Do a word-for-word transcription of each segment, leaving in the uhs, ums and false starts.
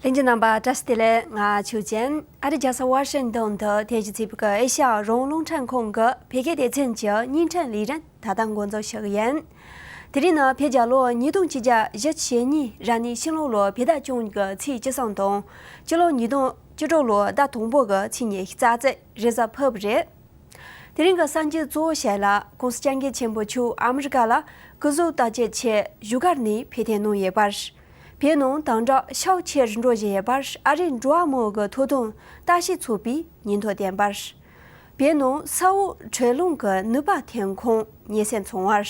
ལྷན་རྒྱས་རྣམ་པ་བཀྲ་ཤིས་བདེ་ལེགས། ང་ཆོས་ཅན། ཨ་རིའི་རྒྱལ་ས་ཝ་ཤིང་ཏོན་དུ་རྟེན་གཞི་བྱས་པའི་ཨེ་ཤ་ཡ་རང་དབང་རླུང་འཕྲིན་ཁང་གི་བོད་སྐད་སྡེ་ཚན་གྱི་བརྙན་འཕྲིན་ལས་རིམ་ད་ལྟ་འགོ་འཛུགས་ཞུ་གི་ཡིན། དེ་རིང་ནི་བོད་རྒྱལ་ལོ་ཉིས་སྟོང་ཆིག་བརྒྱ་བཞི་བཅུ་ཞེ་གཉིས་རབ་གནས་ཕྱི་ལོ་ལོ་བོད་ཟླ་བཅུ་གཉིས་ཀྱི་ཚེས་བཅུ་གསུམ་དང་། སྤྱི་ལོ་ཉིས་སྟོང་བཅུ་དྲུག་ལོ་ཟླ་དང་པོ་གི་ཚེས་ཉི་ཤུ་རྩ་གཅིག་རེས་གཟའ་ཕུར་བུ་རེད། དེ་རིང་གི་གསར་འགྱུར་གཙོ་བོ་ཞིག་ལ། ྋགོང་ས་ྋསྐྱབས་མགོན་ཆེན་པོ་མཆོག་ཨ་མི་རི་ཀ་ལ་སྐུ་གཟུགས་བརྟག་དཔྱད་ཆེད་བཞུགས་སྒར་ནས་ཕེབས་ཐོན་གནང་ཡོད་པ་རེད། བོད་ནང་དམ་དྲག་ཤུགས་ཆེ་རུ་འགྲོ་བཞིན་ཡོད་པར་ཨ་རིའི་འགྲོ་བ་མང་གི་ཐོབ་ཐང་ལྟ་ཞིབ་ཚོགས་པས་ཉེན་རྟོག་བཏོན་པ་རེད། བོད་ནང་ས་འོག་དྲོད་རླངས་ཀྱི་ནུས་པ་ཐོན་ཁུངས་མེད་སར་སོང་བ་རེད།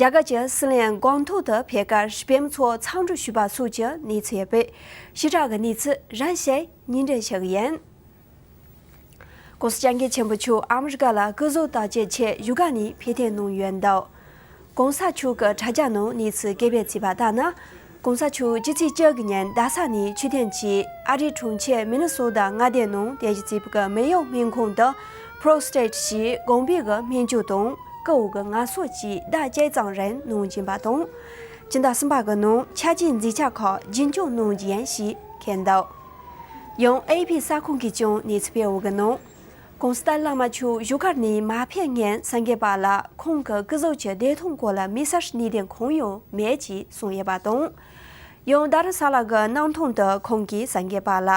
རྒྱ་གར་གྱི་སྲིད་བློན་སྒང་ཐོག་ཏུ་ཕེབས་སྐབས་བོད་མི་ཚོ་འཚམས་འདྲི་ཞུས་པ་སོགས་ཀྱི་གནས་ཚུལ་ཡོད་པས། ཞིབ་ཕྲ་གི་གནས་ཚུལ་རིམ་བཞིན་སྙན་སྒྲོན་ཞུ་གི་ཡིན། ྋགོང་ས་ྋསྐྱབས་མགོན་ཆེན་པོ་མཆོག་ཨ་མི་རི་ཀ་ལ་སྐུ་གཟུགས་བརྟག་དཔྱད་ཆེད་བཞུགས་སྒར་ནས་ཕེབས་ཐོན་གནང་ཡོད་འདུག ྋགོང་ས་མཆོག་གི་དྲ་རྒྱ་ནང་གནས་ཚུལ་སྐད་སྦས་བྱས་པ་ལྟར་ན། ྋགོང་ས་མཆོག་སྤྱི་ཚེས་བཅུ་དགུ་ཉིན་རྡ་ས་ནས་ཆོས་ཐོན་གྱིས་ཨ་རིའི་གྲོང་ཁྱེར་མི་ནི་སོ་ཏ་མངའ་སྡེ་ནང་རྟེན་གཞི་བྱས་པའི་མེ་ཡོ་སྨན་ཁང་དུ་Prostate་ཞེས་རྐང་པའི་སྨན་བཅོས་དང་། སྐུ་འོ་གི་ངལ་གསོ་བཅས་ཟླ་གཅིག་ཙམ་རིང་གནང་བཞིན་པ་དང་། སྤྱི་ཟླ་གསུམ་པ་གི་ནང་ཆ་རྐྱེན་འཛིན་ཆ་ཁག་རྒྱུན་སྐྱོང་གནང་རྒྱུ་ཡིན་ཞེས་བཀོད་འདུག་ཡང་ཨེ་ཨེ་ཕི་གསར་ཁང་གིས་ཀྱང་གནས་ཚུལ་སྤེལ་ཡོད་པའི་ནང་། ྋགོང་ས་ཏཱ་ལའི་བླ་མ་མཆོག་བཞུགས་སྒར་ནས་མ་ཕེབས་སྔོན་གསར་འགོད་པ་ལ་ཁོང་གི་སྐུ་གཟུགས་ཀྱི་བདེ་ཐང་སྐོར་ལ་དམིགས་བསལ་གནད་དོན་གང་ཡང་མེད་ཅེས་གསུངས་ཡོད་པ་དང་། ཡང་རྡ་རམ་ས་ལ་གི་གནམ་ཐང་དུ་ཁོང་གིས་གསར་འགོད་པ་ལ།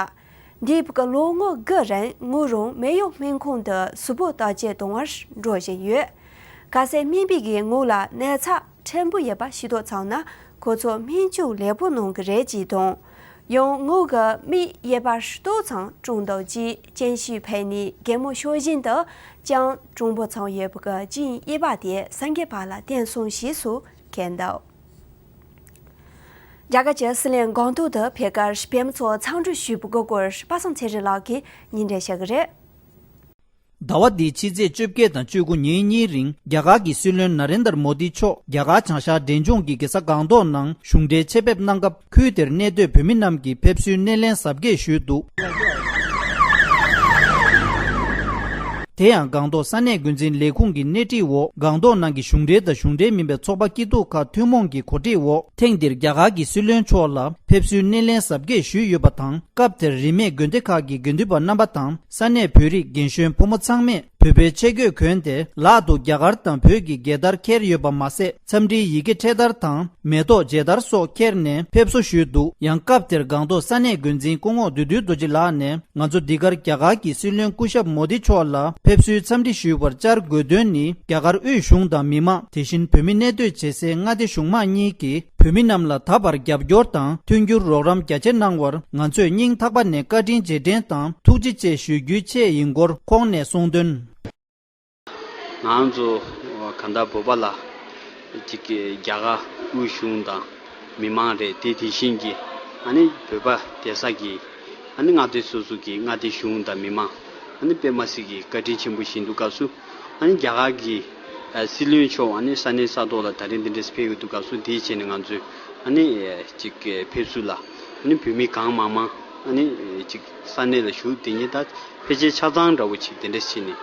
འདས་པའི་ལོ་ངོ་དགུ་རིང་ངོས་རང་མེ་ཡོ་སྨན་ཁང་དུ་གཟུགས་པོ་བརྟག་དཔྱད་གཏོང་བར་འགྲོ་བཞིན་ཡོད། གལ་སྲིད་སྨན་པས་ངོས་ལ་ན་ཚ་ཕྲན་བུ་ཡོད་པ་ཤེས་རྟོགས་ཚར་ན། ཁོ་ཚོས་སྨན་བཅོས་ལེགས་པོ་གནང་གི་རེད་ཅེས་དང་། ཡང་ངོས་ཀྱི་མིག་གཡས་པར་ཏོག་ཙམ་གྲང་འདུག་ཅེས་སྐྱོན་ཤོས་ཕེབས་ནས་གད་མོ་ཤོར་བཞིན་དུ་ཅུང་གྲང་པོ་ཙམ་ཡོད་པའི་སྐྱོན་གཡས་པ་དེ་གསར་འགོད་པ་ལ་བསྟན་སོང་ཞེས་སུ་བཀོད་འདུག་རྒྱ་གར་གྱི་སྲིད་བློན་སྒང་ཐོག་ཏུ་ཕེབས་སྐབས་བོད་མི་ཚོ་འཚམས་འདྲི་ཞུས་པའི་སྐོར་པ་སངས་ཚེ་རིང་ལགས་ཀྱིས་སྙན་སྒྲོན་ཞུ་གི་རེད། ཟླ་བ་འདིའི་ཕྱི་ཚེས་བཅོ་བརྒྱད་དང་བཅུ་དགུ་ཉིན་གཉིས་རིང་རྒྱ་གར་གྱི་སྲིད་བློན་ན་རེན་དར་མོ་དི་མཆོག་རྒྱ་གར་བྱང་ཤར་འབྲས་ལྗོངས་ཀྱི་རྒྱལ་ས་སྒང་ཏོག་ནང་གཞུང་འབྲེལ་ཆེད་ཕེབས་གནང་སྐབས། ཁུལ་དེར་གནས་སྡོད་བོད་མི་རྣམས་ཀྱིས་ཕེབས་བསུའི་སྣེ་ལེན་གཟབ་རྒྱས་ཞུས་འདུག་དེ་ཡང་སྒང་ཏོག་ས་གནས་འགོ་འཛིན་ལས་ཁུངས་ཀྱི་སྣེ་ཁྲིད་འོག་སྒང་ཏོག་ནང་གི་གཞུང་འབྲེལ་དང་གཞུང་འབྲེལ་མིན་པའི་ཚོགས་པ་སྐྱིད་སྡུག་ཁག་ཐུན་མོང་གིས་གོ་སྒྲིག་འོག་ཐེངས་འདིར་རྒྱ་གར་གྱི་སྲིད་བློན་མཆོག་ལ་ཕེབས་བསུའི་སྣེ་ལེན་གཟབ་རྒྱས་ཞུས་ཡོད་པ་དང་། སྐབས་དེར་རིས་མེད་དགོན་སྡེ་ཁག་གི་དགེ་འདུན་པ་རྣམ་པ་དང་ས་གནས་བོད་རིགས་རྒན་གཞོན་ཕོ་མོ་ཚང་མས་བོད་པའི་ཆས་གོས་གོན་ཏེ། ལག་ཏུ་རྒྱ་གར་དང་བོད་ཀྱི་རྒྱལ་དར་འཁྱེར་ཡོད་པ་མ་ཟད། འཚམས་འདྲིའི་ཡི་གེ་འཕྲེད་དར་དང་། མེ་ཏོག་མཇལ་དར་སོགས་འཁྱེར་ནས་ཕེབས་བསུ་ཞུས་འདུག་ཡང་སྐབས་དེར་སྒང་ཏོག་ས་གནས་འགོ་འཛིན་སྐུ་ངོ་བདུད་འདུལ་རྡོ་རྗེ་ལགས་ནས། ང་ཚོ་འདི་གར་རྒྱ་གར་གྱི་སྲིད་བློན་སྐུ་ཞབས་མོ་དི་མཆོག་ལ་ཕེབས་བསུའི་འཚམས་འདྲི་ཞུ་བར་བཅར་དགོས་དོན་ནི། རྒྱ་གར་དབུས་གཞུང་དང་མི་མང་། དེ་བཞིན་བོད་མི་གནས་སྡོད་བྱེད་སའི་མངའ་སྡེ་གཞུང་མང་གཉིས་ཀྱིས་བོད་མི་རྣམས་ལ་ད་བར་རྒྱབ་སྐྱོར་དང་མཐུན་འགྱུར་རོགས་རམ་རྒྱ་ཆེ་གནང་བར་ང་ཚོས་སྙིང་ཐག་པ་ནས་བཀའ་དྲིན་རྗེས་དྲན་དང་ཐུགས་རྗེ་ཆེ་ཞུ་རྒྱུའི་ཆེད་ཡིན་སྐོར་ཁོང་ནས་གསུངས་དོན། ང་ཚོ་གང་ལྟར་བོད་པ་ལ་ཅིག་གི་རྒྱ་གར་དབུས་གཞུང་དང་མི་མང་རེད་དེ། དེ་བཞིན་གྱི་ཨ་ནི་བོད་པ་བསྡད་ས་གི་ཨ་ནི་མངའ་སྡེ་སོ་སོ་གི་མངའ་སྡེ་གཞུང་དང་མི་མང་ཨ་ནི་དཔེ་མ་སྲིད་ཀྱི་བཀའ་དྲིན་ཆེན་པོ་ཞིག་འདུག་སྐབས་སུ། ཨ་ནི་རྒྱ་གར་གྱི་ཨ་སྲིད་བློན་མཆོག་ཨ་ནི་ས་གནས་ས་ཐོག་ལ་ད་རིང་འདི་འདྲས་ཕེབས་ཀྱི་འདུག་སྐབས་སུ། དེའི་ཆེད་ནས་ང་ཚོས་ཨ་ནི་ཅིག་གི་ཕེབས་བསུ་ལ་ཨ་ནི་བོད་མི་གང་མང་མང་ཨ་ནི་ཅིག་ས་གནས་ལ་བཞུགས། དེ་ཉིད་ད་ཕལ་ཆེར་ཆ་ཚང་འདྲ་བོ་ཅིག་དེ་འདྲས་བྱས་ནས།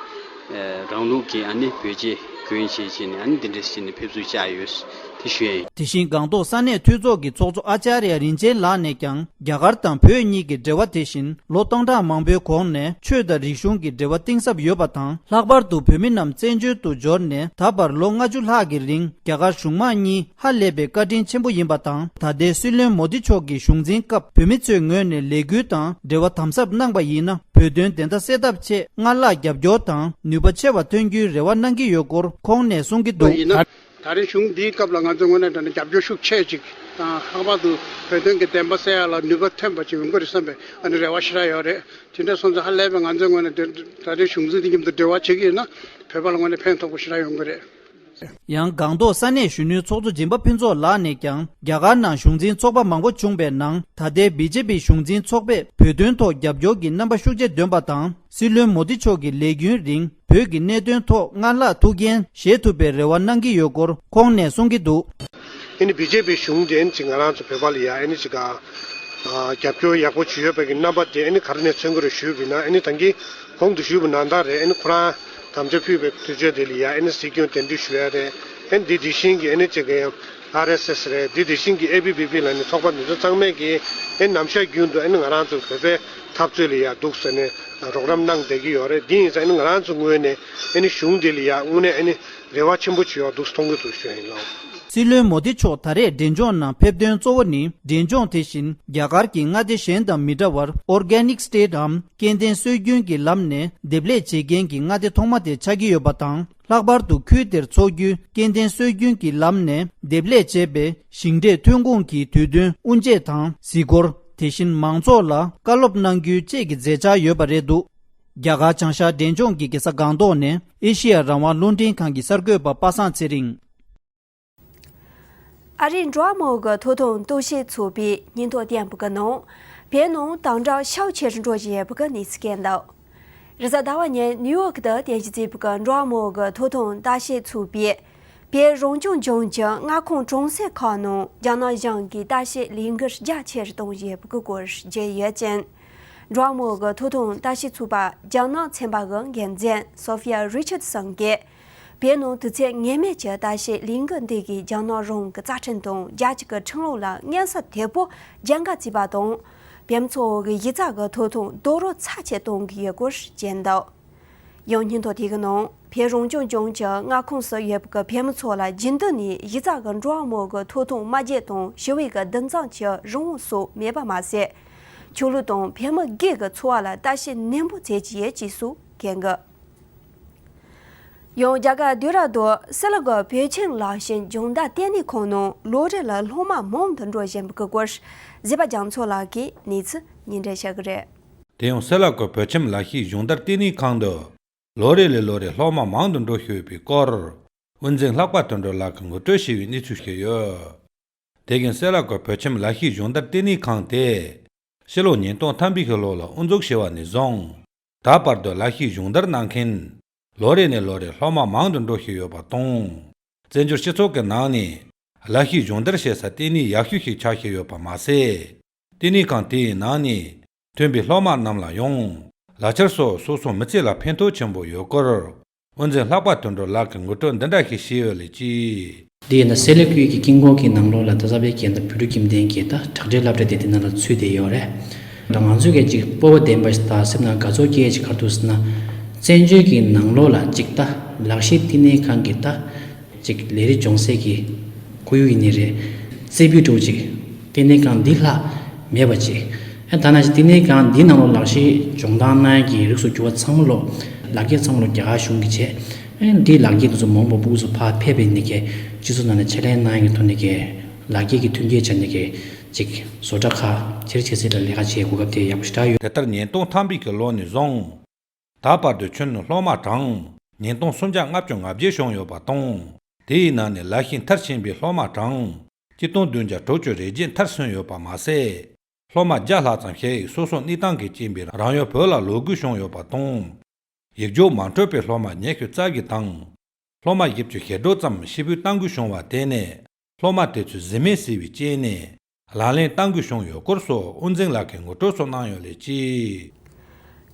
ཨ་རང་ལུགས་ཀྱི་ཨ་ནི་བོད་ཆས་གོན་བྱས་བྱས་ནས་ཨ་ནི་དེ་འདྲས་བྱས་ནས་ཕེབས་བསུ་བཅར་ཡོད། དེ་ཞུ་ཡ་ཡིན། དེ་བཞིན་སྒང་ཏོག་ས་གནས་འཐུས་ཚོགས་ཀྱི་ཚོགས་གཙོ་ཨ་ཅཱརྱ་རིན་ཆེན་ལགས་ནས་ཀྱང་། རྒྱ་གར་དང་བོད་གཉིས་ཀྱི་འབྲེལ་བ་དེ་བཞིན་ལོ་སྟོང་ཕྲག་མང་པོའི་གོང་ནས་ཆོས་དང་རིག་གཞུང་གི་འབྲེལ་བ་གཏིང་ཟབ་ཡོད་པ་དང་། ལྷག་པར་དུ་བོད་མི་རྣམས་བཙན་བྱོལ་དུ་འབྱོར་ནས་ད་བར་ལོ་ལྔ་བཅུ་ལྷག་གི་རིང་རྒྱ་གར་གཞུང་མང་གཉིས་ཧ་ལས་པའི་བཀའ་དྲིན་ཆེན་པོ་ཡིན་པ་དང་། ད་ལྟའི་སྲིད་བློན་མོ་དི་མཆོག་གི་གཞུང་འཛིན་སྐབས་བོད་མི་ཚོའི་ངོས་ནས་ལས་འགུལ་དང་འབྲེལ་བ་དམ་ཟབ་གནང་པ་ཡིན་ན། བོད་དོན་བདེན་མཐའ་གསལ་ཐབས་ཆེད་སྔར་ལྷག་རྒྱབ་སྐྱོར་དང་ནུས་པ་ཆེ་བ་ཐོན་རྒྱུའི་རེ་བ་གནང་གི་ཡོད་སྐོར་ཁོང་ནས་གསུང་གི་འདུག་ཡིན་ན། ད་རེས་གཞུང་འདིའི་སྐབས་ལ་ང་ཚོའི་ངོས་ནས་ད་ནི་རྒྱབ་སྐྱོར་ཤུགས་ཆེ་ཅིག་དང་། ལྷག་པར་དུ་བོད་དོན་གྱི་བདེན་པ་གསལ་ཡག་ལ་ནུས་པ་ཐོན་པ་ཅིག་ཡོང་གི་རེད་བསམ་པའི་ཨ་ནི་རེ་བ་ཞེ་དྲག་ཡོད་རེད། དེ་འདྲ་སོང་ཙང་ཧ་ལས་པའི་ང་ཚོའི་ངོས་ནས་དེ་ད་རེས་གཞུང་འཛིན་འདི་མཉམ་དུ་འབྲེལ་བ་བྱེད་ཀྱི་ཡོད་ན་བོད་པ་ལ་ངོས་ནས་ཕན་ཐོགས་པོ་ཞེ་དྲག་ཡོང་གི་རེད། ཡང་སྒང་ཏོག་ས་གནས་གཞོན་ནུའི་ཚོགས་གཙོ་སྦྱིན་པ་ཕུན་ཚོགས་ལགས་ནས་ཀྱང་། རྒྱ་གར་ནང་གཞུང་འཛིན་ཚོགས་པ་མང་པོ་བྱུང་བའི་ནང་། ད་ལྟའི་བི་ཇེ་པི་གཞུང་འཛིན་ཚོགས་པས་བོད་དོན་ཐོག་རྒྱབ་སྐྱོར་གྱི་རྣམ་པ་ཤུགས་ཆེ་འདོན་པ་དང་། སྲིད་བློན་མོ་དི་མཆོག་གི་ལས་རྒྱུན་རིང་བོད་ཀྱི་གནད་དོན་ཐོག་སྔར་ལྷག་ཐུགས་འགན་བཞེས་ཐུབ་པའི་རེ་བ་གནང་གི་ཡོད་སྐོར་ཁོང་ནས་གསུང་གི་འདུག་ཨ་ནི་བི་ཇེ་པི་གཞུང་དེ་ཨ་ནི་ཅིག་ང་རང་ཚོ་བོད་པ་ལ་ཡ་ཨ་ནི་ཅིག་ག་རྒྱབ་སྐྱོར་ཡག་པོ་བྱེད་ཡོད་པའི་གི་རྣམ་པ་དེ་ཨ་ནི་ག་རེ་ནས་མཚོན་གྱི་རེད་ཞུས་པ་ཡིན་ན། ཨ་ནི་ད་གིན་གོང་དུ་ཞུས་པ་ནང་ལྟར་རེད། ཨ་ནི་ཁོ་རང་དམ་བཅའ་ཕུལ་བའི་དུས་ཚོད་དེ་ལ་ཡ་ཨ་ནི་སྲིད་སྐྱོང་གདན་འདྲེན་ཞུ་ཡ་རེད། ཨ་ནི་འདི་དེ་བཞིན་གྱི་ཨ་ནི་ཅིག་གི་ཡང་ཨར་ཨེས་ཨེས་རེད། འདི་དེ་བཞིན་གྱི་ཨེ་བི་བི་པི་ལ་ནི་ཚོགས་པ་འདི་ཚོ་ཚང་མས་ཀྱི་ ཨེ་ནམ་ཞག་རྒྱུན་དུ་ཨེ་ནི་ང་རང་ཚོ་བོད་པའི་འཐབ་རྩོད་ལ་ཡ་འདུག་ཟེར་ནས་རོགས་རམ་གནང་བསྡད་ཀྱི་ཡོད་རེད། འདི་ཡིན་ཙང་ཨེ་ནི་ང་རང་ཚོ་ངོས་ནས་ཨེ་ནི་གཞུང་འདི་ལ་ཡ་དངོས་གནས་ཨེ་ནི་རེ་བ་ཆེན་པོ་བྱེད་ཡོད་འདུག་མཐོང་གི་འདུག་ཞུ་ཡ་ཡིན་ལགས། སྲིད་བློན་མོ་དི་མཆོག་ད་རེས་འབྲས་ལྗོངས་ནང་ཕེབས་དོན་གཙོ་བོ་ནི། འབྲས་ལྗོངས་དེ་བཞིན་རྒྱ་གར་གྱི་མངའ་སྡེ་གཞན་དང་མི་འདྲ་བར་Organic State འམ་སྐྱེ་ལྡན་སྲོལ་རྒྱུན་གྱི་ལམ་ནས་འདེབས་ལས་བྱེད་མཁན་གྱི་མངའ་སྡེ་ཐོག་མ་དེ་ཆགས་ཀྱི་ཡོད་པ་དང་། ལྷག་པར་དུ་ཁུལ་དེར་འཚོ་རྒྱུའི་སྐྱེ་ལྡན་སྲོལ་རྒྱུན་གྱི་ལམ་ནས་འདེབས་ལས་བྱས་པའི་ཞིང་འབྲས་ཐོན་ཁུངས་ཀྱི་དུས་སྟོན་དབུ་འབྱེད་དང་གཟིགས་སྐོར། དེ་བཞིན་མང་ཚོགས་ལ་བཀའ་སློབ་གནང་རྒྱུའི་བཅས་ཀྱི་མཛད་འཆར་ཡོད་པ་རེད་འདུག་རྒྱ་གར་བྱང་ཤར་འབྲས་ལྗོངས་ཀྱི་རྒྱལ་ས་སྒང་ཏོག་ནས་ཨེ་ཤེ་ཡ་རང་དབང་རླུང་འཕྲིན་ཁང་གི་གསར་འགོད་པ་པ་སངས་ཚེ་རིང་། ཨ་རིའི་འགྲོ་བ་མིའི་ཐོབ་ཐང་རྟོག་ཞིབ་ཚོགས་པས་སྙན་ཐོ་བཏོན་པའི་ནང་། བོད་ནང་དམ་དྲག་ཤུགས་ཆེ་རུ་འགྲོ་བཞིན་པའི་གནས་ཚུལ་བཀོད་འདུག་རེས་གཟའ་ཟླ་བ་ཉིན་ནིའུ་ཡོག་ཏུ་རྟེན་གཞི་བྱས་པའི་འགྲོ་བ་མིའི་ཐོབ་ཐང་བརྟག་ཞིབ་ཚོགས་པས། བོད་རང་སྐྱོང་ལྗོངས་ཀྱི་མངའ་ཁོངས་གྲོང་གསེབ་ཁག་ནང་རྒྱ་ནག་གཞུང་གིས་བརྟག་ཞིབ་ལས་འགུལ་རྒྱ་ཆེ་རུ་གཏོང་བཞིན་པའི་སྐོར་བརྗོད་ཡོད་ཅིང་། འགྲོ་བ་མིའི་ཐོབ་ཐང་བརྟག་ཞིབ་ཚོགས་པ་རྒྱ་ནག་ཚན་པ་གི་འགན་འཛིན་Sophia Richardson གྱིས། བོད་ནང་དུས་ཚོད་ངེས་མེད་ཀྱི་བརྟག་ཞིབ་ལས་འགུལ་འདི་གིས་རྒྱ་ནག་རང་གི་རྩ་ཁྲིམས་དང་རྒྱལ་སྤྱི་གི་ཁྲིམས་ལུགས་ལ་མངོན་གསལ་དོད་པོ་སྦྱང་ག་བྱས་པ་དང་། བོད་མི་ཚོའི་གཞི་རྩ་གི་ཐོབ་ཐང་རྡོག་རོལ་ཚབས་ཆེ་གཏོང་གི་ཡོད་སྐོར་བརྗོད་འདུག་ཡང་སྙན་ཐོ་དེ་གི་ནང་། བོད་རང་སྐྱོང་ལྗོངས་ཀྱི་མངའ་ཁོངས་སུ་ཡོད་པའི་བོད་མི་ཚོ་ལ་རྒྱུན་དུ་ནས་གཞི་རྩ་གི་འགྲོ་བ་མིའི་ཐོབ་ཐང་དམའ་འབེབས་དང་ཞི་བའི་གི་འདུ་འཛོམས་ཀྱི་རང་དབང་སོགས་མེད་པ་མ་ཟད། ཆོས་ལུགས་དང་བོད་མི་སྒེར་གྱི་འཚོ་བ་ལ་བརྟག་ཞིབ་ནན་པོ་བྱེད་ཀྱི་ཡོད་ཅེས་སོགས་བཀོད་འདུག་ཡང་རྒྱ་གར་དུས་རབས་དང་སྲིད་ལུགས་ཀྱི་བོད་ཁྱིམ་ལག་ཤེས་སྦྱོང་བརྡར་ལྟེ་གནས་ཁང་ནང་ལོ་རེ་ལ་སློབ་མ་མང་དུ་འགྲོ་བཞིན་པའི་སྐོར་གཟིགས་པ་རྒྱ་མཚོ་ལགས་ཀྱིས་གནས་ཚུལ་སྙན་སྒྲོན་ཞུ་གི་རེད། དེ་ཡང་སྲིད་ལུགས་ཀྱི་བོད་ཁྱིམ་ལག་ཤེས་སྦྱོང་བརྡར་ལྟེ་གནས་ཁང་དུ་ལོ་རེ་ལས་ལོ་རེ་སློབ་མ་མང་དུ་འགྲོ་བཞིན་ཡོད་པའི་སྐོར། དབུ་འཛིན་ལྷག་པ་དོན་གྲུབ་ལགས་ཀྱིས་ངོ་སྤྲོད་ཞུས་པའི་གནས་ཚུལ་ཞིག་ཡོད། དེ་བཞིན་སྲིད་ལུགས་ཀྱི་བོད་ཁྱིམ་ལག་ཤེས་སྦྱོང་བརྡར་ལྟེ་གནས་ཁང་དེ། ཕྱི་ལོ་ཉིས་སྟོང་ཐམ་པའི་ལོ་ལ་དབུ་འཛུགས་བྱས་པ་ནས་བཟུང་། ད་བར་དུ་ལག་ཤེས་སྦྱོང་བརྡར་གནང་མཁན། ལོ་རེ་ནས་ལོ་རེ་སློབ་མ་མང་དུ་འགྲོ་བཞིན་ཡོད་པ་དང་། བཙན་བྱོལ་སྤྱི་ཚོགས་ཀྱི་ནང་ནས། ལག་ཤེས་སྦྱོང་བརྡར་བྱེད་ས་ལྟེ་གནས་ཡག་ཤོས་ཤིག་ཆགས་བཞིན་ཡོད་པ་མ་ཟད། ལྟེ་གནས་ཁང་དེའི་ནང་ནས། ཐོན་པའི་སློབ་མ་རྣམས་ལ་ཡང་། ལག་ཁྱེར་སོགས་སོ་སོ་མི་ཚེ་ལ་ཕན་ཐོགས་ཆེན་པོ་ཡོད་སྐོར། དབུ་འཛིན་ལྷག་པ་དོན་གྲུབ་ལགས་ཀྱིས་ངོ་སྤྲོད་འདི་འདྲ་ཞིག་བྱས་ཡོད་ལགས་ཀྱིས། འདི་ཡིན་ན་སེ་ལ་ཁུལ་གྱི་དཀྱིལ་འཁོར་གྱི་ནང་ལོགས་ལ་རྡ་ས་པའི་རྒན་དང་བོད་ཕྲུག་ཁྱིམ་སྡེ་གྱི་ད་དྲ་སྦྲེལ་སློབ་གྲྭ་དེ་དེ་ནང་ལ་ཚུད་བསྡད་ཡོད་རེད། ད་ང་ཚོས་ཀྱི་ཅིག་སྤོབས་པ་ལྡན་པ་ཞིག་དང་སེམས་ནང་དགའ་ཚོར་སྐྱེ་ཅིག་ག་རེ་འདུག་ཟེར་ན། བཙན་བྱོལ་གྱི་ནང་ལོགས་ལ་ཅིག་ད་ལག་ཤེས་བསྟི་གནས་ཁང་གི་ད་ཅིག་ལས་རིགས་སྦྱོང་སའི་གི་ཁོར་ཡུག་ཡིན་ནི་རེད། རྩེ་ཕུད་འདྲ་བོ་ཅིག་བསྟི་གནས་ཁང་འདི་ལྷག་མེད་པ་ཅིག་ཨ་ད་ནང་བཞིན་བསྟི་གནས་ཁང་འདི་ནང་ལོགས་ལག་ཤེས་སྦྱོང་སྟངས་གནང་ཡས་ཀྱི་རིགས་སུ་གྱུར་པ་ཚང་མ་ལོགས་ལག་འཁྱེར་ཚང་མ་ལོགས་རྒྱ་གར་གཞུང་གིས་བྱས། ཨ་འདི་ལག་འཁྱེར་འདི་ཚོ་མང་པོ་སྤུ་གུ་ཚོ་ཕར་ཕེབས་པའི་ནི་གི་སྤྱི་ཚོགས་ནང་ནས་ཕྱག་ལས་གནང་ཡས་ཀྱི་ཐོག་ནས་ཀྱི་ལག་འཁྱེར་གྱི་མཐུན་རྐྱེན་བྱས་ནས་ཀྱི་ཅིག་བཟོ་གྲྭ་ཁག་ཆེ་རུ་ཆེ་སར་ལ་ལས་ཀ་བྱེད་གོ་སྐབས་དེ་ཡག་པོ་ཞེ་དྲག་ཡོད། དེ་ལྟར་ཉིས་སྟོང་ཐམ་པའི་གི་ལོ་ནས་བཟུང་། ད་བར་དུ་ཁྱོན་ནས་སློབ་མ་གྲངས་ཉིས་སྟོང་སུམ་བརྒྱ་ལྔ་བཅུ་ང་བརྒྱད་བྱུང་ཡོད་པ་དང་། དེའི་ནང་ནས་ལག་ཤེས་མཐར་ཕྱིན་པའི་སློབ་མ་གྲངས་ཆིག་སྟོང་བདུན་བརྒྱ་དྲུག་ཅུ་རེ་བརྒྱད་མཐར་སོན་ཡོད་པ་མ་ཟད། སློབ་མ་བརྒྱ་ལྷག་ཙམ་ཞིག་སོ་སོ་གནས་སྟངས་ཀྱི་རྐྱེན་པས་རང་ཡུལ་བོད་ལ་ལོག་དགོས་བྱུང་ཡོད་པ་དང་། ཡིག་རྒྱུགས་མ་འཕྲོད་པའི་སློབ་མ་ཉི་ཤུ་རྩ་བཞི་དང་། སློབ་མ་བཞི་བཅུ་ཞེ་དྲུག་ཙམ་ཕྱིར་འབུད་གཏང་དགོས་བྱུང་བ་དེ་ནས། སློབ་མ་དེ་ཚོས་གཟིམ་མལ་བཟོས་པའི་རྐྱེན་ནས་ལག་ལེན་གཏང་དགོས་བྱུང་ཡོད་སྐོར་སོགས་དབུ་འཛིན་ལགས་ཀྱིས་ངོ་སྤྲོད་སོགས་གནང་ཡོད་ལགས་ཀྱིས།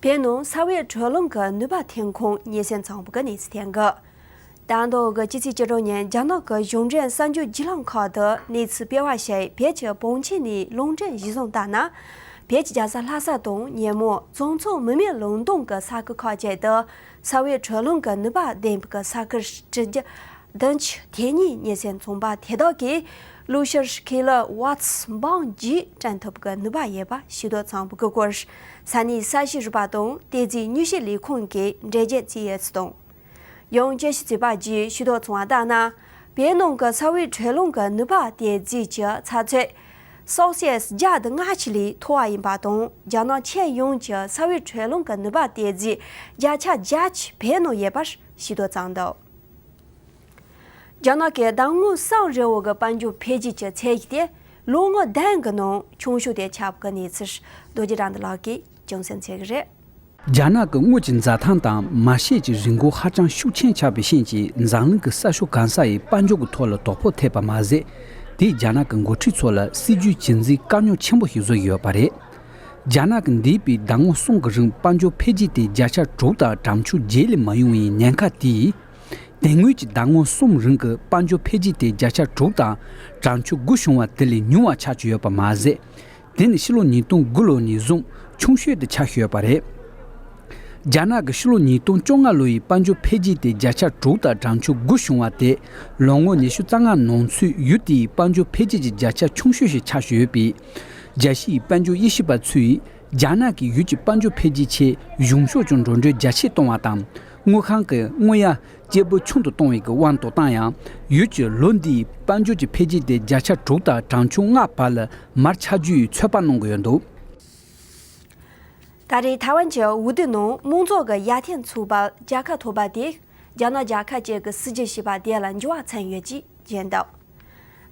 བོད་ནང་ས་བོན་དྲོད་རླུང་གི་ནུས་པ་ཐོན་ཁུངས་མངོན་གསལ་བྱུང་བའི་གནས་ཚུལ་ཐོན་གྱི། ད་ལྟའི་གི་ཕྱི་ཚེས་བཅུ་དྲུག་ཉིན་རྒྱ་ནག་གི་གཞུང་འབྲེལ་གསར་འགྱུར་བརྒྱུད་ལམ་ཁག་ཏུ་གནས་ཚུལ་སྤེལ་བ་ཞིག་བོད་ཀྱི་བོད་ཁྱིམ་ནས་ལུང་འདྲེན་གཞིར་བཟུང་ལྟར་ན། བོད་ཀྱི་རྒྱལ་ས་ལྷ་ས་དང་ཉེ་མོ་བྱང་ཕྱོགས་མི་དམངས་ལུང་སྟོང་གི་ས་ཁུལ་ཁག་ཅིག་ཏུ་ས་བོན་དྲོད་རླུང་གི་ནུས་པ་ལྡན་པའི་ས་ཁུལ་གྲུ་བཞི་བདུན་ཅུ་དོན་གཉིས་མངོན་གསལ་བྱུང་བ་དེ་དག་གིས་ལུས་ཕྱིར་ཁེ་ལོ་ཝཊ་འབུམ་བརྒྱ་བསྐྲུན་ཐུབ་པའི་ནུས་པ་ཡོད་པ་ཤེས་རྟོགས་བྱུང་བའི་སྐོར་ས་གནས་ས་གཤིས་རིག་པ་དང་དེ་རྗེས་མྱུལ་ཞིབ་ལས་ཁུངས་ཀྱིས་འགྲེལ་བརྗོད་བྱས་ཡོད་ཚུལ་དང་། ཡང་དཔྱད་ཞིབ་བྱས་པ་བརྒྱུད་ཤེས་རྟོགས་བྱུང་བ་ལྟར་ན། བོད་ནང་གི་ས་བོན་དྲོད་རླུང་གི་ནུས་པ་དེ་རྫས་ཀྱི་ཚ་ཚད་སེལ་སི་ཡས་བརྒྱ་དང་ལྔ་བཅུ་ལས་མཐོ་བ་ཡིན་པ་དང་རྒྱ་ནག་ཁྱོན་ཡོངས་ཀྱི་ས་བོན་དྲོད་རླུང་གི་ནུས་པ་དེ་རྫས་བརྒྱ་ཆ་བརྒྱད་ཅུ་བོད་ནང་ཡོད་པར་ཤེས་རྟོགས་བྱུང་འདུག་རྒྱ་ནག་གི་ཟླ་ངོ་གསུམ་རིང་བོད་ཀྱི་དཔལ་འབྱོར་འཕེལ་རྒྱས་ཀྱི་ཚད་གཞི་དེ་ལོ་ངོ་བདུན་གྱི་ནང་ཆུང་ཤོས་དེ་ཆགས་པའི་གནས་ཚུལ་རྡོ་རྗེ་རང་དུ་ལགས་ཀྱིས་རྒྱང་སྲིང་བྱེད་ཀྱི་རེད། རྒྱ་ནག་གི་དངུལ་གྱི་འཛའ་ཐང་དང་མ་ཤེས་ཀྱི་རིན་གོང་ཧ་ཅང་ཤུགས་ཆེན་ཆག་པའི་རྐྱེན་གྱིས་འཛམ་གླིང་གི་ས་ཕྱོགས་གང་ས་ཡི་དཔལ་འབྱོར་གྱི་ཐོག་ལ་དོ་ཕོག་ཐེབས་པ་མ་ཟད། དེས་རྒྱ་ནག་གི་འགོ་ཁྲིད་ཚོ་ལ་སྲིད་ཇུས་གཅིག་འཛིན་དཀའ་རྙོག་ཆེན་པོ་ཞིག་བཟོ་ཡི་ཡོད་པ་རེད། རྒྱ་ནག་གི་འདས་པའི་ཟླ་ངོ་གསུམ་གྱི་རིང་དཔལ་འབྱོར་འཕེལ་རྒྱས་དེ་བརྒྱ་ཆ་དྲུག་དང་གྲངས་ཆུང་བརྒྱད་ལས་མ་ཡོང་བའི་ཉེན་ཁ་དེས། དེ་སྔོན་གྱི་ཟླ་ངོ་གསུམ་རིང་གི་དཔལ་འབྱོར་འཕེལ་རྒྱས་དེ་བརྒྱ་ཆ་དྲུག་དང་གྲངས་ཆུང་དགུ་བྱུང་བ་དེ་ལས་ཉུང་བ་ཆགས་ཀྱི་ཡོད་པ་མ་ཟད། དེ་ནི་ཕྱི་ལོ་ཉིས་སྟོང་དགུ་ལོ་ནས་བཟུང་ཆུང་ཤོས་དེ་ཆགས་ཡོད་པ་རེད། རྒྱ་ནག་གི་ཕྱི་ལོ་ཉིས་སྟོང་བཅོ་ལྔ་ལོ་ཡི་དཔལ་འབྱོར་འཕེལ་རྒྱས་དེ་བརྒྱ་ཆ་དྲུག་དང་གྲངས་ཆུང་དགུ་བྱུང་བ་དེ་ལོ་ངོ་ཉི་ཤུ་རྩ་ལྔ་ནང་ཚུད་ཡུལ་དེའི་དཔལ་འབྱོར་འཕེལ་རྒྱས་ཀྱི་བརྒྱ་ཆ་ཆུང་ཤོས་ཤིག་ཆགས་ཡོད་པས། རྒྱལ་སྤྱིའི་དཔལ་འབྱོར་དབྱེ་ཞིབ་པ་ཚོས་རྒྱ་ནག་གི་ཡུལ་གྱི་དཔལ་འབྱོར་འཕེལ་རྒྱས་ཆེས་གཞོན་ཤོས་ཀྱང་འགྲོ་གྲོན་རྒྱ་ཆེ་གཏོང་བ་དང་། དངུལ་ཁང་གི་དངུལ་གཡར་སྐྱེད་འབུལ་ཆུང་དུ་གཏོང་བའི་དབང་དུ་བཏང་ཡང་། ཡུལ་གྱི་ལོ་འདིའི་དཔལ་འབྱོར་གྱི་འཕེལ་རྒྱས་དེ་བརྒྱ་ཆ་དྲུག་དང་གྲངས་ཆུང་ལྔ་བར་ལ་མར་ཆག་རྒྱུའི་ཚོད་དཔག་གནང་གི་ཡོད་འདུག། ད་རེས་ཐའེ་ཝན་གྱི་འོས་བསྡུ་ནང་དམངས་གཙོ་གི་ཡར་ཐོན་ཚོགས་པར་རྒྱལ་ཁ་ཐོབ་པ་དེས་རྒྱ་ནག་རྒྱལ་ཁབ་ཅིག་གི་སྲིད་ཇུས་ཞེས་པ་དེ་ལ་འགྱུར་བ་ཕྱིན་ཡོད་ཅེས་བརྗོད་འདུག།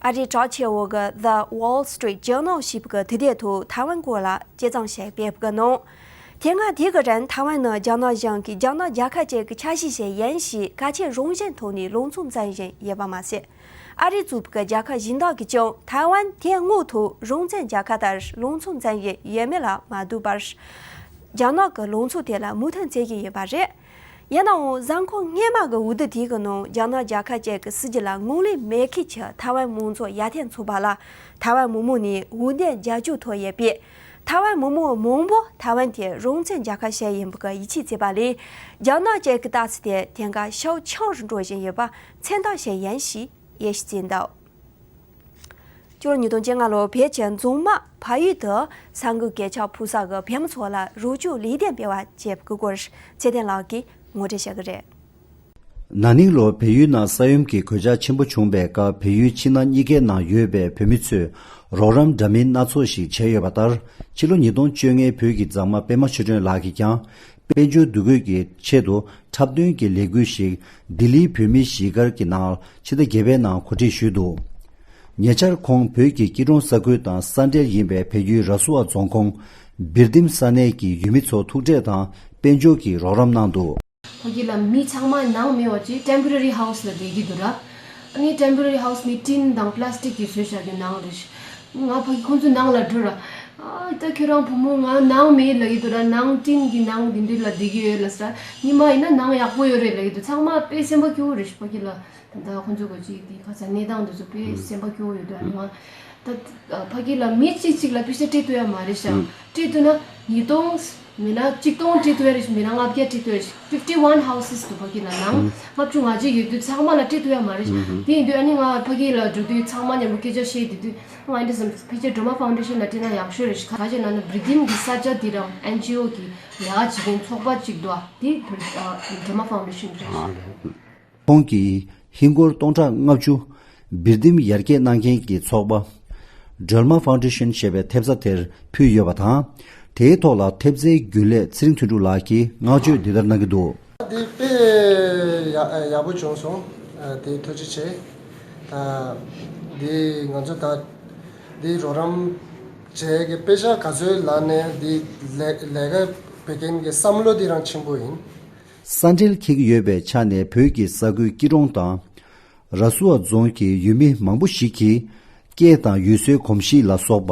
ཨ་རིའི་གྲགས་ཆེ་བོ་གི་The Wall Street Journal ཞེས་པ་གི་དུས་དེབ་ཐོག་ཐའེ་ཝན་སྐོར་ལ་དཔྱད་རྩོམ་ཞིག་སྤེལ་བའི་ནང་། དེ་སྔ་དེ་གི་རིང་ཐའེ་ཝན་ནི་རྒྱ་ནག་གཞུང་གིས་རྒྱ་ནག་རྒྱལ་ཁབ་ཅིག་གི་ཆ་ཤས་ཤིག་ཡིན་ཞེས་གལ་ཆེའི་རང་བཞིན་ཐོག་ནས་ལམ་སང་བརྩི་བཞིན་ཡོད་པ་མ་ཟད། ཨ་རི་གཙོས་པའི་རྒྱལ་ཁབ་གཞན་དག་གིས་ཀྱང་ཐའེ་ཝན་དེ་དངོས་ཐོག་རང་བཙན་རྒྱལ་ཁབ་ལྟར་ལམ་སང་བརྩི་བཞིན་ཡོད་མེད་ལ་མ་ལྟོས་པར། རྒྱ་ནག་གི་ལམ་སང་དེ་ལ་མོས་མཐུན་བྱེད་ཀྱི་ཡོད་པ་རེད། ཡིན་ནའང་གཟའ་འཁོར་སྔོན་མ་གི་འོས་བསྡུ་དེ་གི་ནང་རྒྱ་ནག་རྒྱལ་ཁབ་ཅིག་གི་སྲིད་ཇུས་ལ་ངོས་ལེན་མེད་མཁན་གྱི་ཐའེ་ཝན་དམངས་གཙོ་ཡར་ཐོན་ཚོགས་པ་ལ་ཐའེ་ཝན་མི་མང་ནས་འོས་འདེམས་རྒྱབ་སྐྱོར་ཐོབ་ཡོད་པས། ཐའེ་ཝན་མི་མང་མང་པོ་ཐའེ་ཝན་དེ་རང་བཙན་རྒྱལ་ཁབ་ཞིག་ཡིན་པའི་ཡིད་ཆེས་བྱས་པ་ལས། རྒྱ་ནག་ཅིག་གི་ལྟ་ཚུལ་དེ་དེང་སྐབས་ཤུགས་ཆུང་རུ་འགྲོ་བཞིན་ཡོད་པ་མཚོན་རྟགས་ཤིག་ཡིན་ཞེས་ཡིད་ཆེས་བྱས་འདུག། སྤྱི་ལོ་ཉིས་སྟོང་བཅོ་ལྔ་ལོར་བོད་ཀྱི་མཛངས་མ་བལ་ཡུལ་དུ་ས་འགུལ་གོད་ཆག་ཕོག་ས་གི་བོད་མི་ཚོ་ལ་རོགས་སྐྱོར་ལས་དོན་སྤེལ་བ་བཅས་ཀྱི་སྐོར་ཚེ་བརྟན་ལགས་ཀྱིས་ངོ་སྤྲོད་བྱེད་ཀྱི་རེད། ན་ནིང་ལོར་བལ་ཡུལ་ནང་ས་ཡོམ་གྱི་གོད་ཆག་ཆེན་པོ་བྱུང་བའི་སྐབས་བལ་ཡུལ་ཕྱི་ནང་གཉིས་ཀའི་ནང་ཡོད་པའི་བོད་མི་ཚོས་རོགས་རམ་འདྲ་མིན་སྣ་ཚོགས་ཤིག་བྱས་ཡོད་པ་ལྟར། ཕྱི་ལོ་ཉིས་སྟོང་བཅོ་ལྔའི་བོད་ཀྱི་མཛངས་མ་པད་མ་ཆོས་སྒྲོན་ལགས་ཀྱིས་ཀྱང་། དཔལ་འབྱོར་འདུ་འགོད་ཀྱི་ཆེད་དུ་འཁྲབ་སྟོན་གྱི་ལས་འགུལ་ཞིག་ལྡི་ལིའི་བོད་མིའི་གཞིས་སྒར་གྱི་ནང་ཕྱི་ཟླ་བརྒྱད་པའི་ནང་གོ་སྒྲིག་ཞུས་འདུག། ཉེ་ཆར་ཁོང་བོད་ཀྱི་སྐྱིད་གྲོང་ས་ཁུལ་དང་ས་འབྲེལ་ཡིན་པའི་བལ་ཡུལ་ར་སུ་ཝ་རྫོང་ཁོངས་བིར་ཏིམ་ས་གནས་ཀྱི་ཡུལ་མི་ཚོ་ཐུག་འཕྲད་དང་དཔལ་འབྱོར་གྱི་རོགས་རམ་གནང་འདུག། ཕ་གི་ལ་མི་ཚང་མ་ནང་མེད་པ་ཅིག་ཊེམ་པོ་ར་རི་ཧའུ་སི་ལ་བསྡད་ཀྱི་འདུག་ར། ཨ་ནི་ཊེམ་པོ་ར་རི་ཧའུ་སི་ནི་ཊིན་དང་པ་ལ་སི་ཊིག་གིས་བཟོས་བཞག་རྒྱུ་ནང་རེད། ང་ཕ་གི་ཁོང་ཚོའི་ནང་ལ་འགྲོ་ར། ཨ་ད་ཁྱོད་རང་བུ་མོ་ང་ནང་མེད་ལབ་ཀྱི་འདུག་ར། ནང་ཊིན་གྱི་ནང་དེ་འདྲ་ལ་བསྡད་ཀྱི་ཡོད་ལབ་ས། ཉི་མ་ཡིན་ན་ནང་ཡག་པོ་ཡོད་རེད་ལབ་ཀྱི་འདུག། ཚང་མ་དཔེ་སེམས་པ་སྐྱོ་བོ་རེད་ཕ་གི་ལ། ད་ལྟ་ཁོང་ཚོ་གོ་ཅིག་དེ་ཁ་ཚ་གནས་སྟངས་དེ་ཚོ་དཔེ་སེམས་པ་སྐྱོ་བོ་ཡོད་འདུག། ཨ་ནི་ང་ད་ཕ་གི་ལ་མི་གཅིག་གཅིག་ལ་པེ་ས་སྤྲད་ཐུབ་ཡ་མ་རེད་ཤག། སྤྲད་ཐུབ་ན་ཉིས་སྟོང་མིན་ན་གཅིག་སྟོང་སྤྲད་ཐུབ་ཡ་རེད་ཤག། མིན་ན་ལྔ་བརྒྱ་སྤྲད་ཐུབ་ཡ་རེད་ཤག། ཕིབ་ཊི་ཝན་ཧའུ་སི་སི་འདུག་ཕ་གི་ལ་ནང་ལྔ་བཅུ་ང་གཅིག་ཡོད་དུས་ཚང་མ་ལ་སྤྲད་ཐུབ་ཡ་མ་རེད་ཤག། དེ་ཡིན་དུས་ཨ་ནི་ང་ཕ་གི་ལ་འགྲོ་དུས་ཚང་མ་མཉམ་པོ་སྐད་ཆ་བཤད་དེ་དུས་ང་ཨ་འདྲ་བསམ། ཕལ་ཆེར་སྒྲོལ་མ་ཕའུན་ཌེ་ཤན་ལ་སྤྲད་ན་ཡག་ཤོས་རེད་ཤག། ག་ཅི་ལབ་ན་བིར་ཏིམ་གི་ས་ཆ་དེ་རང་ཨེན་ཇི་ཨོ་གི་ལས་ཀ་བྱེད་མཁན་ཚོགས་པ་གཅིག་འདུག་ཨ། དེ་སྒྲོལ་མ་ཕའུན་ཌེ་ཤན་རེད། ཁོང་གིས་ཧིན་སྒོར་སྟོང་ཕྲག་ལྔ་བཅུ་བིར་ཏིམ་ཡར་རྒྱས་གནང་མཁན་གྱི་ཚོགས་པ་སྒྲོལ་མ་ཕའུན་ཌེ་ཤན་ཞེས་པའི་ཐེབས་རྩ་དེར་ཕུལ་ཡོད་པ་དང་། དེའི་ཐོག་ལ་ཐེབས་རྩའི་རྒྱུན་ལས་ཚེ་རིང་དོན་གྲུབ་ལགས་ཀྱིས་བསྔགས་བརྗོད་འདི་ལྟར་གནང་གི་འདུག། འདི་དཔེ་ཡག་ཡག་པོ་བྱུང་སོང་། དེ་ཐུགས་རྗེ་ཆེ། ད་འདི་ང་ཚོ་ད་འདི་རོགས་རམ་བྱས་ཀྱི་དཔེ་ཆ་ག་ཚོད་ལ་ནས་འདི་ལས་ལས་ཀ་བྱེད་མཁན་གྱི་བསམ་བློ་འདི་རང་ཆེན་པོ་ཡིན། ས་འབྲེལ་འཁེལ་གྱི་ཡོད་པའི་ཆ་ནས་བོད་ཀྱི་ས་ཁུལ་སྐྱིད་གྲོང་དང་། ར་སུ་ཝ་རྫོང་གི་ཡུལ་མི་མང་པོ་ཞིག་གིས་སྐད་དང་ཡུལ་སྲོལ་གོམས་གཤིས་ལ་སོགས་པ་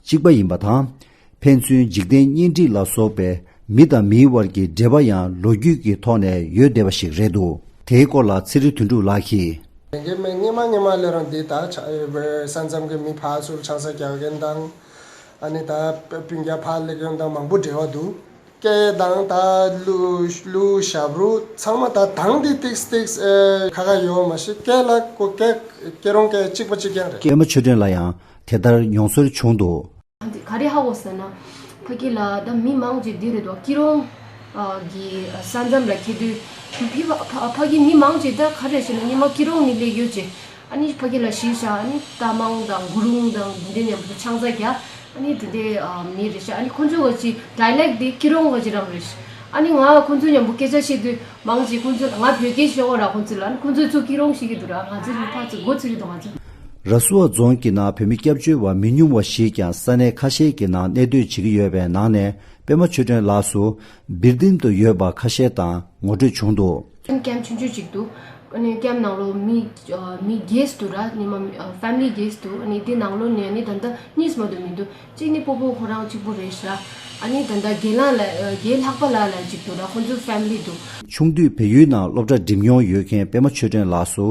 གཅིག་པ་ཡིན་པ་དང་། ཕན་ཚུན་འཇིག་རྟེན་གཉེན་སྒྲིག་ལ་སོགས་པའི་མི་དང་མིའི་དབར་གྱི་འབྲེལ་བ་ཡང་ལོ་རྒྱུས་ཀྱི་ཐོག་ནས་ཡོད་བསྡད་པ་ཞིག་རེད་འདུག། དེའི་སྐོར་ལ་ཚེ་རིང་དོན་གྲུབ་ལགས་ཀྱིས། ལས་འགན་མེད་སྔོན་མ་སྔོན་མ་ལས་རང་འདི་ད་ས་མཚམས་ཀྱི་མི་ཕར་ཚུར་ཆང་ས་རྒྱག་མཁན་དང་། ཨ་ནི་ད་སྤུན་ཀྱག་ཕར་སླེབས་མཁན་དང་མང་པོ་འབྲེལ་བ་འདུག། སྐད་དང་ད་གླུ་གླུ་ཞབས་བྲོ་ཚང་མ་ད་དང་དེ་ཏིག་ཏིག་ཨེ་ཁ་ཁ་ཡོད་མ་ཤེས། སྐད་ལ་ཁོ་སྐད་སྐད་རོང་སྐད་གཅིག་པ་གཅིག་རྐྱང་རེད། པད་མ་ཆོས་སྒྲོན་ལ་ཡང་དེ་ལྟར་མྱོང་ཚོར་བྱུང་འདུག། འདི་ག་རེ་ཧ་གོ་ཟེར་ན། ཕ་གི་ལ་ད་མི་མང་ཅིག་འདི་རེད་དོ། སྐྱིད་གྲོང་ཨ་གི་ས་མཚམས་ལ་འཁེལ་དུས་ཕི་ཕ་ཕ་ཕ་གི་མི་མང་ཅིག་ད་ག་རེ་ཟེར་ན་ཉི་མ་སྐྱིད་གྲོང་ནས་སླེབས་ཡོད་ཅེ། ཨ་ནི་ཕ་གི་ལ་གཞིས་ཆགས་ཨ་ནི་རྟ་མང་དང་གུ་རུང་དང་འདི་འདྲའི་མཉམ་དུ་ཆང་ས་རྒྱག། ཨ་ནི་འདི་འདྲའི་ཨ་མི་རེད་ཤག། ཨ་ནི་ཁོ་ཚོ་ག་ཅི་ཌའི་ལེག་འདི་སྐྱིད་གྲོང་ག་ཅི་རང་རེད། ཨ་ནི་ང་ཁོ་ཚོ་མཉམ་པོ་སྐད་ཆ་བཤད་དུས་མང་ཅིག་ཁོ་ཚོ་ལ་ང་བོད་སྐད་ཤོད་གོ་ར། ཁོ་ཚོ་ལ་ཨ་ནི་ཁོ་ཚོ་ཚུར་སྐྱིད་གྲོང་ཤེས་ཀྱི་འདུག་ར། ང་ཚོ་ནི་ཕར་ཚུར་མགོ་ཚོད་ཀྱི་འདུག་ང་ཚོ། ར་སུ་ཝ་རྫོང་གི་ནང་བོད་མི་སྐྱབས་བཅོལ་བ་མི་ཉུང་བ་ཞིག་ཀྱང་ས་གནས་ཁ་ཤས་ཀྱི་ནང་གནས་སྡོད་བྱེད་ཀྱི་ཡོད་པའི་ནང་ནས་པད་མ་ཆོས་སྒྲོན་ལགས་སུ་བིར་ཏིན་དུ་ཡོད་པ་ཁ་ཤས་དང་ངོ་སྤྲོད་བྱུང་འདུག། ཀེམ་ཆུང་ཆུང་ཅིག་འདུག། ཨ་ནི་ཀེམ་ནང་ལོགས་མི་ཨ་མི་བརྒྱད་འདུག་ར། ཉི་མ་མི་ཨ་ཕེ་མི་ལི་བརྒྱད་འདུག། ཨ་ནི་དེ་ནང་ལོགས་ནས་ཨ་ནི་ད་ལྟ་གཉིས་མ་གཏོགས་མི་འདུག། གཅིག་ནི་སྤོ་བོ་ཁོ་རང་གཅིག་པུ་རེད་ཤག། ཨ་ནི་ད་ལྟ་རྒན་ལགས་ལ་ཨ་རྒན་ལྷག་པ་ལགས་ལ་གཅིག་འདུག་ར། ཁོ་ཚོའི་ཕེ་མི་ལི་འདུག། ཆུང་དུས་བལ་ཡུལ་ནང་སློབ་གྲྭ་འགྲིམས་མྱོང་ཡོད་མཁན་པད་མ་ཆོས་སྒྲོན་ལགས་སུ།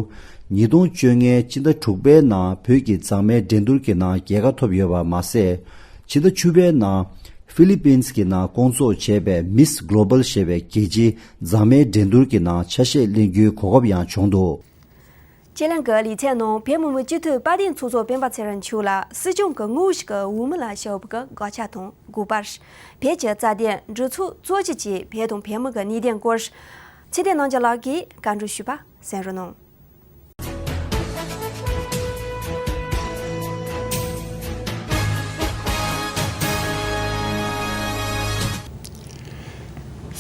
ཉིས་སྟོང་བཅོ་ལྔའི་སྤྱི་ཟླ་དྲུག་པའི་ནང་བོད་ཀྱི་མཛངས་མའི་འགྲན་བསྡུར་གྱི་ནང་རྒྱལ་ཁ་ཐོབ་ཡོད་པ་མ་ཟད། ཕྱི་ཟླ་བཅུ་པའི་ནང་ཧྥི་ལི་པིན་གྱི་ནང་བསྐོང་ཚོགས་བྱས་པའི་Miss Global ཞེས་པའི་རྒྱལ་སྤྱིའི་མཛངས་མའི་འགྲན་བསྡུར་གྱི་ནང་ཆ་ཤས་ལེན་རྒྱུའི་གོ་སྐབས་ཡང་བྱུང་འདུག། ཕྱི་གླིང་གི་ལེ་ཚན་ནང་བོད་མི་མང་སྤྱི་འཐུས་དཔལ་ལྡན་ཚོགས་གཙོ་སྤེན་པ་ཚེ་རིང་མཆོག་ལ་སྲིད་སྐྱོང་གི་དངོས་གཞི་གི་འོས་མི་ལ་བཞག་པའི་དགག་བྱ་དང་དགོངས་པ། བོད་ཀྱི་རྩ་དོན་སྒྲིག་འཛུགས་གཙོ་བྱས་ཀྱི་བོད་དང་བོད་མི་གི་གནད་དོན་སྐོར། ཚེ་བརྟན་རྣམ་རྒྱལ་ལགས་ཀྱིས་བཀའ་འདྲི་ཞུས་པ་གསན་རོགས་གནང་།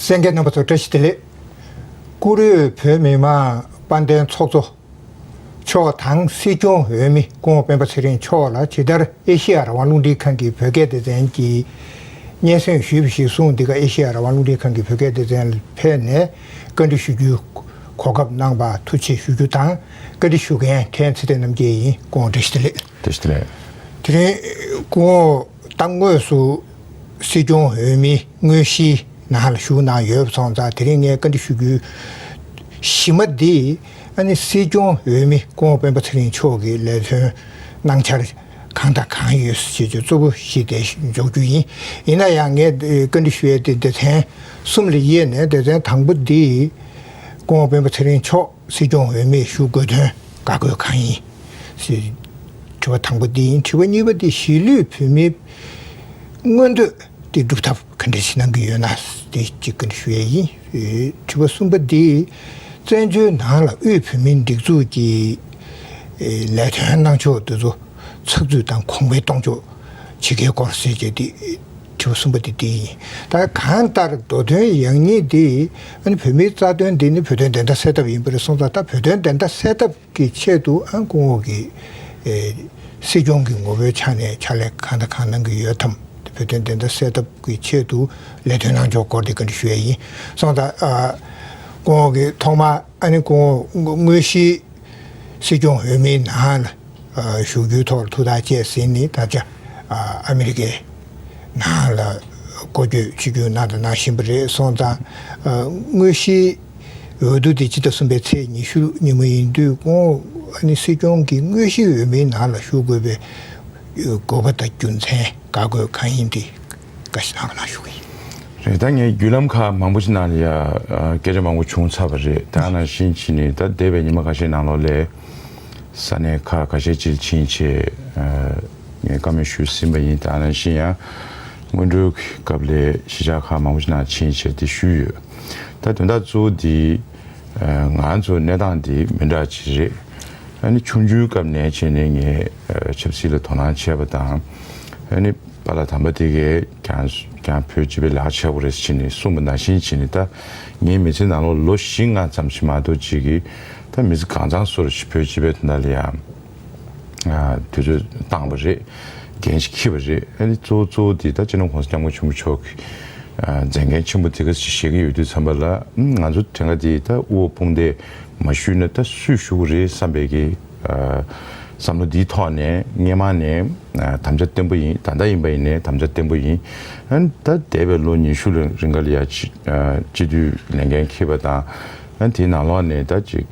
གསན་མཁན་རྣམ་པ་ཚོ་བཀྲ་ཤིས་བདེ་ལེགས། བཀུར་འོས་བོད་མི་མང་དཔལ་ལྡན་ཚོགས་གཙོ་མཆོག་དང་སྲིད་སྐྱོང་འོས་མི་སྐུ་ངོ་སྤེན་པ་ཚེ་རིང་མཆོག་ལ་ཇི་ལྟར་ཨེ་ཤེ་ཡ་རང་དབང་རླུང་འཕྲིན་ཁང་གི་བོད་སྐད་སྡེ་ཚན་གྱིས་སྙན་སེང་ཞུས་པ་ཞིག་གསུངས། འདི་ག་ཨེ་ཤེ་ཡ་རང་དབང་རླུང་འཕྲིན་ཁང་གི་བོད་སྐད་སྡེ་ཚན་ལ་ཕེབས་ནས་བཀའ་འདྲི་ཞུ་རྒྱུའི་གོ་སྐབས་གནང་བར་ཐུགས་རྗེ་ཆེ་ཞུ་རྒྱུ་དང་། བཀའ་འདྲི་ཞུ་མཁན་མཁན་ཚེ་བརྟན་རྣམ་རྒྱལ་ཡིན། སྐུ་ངོ་བཀྲ་ཤིས་བདེ་ལེགས། བཀྲ་ཤིས་བདེ་ལེགས། དེ་རིང་སྐུ་ངོ་ད་དངོས་སུ་སྲིད་སྐྱོང་འོས་མི་དངོས་གཞིའི་ནང་ལ་ཞུགས་གནང་ཡོད་པ་སོང་ཙང་། དེ་རིང་ངས་བཀའ་འདྲི་ཞུ་རྒྱུའི་གཞི་མ་འདི་ཨ་ནི་སྲིད་སྐྱོང་འོས་མི་སྐུ་ངོ་སྤེན་པ་ཚེ་རིང་མཆོག་གི་ལས་དོན་གནང་འཆར་གང་དང་གང་ཡོད་ཅེས་ཀྱི་གཙོ་བོ་བཞི་དེ་འཇོག་རྒྱུ་ཡིན། ཡིན་ན་ཡང་ངས་བཀའ་འདྲི་ཞུ་ཡས་དེ་སྡེ་ཚན་གསུམ་ལ་དབྱེ་ནས། སྡེ་ཚན་དང་པོ་འདི་སྐུ་ངོ་སྤེན་པ་ཚེ་རིང་མཆོག་སྲིད་སྐྱོང་འོས་མི་ཞུ་དགོས་དོན་དགག་དགོས་གང་ཡིན་ཞེས་དྲི་བ་དང་པོ་འདི་ཡིན། དྲི་བ་གཉིས་པ་འདི་གཞིས་ལུས་བོད་མིའི་མངོན་འདོད་དེ་སྒྲུབ་ཐབས་ག་འདྲ་ཞིག་གནང་གི་ཡོད་ན་དེ་གཅིག་བཀའ་འདྲི་ཞུ་ཡས་ཡིན། དྲི་བ་གསུམ་པ་འདི་བཙན་བྱོལ་ནང་ལ་དབུས་བོད་མིའི་སྒྲིག་འཛུགས་ཀྱི་ལས་དོན་གནང་ཕྱོགས་དེ་ཚོ་ཚགས་ཚུད་དང་གོང་འཕེལ་གཏོང་ཕྱོགས་ཇི་དགེའི་སྐོར་ཟེར་བྱས་ཏེ་དྲི་བ་གསུམ་པ་དེ་དེ་ཡིན། ད་གང་ལྟར་མདོ་དོན་ཡང་སྙིང་དེ་ཨ་ནི་བོད་མིའི་རྩ་དོན་འདི་ནི་བོད་དོན་བདེན་མཐའ་གསལ་ཐབས་ཡིན་པ་རེད་སོང་ཙང་། ད་བོད་དོན་བདེན་མཐའ་གསལ་ཐབས་ཀྱི་ཆེད་དུ་ཨ་སྐུ་ངོ་གིས་ཨེ་སྲིད་སྐྱོང་གི་ངོ་བོའི་ཆ་ནས་ཕྱག་ལས་གང་དང་གང་གནང་གི་ཡོད་དམ། བོད་དོན་བདེན་མཐའ་གསལ་ཐབས་ཀྱི་ཆེད་དུ་ལས་དོན་གནང་ཕྱོགས་སྐོར་དེ་བཀའ་འདྲི་ཞུ་ཡས་ཡིན་སོང་ཙང་། ཨ་སྐུ་ངོ་གིས་ཐོག་མར་ཨ་ནི་སྐུ་ངོ་དངོས་གཞིའི་སྲིད་སྐྱོང་འོས་མིའི་ནང་ལ་ཨ་བཞུགས་རྒྱུའི་ཐོག་ལ་ཐུགས་ཐག་བཅད་ཟིན་ནས། ད་ཆ་ཨ་ཨ་མི་རི་ཀའི་ནང་ལ་སྐོར་སྐྱོད་ཆིབས་བསྒྱུར་གནང་དང་གནང་བཞིན་པ་རེད་སོང་ཙང་། ཨ་དངོས་གཞིའི་འོས་བསྡུ་དེ་སྤྱི་ཟླ་གསུམ་པའི་ཚེས་ཉི་ཤུ་ཉིན་མོ་ཡིན་དུས། སྐུ་ངོ་ཨ་ནི་སྲིད་སྐྱོང་གི་དངོས་གཞིའི་འོས་མིའི་ནང་ལ་ཞུགས་དགོས་པའི་དགོས་པ་དང་རྒྱུ་མཚན་དགག་དགོས་གང་ཡིན་དེ་བཀའ་ཞིག་གནང་རོགས་གནང་ཞུ་གི་ཡིན། རེད། ད་ངས་བརྒྱུད་ལམ་ཁག་མང་པོ་ཞིག་ནང་ལ་ཡ་ཨ་སྐད་ཆ་མང་པོ་བྱུང་ཚར་བ་རེད། ད་ནང་བཞིན་བྱས་ནས་ད་འདས་པའི་ཉི་མ་ཁ་ཤས་ནང་ལོགས་ལ་ས་གནས་ཁག་ཁ་ཤས་ཅིག་ཕྱིན་བྱས་ཨ་ངས་བཀའ་མོལ་ཞུས་ཟིན་པ་ཡིན། ད་ནང་བཞིན་ཡང་སྔོན་འགྲོའི་སྐབས་ལ་གཞིས་ཆགས་ཁག་མང་པོ་ཞིག་ནང་ཕྱིན་བྱས་དེ་ཞུས་ཡོད། ད་དོན་དག་གཙོ་བོ་འདི་ཨ་ང་ཚོ་གནས་སྟངས་འདི་མི་འདྲ་ཅིག་རེད། ཨ་ནི་ཆུང་ཆུང་སྐབས་ནས་བྱས་ནས་ངས་ཨ་ཆབ་སྲིད་ལ་དོ་སྣང་བྱས་པ་དང་། ཨ་ནི་པཱ་ལགས་དམ་པ་དེ་གས་ཀྱང་ཀྱང་བོད་སྤྱི་པའི་ལས་ཀ་བྱེད་དགོས་རེད་ཟེར་ནས་གསུངས་པ་ནང་བཞིན་བྱས་ནས། ད་ངའི་མི་ཚེ་ནང་ལོགས་ལོ་བཞི་ལྔ་ཙམ་ཞིག་མ་གཏོགས་ཅིག་གིས་ད་མི་ཚེ་གང་ཚང་སོར་ཞིག་བོད་སྤྱི་པའི་དོན་དག་ལ་ཡང་ཨ་དུས་ཚོད་བཏང་བ་རེད། འགན་ཞིག་འཁྱེར་བ་རེད། ཨ་ནི་གཙོ་བོ་གཙོ་བོ་དེ་ད་སྤྱི་ནོར་༸གོང་ས་༸སྐྱབས་མགོན་ཆེན་པོ་མཆོག་གིས་ཨ་མཛད་འགན་ཆེན་པོ་དེ་ག་ཞིག་བཞེས་ཀྱི་ཡོད་དུས་ཙམ་པ་ལ། ཨ་ང་ཚོ་དེ་སྔ་དེ་ད་དབུ་བོ་དཔུང་སྡེ་མ་ཞུས་ན་ད་སུས་ཞུ་གི་རེད་བསམ་པའི་གི་ཨ་བསམ་བློ་འདིའི་ཐོག་ནས་སྔོན་མ་ནས་ཨ་དམ་བཅའ་བརྟན་པོ་ཡིན། ད་ལྟ་ཡིན་པ་ཡིན་ནའི་དམ་བཅའ་བརྟན་པོ་ཡིན། ཨ་ད་འདས་པའི་ལོ་ཉི་ཤུ་ལ་རིང་ག་ལ་ཡ་སྤྱི་ཨ་སྤྱི་འཐུས་ལས་འགན་འཁྱེར་བ་དང་། ཨ་དེའི་ནང་ལོགས་ནས་ད་ཅིག་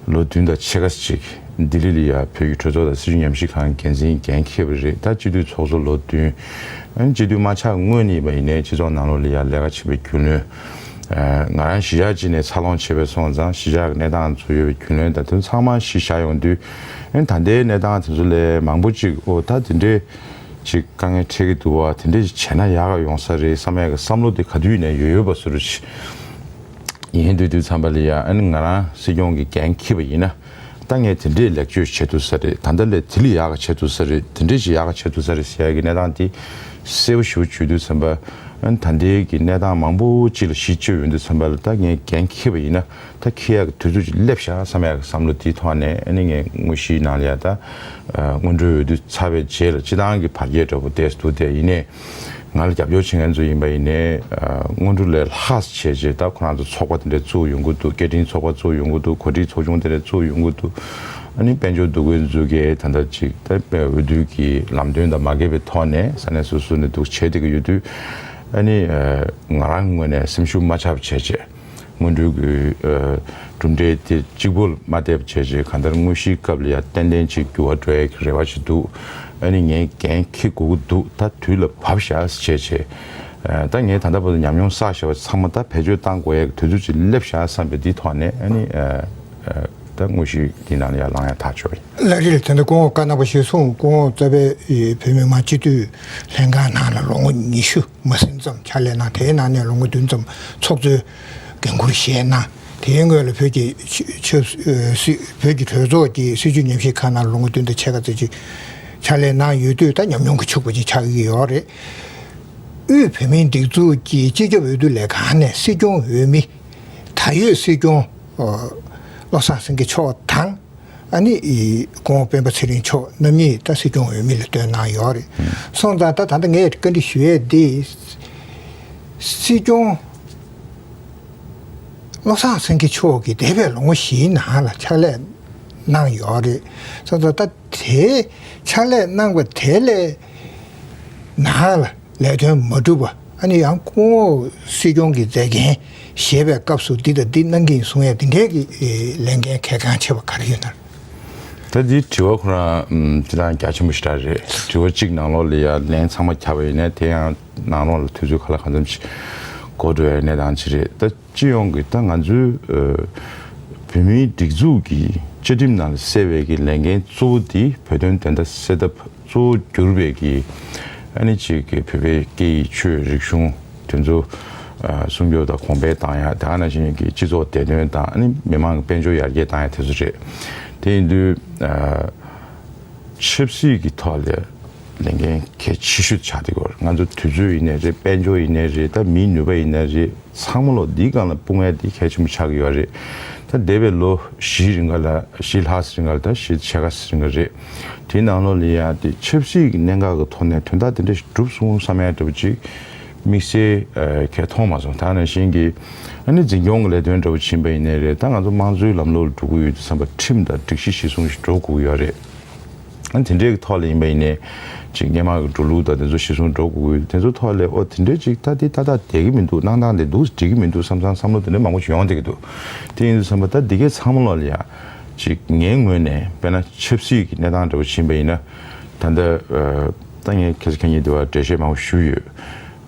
ལོ་བདུན་དང་ཕྱེད་ཀ་ཅིག་ལྡི་ལི་ལ་ཡ་བོད་ཀྱི་གྲོས་ཚོགས་དང་སྲིད་བྱུས་ཉམས་ཞིབ་ཁང་འགན་འཛིན་འགན་འཁྱེར་བ་རེད། ད་སྤྱི་འཐུས་ཚོགས་གཙོ་ལོ་བདུན། ཨ་སྤྱི་འཐུས་མ་ཆགས་སྔོན་ནས་ཡིན་པ་ཡིན་ནའི་སྤྱི་ཚོགས་ནང་ལོགས་ལ་ཡ་ལས་ཀ་བྱེད་པའི་རྒྱུས་ལོན། ཨ་ང་རང་གཞིས་ཆགས་གཅིག་ནས་འཚར་ལོངས་བྱས་པའི་སོང་ཙང་། གཞིས་ཆགས་ཀྱི་གནས་སྟངས་ཚོ་ཡོད་པའི་རྒྱུས་ལོན་དང་དེ་ཚང་མ་གཞི་བཞག་ཡོང་དུས། ཨ་ད་ལྟའི་གནས་སྟངས་དེ་ཚོ་ལས་མང་པོ་ཅིག་ཨོ་ད་དེ་འདྲའི་ཅིག་དཀའ་ངལ་འཕྲད་ཀྱི་འདུག་བ། དེ་འདྲ་ཞིག་བྱས་ན་ཡག་ག་ཡོང་ས་རེད་བསམ་ཡག་གི་བསམ་བློ་དེ་ག་དུས་ནས་ཡོད་ཡོད་པ་བཟོ་འདྲ་ཞིག་ཡིན། དུས་དུས་ཙམ་པ་ལ་ཡ་ཨ་ནི་ང་རང་སྲིད་སྐྱོང་གི་འགན་འཁྱེར་བ་ཡིན་ན། ད་ངས་དེ་འདྲས་ལེགས་བཅོས་བྱེད་ཐུབ་ས་རེད། ད་ལྟ་ལས་དེ་ལས་ཡག་ག་བྱེད་ཐུབ་ས་རེད། དེ་འདྲས་ཞིག་ཡག་ག་བྱེད་ཐུབ་ས་རེད་ཟེར་ཡག་གི་གནས་སྟངས་དེ་གསལ་པོ་ཞེ་པོ་བརྗོད་དུས་ཙམ་པ། ཨ་ནི་ད་ལྟའི་གི་གནས་སྟངས་མང་པོ་ཅིག་ལ་གཞི་བཅོལ་ཡོང་དུས་ཙམ་པ་ལ། ད་ངས་འགན་འཁྱེར་བ་ཡིན་ན། ད་འཁྱེར་ཡག་གི་དུས་ཚོད་ཅིག་སླེབས་ཤག་བསམ་ཡག་གི་བསམ་བློ་དེའི་ཐོག་ནས། ཨ་ནི་ངས་དངོས་གཞིའི་ནང་ལ་ཡ་ད་ཨ་སྔོན་འགྲོའི་འོས་བསྡུ་ཚར་བའི་རྗེས་ལ་སྤྱི་བཏང་གི་བར་ཆད་འདྲ་པོ་ཏོག་ཙམ་འདུག་སྟེ། ཡིན་ནའི་ང་ལ་རྒྱབ་སྐྱོར་བྱེད་མཁན་ཚོ་ཡིན་པ་ཡིན་ནའི་ཨ་སྔོན་འགྲོ་ལས་ལྷག་བྱས་རྗེས་ད་ཁོ་རང་ཚོ་ཚོགས་པ་དེ་འདྲ་བཙུགས་ཡོང་གི་འདུག། སྐད་འཕྲིན་ཚོགས་པ་བཙུགས་ཡོང་གི་འདུག། གོ་སྒྲིག་ཚོགས་ཆུང་དེ་འདྲ་བཙུགས་ཡོང་གི་འདུག། ཨ་ནི་དཔལ་འབྱོར་འདུ་འགོད་འཛུགས་མཁན་ད་ལྟ་ཅིག་ད་འོས་བསྡུ་གི་ལམ་སྟོན་དང་མ་འགལ་བའི་ཐོག་ནས་ས་གནས་སོ་སོ་ནས་འདུག་བྱས་བསྡད་ཀྱི་ཡོད་དུས། ཨ་ནི་ཨ་ང་རང་ངོས་ནས་སེམས་ཤུགས་མ་ཆག་པ་བྱས་རྗེས། སྔོན་འགྲོའི་གི་ཨ་ གྲུབ་འབྲས་དེ་གཅིག་པོ་མ་བསྡད་པ་བྱས་བྱས་གང་ལྟར་དངོས་གཞིའི་སྐབས་ལ་ཡང་ཏན་ཏན་ཅིག་འགྱུར་བ་འགྲོ་ཡག་གི་རེ་བ་ཞིག་འདུག་ཨ་ནི་ངས་འགན་འཁྱེར་དགོས་ཀྱི་འདུག་ད་དུས་ལ་བབས་བཞག་བྱས་བྱས། ད་ངས་ད་ལྟ་བར་དུ་ཉམས་མྱོང་བསགས་བཞག་པ་ཚང་མ་ད་བེད་སྤྱོད་བཏང་དགོས་ཡག་གི་དུས་ཚོད་ཅིག་སླེབས་བཞག་བསམ་པའི་འདིའི་ཐོག་ནས་ཨ་ནི་ད་དངོས་གཞི་འདི་ནང་ལ་ཡང་ལངས་ཡག་ཐག་ཆོད་ཡིན། ལགས་རེད། ད་ལྟ་སྐུ་ངོ་བཀའ་གནང་བ་ཞིག་གསུངས། སྐུ་ངོ་རྩ་བའི་བོད་མི་མང་སྤྱི་འཐུས་ལྷན་ཁང་ནང་ལ་ལོ་ངོ་ཉི་ཤུ་མ་ཟིན་ཙམ་ཕྱག་ལས་གནང་། དེའི་ནང་ནས་ལོ་ངོ་བདུན་ཙམ་ཚོགས་གཙོའི་འགན་འཁུར་བཞེས་གནང་། དེའི་སྔོན་ལ་བོད་ཀྱི་ཆབ་སྲིད་བོད་ཀྱི་གྲོས་ཚོགས་ཀྱི་སྲིད་བྱུས་ཉམས་ཞིབ་ཁང་ནང་ལོ་ངོ་བདུན་དང་ཕྱེད་ཀ་ཙམ་ཅིག་ཕྱག་ལས་གནང་ཡོད་དུས་ད་ཉམས་མྱོང་གི་ཕྱུག་པོ་ཅིག་ཆགས་ཀྱི་ཡོད་རེད། དབུས་བོད་མིའི་སྒྲིག་འཛུགས་ཀྱི་སྤྱི་ཁྱབ་འོས་བསྡུ་ལས་ཁང་ནས་སྲིད་སྐྱོང་འོས་མི་ད་ཡོད་སྲིད་སྐྱོང་བློ་བཟང་སེང་གེ་མཆོག་དང་། ཨ་ནི་སྐུ་ངོ་སྤེན་པ་ཚེ་རིང་མཆོག་རྣམ་གཉིས་ད་སྲིད་སྐྱོང་འོས་མི་ལ་བཏོན་གནང་ཡོད་རེད། སོང་ཙང་ད་ད་ལྟ་ངས་བཀའ་འདྲི་ཞུ་ཡས་འདི། སྲིད་སྐྱོང་བློ་བཟང་སེང་གེ་མཆོག་གིས་འདས་པའི་ལོ་ངོ་བཞིའི་ནང་ལ་ཕྱག་ལས་གནང་ཡོད་རེད། སོང་ཙང་ད་དེ་ཕྱག་ལས་གནང་བ་དེ་ལས་ནང་ལ་ལས་དོན་མ་གྲུབ་པ། ཨ་ནི་ཡང་སྐུ་ངོ་སྲིད་སྐྱོང་གི་མཛད་འགན་བཞེས་པའི་སྐབས་སུ་འདི་དང་འདི་གནང་གི་ཡིན་གསུང་ཡས་འདི་འདྲའི་གི་ལས་འགན་གལ་འགངས་ཆེ་བ་ག་རེ་ཡོད་ན། ད་འདི་དྲི་བ་ཁོ་རང་ཨམ་སྤྱིར་བཏང་རྒྱ་ཆེན་པོ་ཞེ་དྲག་རེད། དྲི་བ་གཅིག་ནང་ལོགས་ལ་ཡ་ལན་ཚང་མ་ཁྱབ་པ་ཡིན་ན་དེ་ཡང་ནང་ལོགས་ལ་དུས་ཚོད་ག་ལ་གང་འཚམ་ཞིག་འགོར་འགྲོ་ཡ་གནས་སྟངས་ཅིག་རེད། ད་སྤྱི་ཡོངས་ཀྱི་ད་ང་ཚོའི་ཨ་བོད་མིའི་སྒྲིག་འཛུགས་ཀྱི་བཅའ་ཁྲིམས་ནང་ལ་གསལ་བའི་གི་ལས་འགན་གཙོ་བོ་འདི་བོད་དོན་བདེན་མཐའ་གསལ་ཐབས་གཙོ་བོ་གྱུར་པའི་གི་ཨ་ནི་ཅིག་གི་བོད་པའི་སྐད་ཡིག་ཆོས་རིག་གཞུང་དེ་ཚོ་ཨ་སྲུང་སྐྱོབ་དང་གོང་འཕེལ་བཏང་ཡ། དེ་ག་ནང་བཞིན་གྱི་སྤྱི་ཚོགས་བདེ་དོན་དང་ཨ་ནི་མི་མང་གི་དཔལ་འབྱོར་ཡར་རྒྱས་བཏང་ཡ་དེ་ཚོ་རེད། དེ་ཡིན་དུས་ཨ་ཆབ་སྲིད་ཀྱི་ཐོག་ལ་ལས་འགན་གལ་ཆེ་ཤོས་ཆགས་བསྡད་ཡོད་རེད། ང་ཚོ་དུས་ཚོད་ཡིན་ནའི་རེད། དཔལ་འབྱོར་ཡིན་ནའི་རེད། ད་མིའི་ནུས་པ་ཡིན་ནའི་རེད། ཚང་མ་ལོ་འདིའི་སྒང་ལ་སྤུངས་ཡ་འདི་གལ་ཆེན་པོ་ཆགས་ཀྱི་ཡོད་རེད། ད་འདས་པའི་ལོ་བཞིའི་རིང་ག་ལ་བཞི་ལྷག་ཙམ་རིང་ག་ལ་ད་བཞི་ཕྱེད་ཀ་ཙམ་རིང་ག་རེད། དེའི་ནང་ལོགས་ལ་ཡ་དེ་ཆབ་སྲིད་ཀྱི་གནད་འགག་གི་ཐོག་ནས་དོན་དག་དེ་འདྲ་ཞིག་འགྲུབ་སོང་བསམ་ཡ་འདྲ་པོ་ཅིག་དམིགས་བསལ་གལ་མཐོང་མ་སོང་། ད་ནང་བཞིན་གྱི་ཨ་ནི་འཛིན་སྐྱོང་གི་ལས་དོན་འདྲ་པོ་ཕྱིན་པ་ཡིན་ནའི་རེད། ད་ང་ཚོ་དམངས་གཙོའི་ལམ་ལུགས་ལ་འགྲོ་གི་ཡོད་དུས་ཙམ་པ་ཁྲིམས་དང་སྒྲིག་གཞི་གཞིར་བཟུང་ཞིག་འགྲོ་དགོས་ཀྱི་ཡོད་རེད། ཨ་དེ་འདྲའི་ཐོག་ལ་ཡིན་པ་ཡིན་ནའི་ཅིག་སྔོན་མ་གི་འགྲོ་ལུགས་དང་དེ་ཚོ་གཞིར་བཟུང་འགྲོ་དགོས་ཀྱི་ཡོད། དེ་ཚོ་ཐོག་ལ་ཨོ་དེ་འདྲའི་ཅིག་ད་དེ་ཏག་ཏག་བསྡད་ཀྱི་མི་འདུག་སྣང་སྟངས་དེ་འདུག་འགྲིག་གི་མི་འདུག་བསམ་བསམ་བསམ་བློ་དེ་འདྲ་མང་པོ་ཞིག་ཡོང་བསྡད་ཀྱི་འདུག་དེ་ཡིན་དུས་ཙམ་པ་ད་འདི་གའི་ཚང་མ་ལོག་ལ་ཡ་ཅིག་ངའི་ངོས་ནས་དཔེར་ན་ཆབ་སྲིད་ཀྱི་གནས་སྟངས་འདྲ་པོ་ཕྱིན་པ་ཡིན་ན། ད་ལྟ་ད་ངས་ཁ་སང་ཁ་ཉིན་དེ་བ་འགྲེལ་བཤད་མང་པོ་ཞུས་ཡོད།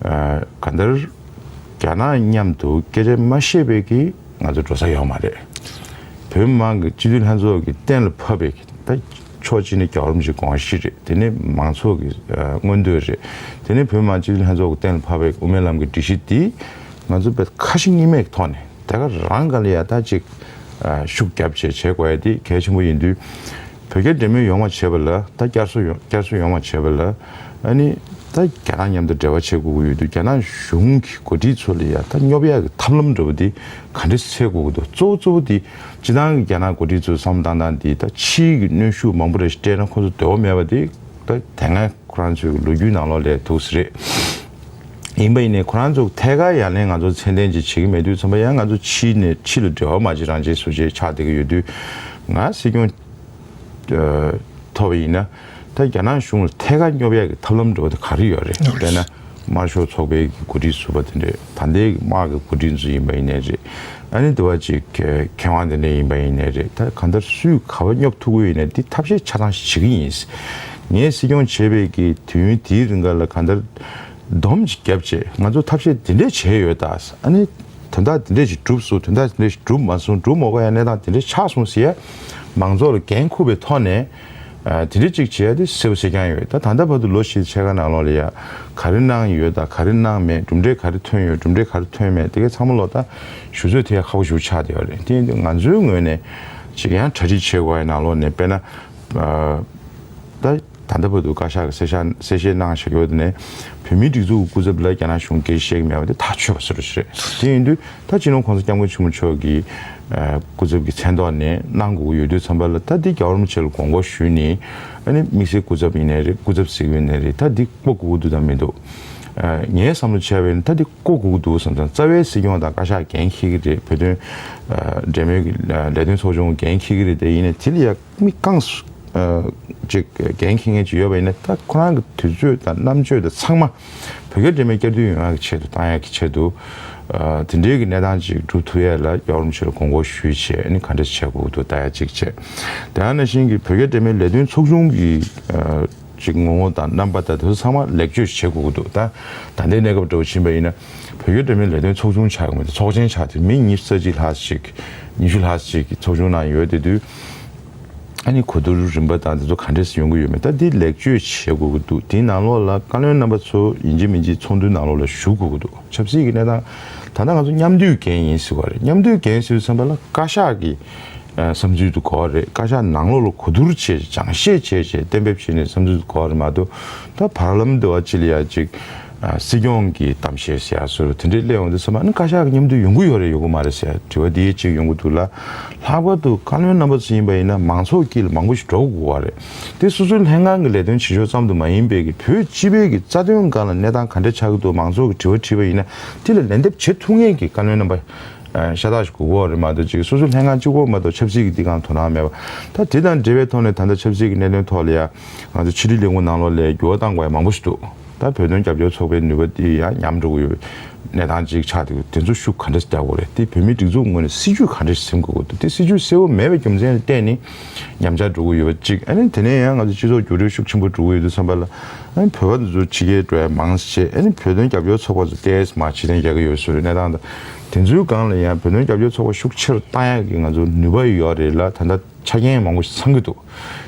གང་ལྟར་རྒྱ་ནག་མཉམ་དུ་སྐད་ཆ་མ་བཤད་པའི་གི་ང་ཚོ་འགྲོ་ས་ཡོད་མ་རེད། བོད་མི་མང་གི་སྤྱི་འཐུས་ལྷན་ཚོགས་ཀྱིས་གཏན་ལ་ཕབ་པའི་ད་ཕྱོགས་གཅིག་ནས་རྒྱལ་བ་རིན་པོ་ཆེའི་དགོངས་གཞི་རེད། དེ་ནས་མང་ཚོགས་ཀྱི་མངོན་འདོད་རེད། དེ་ནས་བོད་མི་མང་སྤྱི་འཐུས་ལྷན་ཚོགས་ཀྱིས་གཏན་ལ་ཕབ་པའི་དབུ་མའི་ལམ་གྱི་སྒྲིག་གཞི་འདི་ང་ཚོ་བས་ཁ་ཞེ་གཉིས་མེད་ཀྱི་ཐོག་ནས་དེ་ག་རང་ག་ལ་ཡ་ད་ཅིག་ཤུགས་རྒྱབ་བྱས་བྱེད་དགོས་ཡ་དེ་གལ་ཆེན་པོ་ཡིན་དུས། བོད་རྒྱ་འབྲེལ་མོལ་ཡོང་བ་བྱེད་པ་ལ་ད་བསྐྱར་གསོ་ཡོང་བསྐྱར་གསོ་ཡོང་བ་བྱེད་པ་ལ་ཨ་ནི་ད་རྒྱ་ནག་མཉམ་དུ་འབྲེལ་བ་བྱེད་དགོས་ཀྱི་ཡོད་དུས་རྒྱ་ནག་གཞུང་གི་འགོ་ཁྲིད་ཚོ་ལ་ཡ་ད་སྙོབ་ཡག་གི་ཐབས་ལམ་འདྲ་པོ་འདི་ག་འདྲ་འཚོལ་དགོས་ཀྱི་འདུག་གཙོ་བོ་གཙོ་བོ་འདི་སྤྱི་བཏང་གི་རྒྱ་ནག་འགོ་ཁྲིད་ཚོའི་བསམ་བློ་བཏང་སྟངས་འདི་ད་ཕྱིའི་གི་གནོན་ཤུགས་མང་པོ་རེ་སྤྲད་ན་ཁོང་ཚོ་འདོད་པ་མེད་པ་འདི་ད་དེ་སྔ་ཁོ་རང་ཚོའི་ལོ་རྒྱུས་ནང་ལོགས་ལ་ཐུག་ས་རེད། ཡིན་པ་ཡིན་ནའི་ཁོ་རང་ཚོ་ཐད་ཀར་ཡ་ལན་ང་ཚོ་ཚད་ལྡན་ཅིག་བྱེད་ཀྱི་མེད་དུས་ཙམ་པ་ཡང་ང་ཚོ་ཕྱི་ནས་ཕྱི་ལ་འབྲེལ་བ་མ་བྱེད་རང་བྱེད་བཟོ་བྱེད་ཆགས་བསྡད་ཀྱི་ཡོད་དུས་ང་སྲིད་སྐྱོང་ཐོབ་པ་ཡིན་ན་ད་རྒྱ་ནག་གཞུང་ལ་ཐད་ཀར་སྙོབ་ཡག་གི་ཐབས་ལམ་འདྲ་པོ་དེ་ག་རེ་ཡོད་རེད། དཔེར་ན་དམར་ཤོག་ཚོགས་པའི་གི་འགོ་ཁྲིད་ཟུར་པ་དེ་འདྲས་ད་ལྟའི་གི་དམག་གི་འགོ་ཁྲིད་ཚོ་ཡིན་པ་ཡིན་ནའི་རེད། ཨ་ནི་དེ་བ་ཅིག་མཁས་དབང་དེ་འདྲས་ཡིན་པ་ཡིན་ནའི་རེད། ད་གང་ལྟར་སུས་ག་པར་སྙོབ་ཐུབ་ཀྱི་ཡོད་ནའི་འདི་ཐབས་ཤེས་ཆ་ཚང་ཞིག་བྱེད་ཀྱི་ཡིན། ངས་སྲིད་སྐྱོང་བྱས་པའི་གི་དུས་ཡུན་དེའི་རིང་ག་ལ་གང་ལྟར་སྡོམ་ཅིག་བརྒྱབ་བྱས་ང་ཚོ་ཐབས་ཤེས་དེ་འདྲས་བྱས་ཡོད་ད། ཨ་ནི་དོན་དག་དེ་འདྲས་ཞིག་གྲུབ་སོང་། དོན་དག་དེ་འདྲས་ཞིག་གྲུབ་མ་སོང་། གྲུབ་མ་དགོས་ཡ་གནས་སྟངས་དེ་འདྲས་ཆགས་སོང་ཟེར་ཡ་མང་ཚོགས་ལ་འགན་འཁུར་བའི་ཐོག་ནས་ཨ་དེ་འདྲས་ཅིག་བྱས་ཡ་དེ་གསལ་པོ་གསལ་རྐྱང་ཡོད། ད་ད་ལྟ་བར་དུ་ལོ་བཞི་ཕྱེད་ཀ་ནང་ལོགས་ལ་ཡ་ག་རེ་གནང་ཡོད་ད་ག་རེ་གནང་མེད། གྲུབ་འབྲས་ག་རེ་ཐོན་ཡོད། གྲུབ་འབྲས་ག་རེ་ཐོན་མེད། དེ་གའི་ཚང་མ་ལོ་ད་ཞུ་ཚོད་དེ་ཡ་ཁག་པོ་ཞིག་ཆགས་བསྡད་ཡོད་རེད། དེ་ཡིན་དུས་ང་ཚོའི་ངོས་ནས་ཅིག་ཡང་གྲ་སྒྲིག་བྱེད་དགོས་ཡ་ནང་ལོགས་ནས་དཔེར་ན་ཨ་ད། ད་ལྟ་བར་དུ་བཀའ་ཤག་གིས་གསལ་བཤད་གསལ་བཤད་གནང་བཞག་ཡོད་དེ་ནས་བོད་མིའི་སྒྲིག་འཛུགས་ཀྱི་སྐུ་ཚབ་ལ་རྒྱ་ནག་གཞུང་སྐད་ཆ་བཤད་ཀྱི་མེད་པ་དེ་ཐག་ཆོད་པ་བཟོ་འདྲ་ཞིག་རེད། དེ་ཡིན་དུས་ད་སྤྱི་ནོར་༸གོང་ས་༸སྐྱབས་མགོན་ཆེན་པོ་མཆོག་གིས་ཨ་སྐུ་ཚབ་ཀྱི་མཚན་ཐོག་ནས་གནང་དགོས་ཀྱི་ཡོད་དུས་ཙམ་པ་ལ་ད་འདི་རྒྱལ་བ་རིན་པོ་ཆེ་ལ་དགོངས་སྐོར་ཞུས་ནས་ཨ་ནི་དམིགས་བསལ་སྐུ་ཚབ་ཡིན་ནའི་རེད། སྐུ་ཚབ་ཟེར་གྱི་ཡོད་ནའི་རེད། ད་འདི་སྤོ་དགོས་ཀྱི་འདུག་དང་མི་འདུག་ཨ་ངའི་བསམ་བློ་བྱས་པ་ཡིན་ན་ད་འདི་བསྐོ་དགོས་ཀྱི་འདུག་བསམ་ཙང་རྩ་བའི་སྲིད་སྐྱོང་དང་བཀའ་ཤག་འགན་འཁྱེར་གྱི་རེད། བོད་དོན་ཨ་འབྲེལ་མོལ་གྱི་ཨ་ལས་དོན་ཚོགས་ཆུང་འགན་འཁྱེར་གྱི་རེད། དེ་ཡིན་ནའི་དེ་ལ་ཡ། མི་རྐང་ཨ་ཅིག་འགན་འཁྱེར་མཁན་ཅིག་ཡོད་པ་ཡིན་ན་ད་ཁོ་རང་གི་དུས་ཚོད་དང་རྣམ་དཔྱོད་དང་ཚང་མ་བོད་རྒྱ་འབྲེལ་མོལ་བསྐྱར་ཟློས་ཡོང་ཡག་གི་ཆེད་དུ་བཏང་ཡག་གི་ཆེད་དུ་ ཨ་དེ་འདྲའི་གི་གནས་སྟངས་ཅིག་སྒྲུབ་ཐུབ་ཡས་ལ་ཡག་རོམ་ཆེ་རུ་དགོངས་སྐོར་ཞུས་བྱས་ཨ་ནི་ག་འདྲས་བྱེད་དགོས་འདུག་ལྟ་ཡ་གཅིག་བྱས། དེ་ཡང་ན་བཞིན་གྱི་བོད་རྒྱ་འབྲེལ་མོལ་ལས་དོན་ཚོགས་ཆུང་གི་ཨ་ཅིག་ངོ་བོ་དང་རྣམ་པ་དང་དེ་ཚོ་ཚང་མ་ལེགས་བཅོས་བྱེད་དགོས་ཀྱི་འདུག་ད་ད་ལྟའི་གནས་སྐབས་འདྲ་བོ་ཕྱིན་པ་ཡིན་ན་བོད་རྒྱ་འབྲེལ་མོལ་ལས་དོན་ཚོགས་ཆུང་ཆགས་ཀྱི་མི་འདུག་ཚོགས་ཆེན་ཆགས་དུས་མི་ཉི་ཤུ་རྩ་གཅིག་ལྷག་ཅིག་ཉི་ཤུ་ལྷག་ཅིག་གི་ཚོགས་ཆུང་ནང་ཡོད་དེ་དུས། ཨ་ནི་གོ་བསྡུར་རིམ་པ་དང་དེ་ཚོ་ག་འདྲས་ཡོང་གི་ཡོད་མེད་ད་འདི་ལེགས་བཅོས་བྱེད་དགོས་ཀྱི་འདུག་དེའི་ནང་ལོགས་ལ་བཀའ་བློན་རྣམ་པ་ཚོ་ཡིན་གཅིག་མིན་གཅིག་ཚོགས་འདུའི་ནང་ལོགས་ལ་ཞུགས་དགོས་ཀྱི་འདུག་ཆབ་སྲིད་ཀྱི་གནས་སྟངས་ད་ལྟ་ང་ཚོ་མཉམ་འདུས་འགན་ཡིན་ཟེར་བ་རེད། མཉམ་འདུས་འགན་ཟེར་བའི་བསམ་པ་ལ་བཀའ་ཤག་གི་ཨ་བསམ་ཚུལ་དུ་གོ་བ་རེད། བཀའ་ཤག་ནང་ལོགས་ལ་གོ་བསྡུར་བྱས་སྦྱང་བཤད་བྱས་བྱས་གཏན་འབེབས་བྱས་ནས་བསམ་ཚུལ་དུ་གོ་བ་རེད་མ་གཏོགས་ད་བར་ལམ་དུ་བ་ཅི་ལ་ཡ་ཅིག་ཨ་སྲིད་སྐྱོང་གི་གཏམ་བཤད་ཟེར་ཡ་སོགས་དེ་འདྲའི་སླེབས་ཡོང་དུས་ཚང་མ་ནི་བཀའ་ཤག་གི་མཉམ་དུ་ཡོང་གི་ཡོད་རེད་ཡོང་གི་མ་རེད་ཟེར་ཡ་དྲི་བ་འདི་གཅིག་ཡོང་གི་འདུག་ལ། ལྷག་པར་དུ་བཀའ་བློན་རྣམ་པ་ཚོ་ཡིན་པ་ཡིན་ན་མང་ཚོགས་དཀྱིལ་ལ་མང་པོ་ཞིག་འགྲོ་དགོས་པ་རེད། དེ་སོ་སོའི་ལྷན་ཁང་གི་ལས་དོན་བྱེད་ཕྱོགས་ཙམ་དུ་མ་ཡིན་པའི་གི་བོད་སྤྱི་པའི་གི་རྩ་དོན་སྒང་ལ་གནས་སྟངས་ག་འདྲ་ཆགས་ཀྱི་འདུག་མང་ཚོགས་ཀྱི་དྲི་བ་དྲིས་པ་ཡིན་ན་དེ་ལ་ལན་འདེབས་བྱེད་ཐུབ་མཁན་གྱི་བཀའ་བློན་རྣམ་པ་ཤ་སྟག་ཞིག་དགོས་ཀྱི་ཡོད་རེད་མ་གཏོགས་ཅིག་སོ་སོའི་ལྷན་ཁང་གཅིག་པོ་མ་གཏོགས་ཆབ་སྲིད་ཀྱི་འདི་སྒང་དོ་སྣང་མེད་པ། ད་དེ་དང་འབྲེལ་བའི་ཐོག་ནས་ད་ལྟ་ཆབ་སྲིད་ཀྱི་གནད་དོན་ཐོག་ལ་ཡ་ང་ཚོ་ཕྱི་དྲིལ་ལས་ཁུངས་ནང་ལོགས་ལ་འགྱུར་བ་བཏང་དགོས་ཡ་མང་པོ་ཞིག་འདུག་ད་བོད་དོན་རྒྱབ་སྐྱོར་ཚོགས་པའི་ནུས་པ་དེ་ཡང་ཉམས་འགྲོ་གི་ཡོད་པའི་གནས་སྟངས་ཅིག་ཆགས་འདུག་དེ་ཚོ་ཤུགས་ག་འདྲ་རྒྱག་དགོས་རེད། དེ་བོད་མིའི་སྒྲིག་འཛུགས་ངོས་ནས་སྲིད་ཇུས་ག་འདྲ་འཛིན་དགོས་འདུག་དེ་སྲིད་ཇུས་གསལ་བོ་མེད་པའི་རྒྱུ་མཚན་ལ་བརྟེན་ནས་ཉམས་ཆག་འགྲོ་གི་ཡོད་པ་གཅིག་ཨ་ནི་དེ་ནས་ཡང་ང་ཚོ་སྤྱི་ཚོགས་འགྱུར་འགྲོས་ཤུགས་ཆེན་པོ་འགྲོ་གི་ཡོད་དུས་ཙམ་པ་ལ་ཨ་ནི་བོད་པ་ཚོ་ཕྱི་རྒྱལ་འགྲོ་ཡ་མང་ཆེ་ཨ་ནི་བོད་དོན་རྒྱབ་སྐྱོར་ཚོགས་པ་ཚོ་ཏོག་ཙམ་མར་ཕྱིར་འཐེན་རྒྱག་གི་ཡོད་ཟེར་བའི་གནས་སྟངས་དང་དེ་ཚོའི་སྒང་ལ་ཡང་བོད་དོན་རྒྱབ་སྐྱོར་ཚོགས་པ་ཤུགས་ཆེ་རུ་བཏང་ཡ་གི་ང་ཚོ་ནུས་པ་ཡོད་རེད་ལ་ད་ལྟ་ཆ་རྐྱེན་མང་པོ་ཞིག་ཚང་གི་འདུག་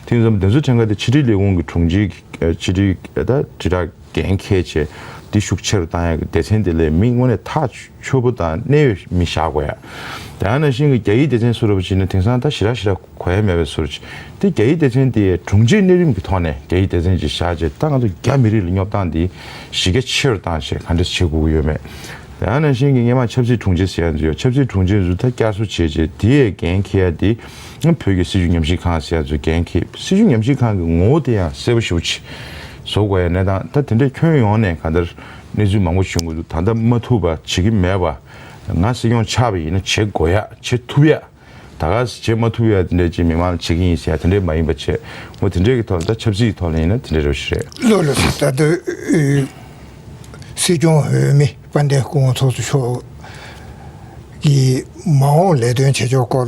དེ་ཡིན་ཙང་དེ་ཚོ་ཕྲན་ཁ་དེ་ཕྱི་དྲིལ་ལས་ཁུངས་ཀྱི་དྲུང་ཆེ་གི་ཕྱི་དྲིལ་ད་དྲིལ་བསྒྲགས་འགན་འཁྱེར་བྱས་འདི་ཤུགས་ཆེ་རུ་བཏང་ཡ་གི་སྡེ་ཚན་དེ་ལས་མི་དངོས་གནས་ཐག་ཆོད་པོ་དང་གནད་ཡོད་མི་བཞག་དགོས་ཡ། ད་ཡང་ན་ཤིང་གི་རྒྱ་ཡིག་སྡེ་ཚན་སུ་རེད་པ་ཅིག་ན་དེང་སང་ད་ཞེ་དྲག་ཞེ་དྲག་གོ་ཡ་མེད་པའི་སུ་རེད་ཅིག་དེ་རྒྱ་ཡིག་སྡེ་ཚན་དེ་དྲུང་ཆེ་གནས་རིམ་གྱི་ཐོག་ནས་རྒྱ་ཡིག་སྡེ་ཚན་ཅིག་བཞག་བྱས་ད་ང་ཚོ་རྒྱ་མི་རིགས་ལ་སྙོབ་སྟངས་འདི་གཞི་རྒྱ་ཆེ་རུ་བཏང་བྱས་ག་འདྲ་བྱེད་དགོས་ཀྱི་ཡོད་མེད། ད་ཡང་ན་ཤིང་གི་སྔོན་མ་ཆབ་སྲིད་དྲུང་ཆེ་ཟེར་ཡ་ཚོ་ཡོད། ཆབ་སྲིད་དྲུང་ཆེ་ཚོ་ད་བསྐྱར་གསོ་བྱས་རྗེས་དེའི་འགན་འཁྱེར་ཡ་དེ་བོད་ཀྱི་སྲིད་བྱུས་ཉམས་ཞིབ་ཁང་ཟེར་ཡ་ཚོ་འགན་འཁྱེར། སྲིད་བྱུས་ཉམས་ཞིབ་ཁང་གི་ངོ་བོ་དེ་ཡང་གསལ་པོ་ཞེ་པོ་ཅིག་བཟོ་དགོས་ཡ་གནས་སྟངས་ད་དེ་འདྲའི་ཁྱོན་ཡོངས་ནས་གང་ལྟར་གནས་ཚུལ་མང་པོ་བྱུང་གི་འདུག་ད་ལྟ་མ་ཐུབ་པ་བྱེད་ཀྱི་མེད་པ། ང་སྲིད་སྐྱོང་ཆགས་པ་ཡིན་ན་བྱེད་དགོས་ཡ་བྱེད་ཐུབ་ཡ། ད་ག་སེ་བྱེད་མ་ཐུབ་ཡ་དེ་འདྲ་ཅིག་མི་མང་ལ་བྱེད་ཀྱི་ཡིན་ཟེར་ཡ་དེ་འདྲ་མ་ཡིན་པ་བྱས། འོ་དེ་འདྲའི་གི་ཐོག་ལ་ད་ཆབ་སྲིད་ཀྱི་ཐོག་ལ་ཡིན་ན་དེ་འདྲ་རེད་ཞེས་རེད། ལགས་ལགས་སོ། ད་ལྟ་སྲིད་སྐྱོང་འོས་མི་དཔལ་ལྡན་སྐུ་ངོ་ཚོགས་གཙོ་མཆོག་གིས་མ་འོངས་ལས་དོན་བྱེད་ཕྱོགས་སྐོར་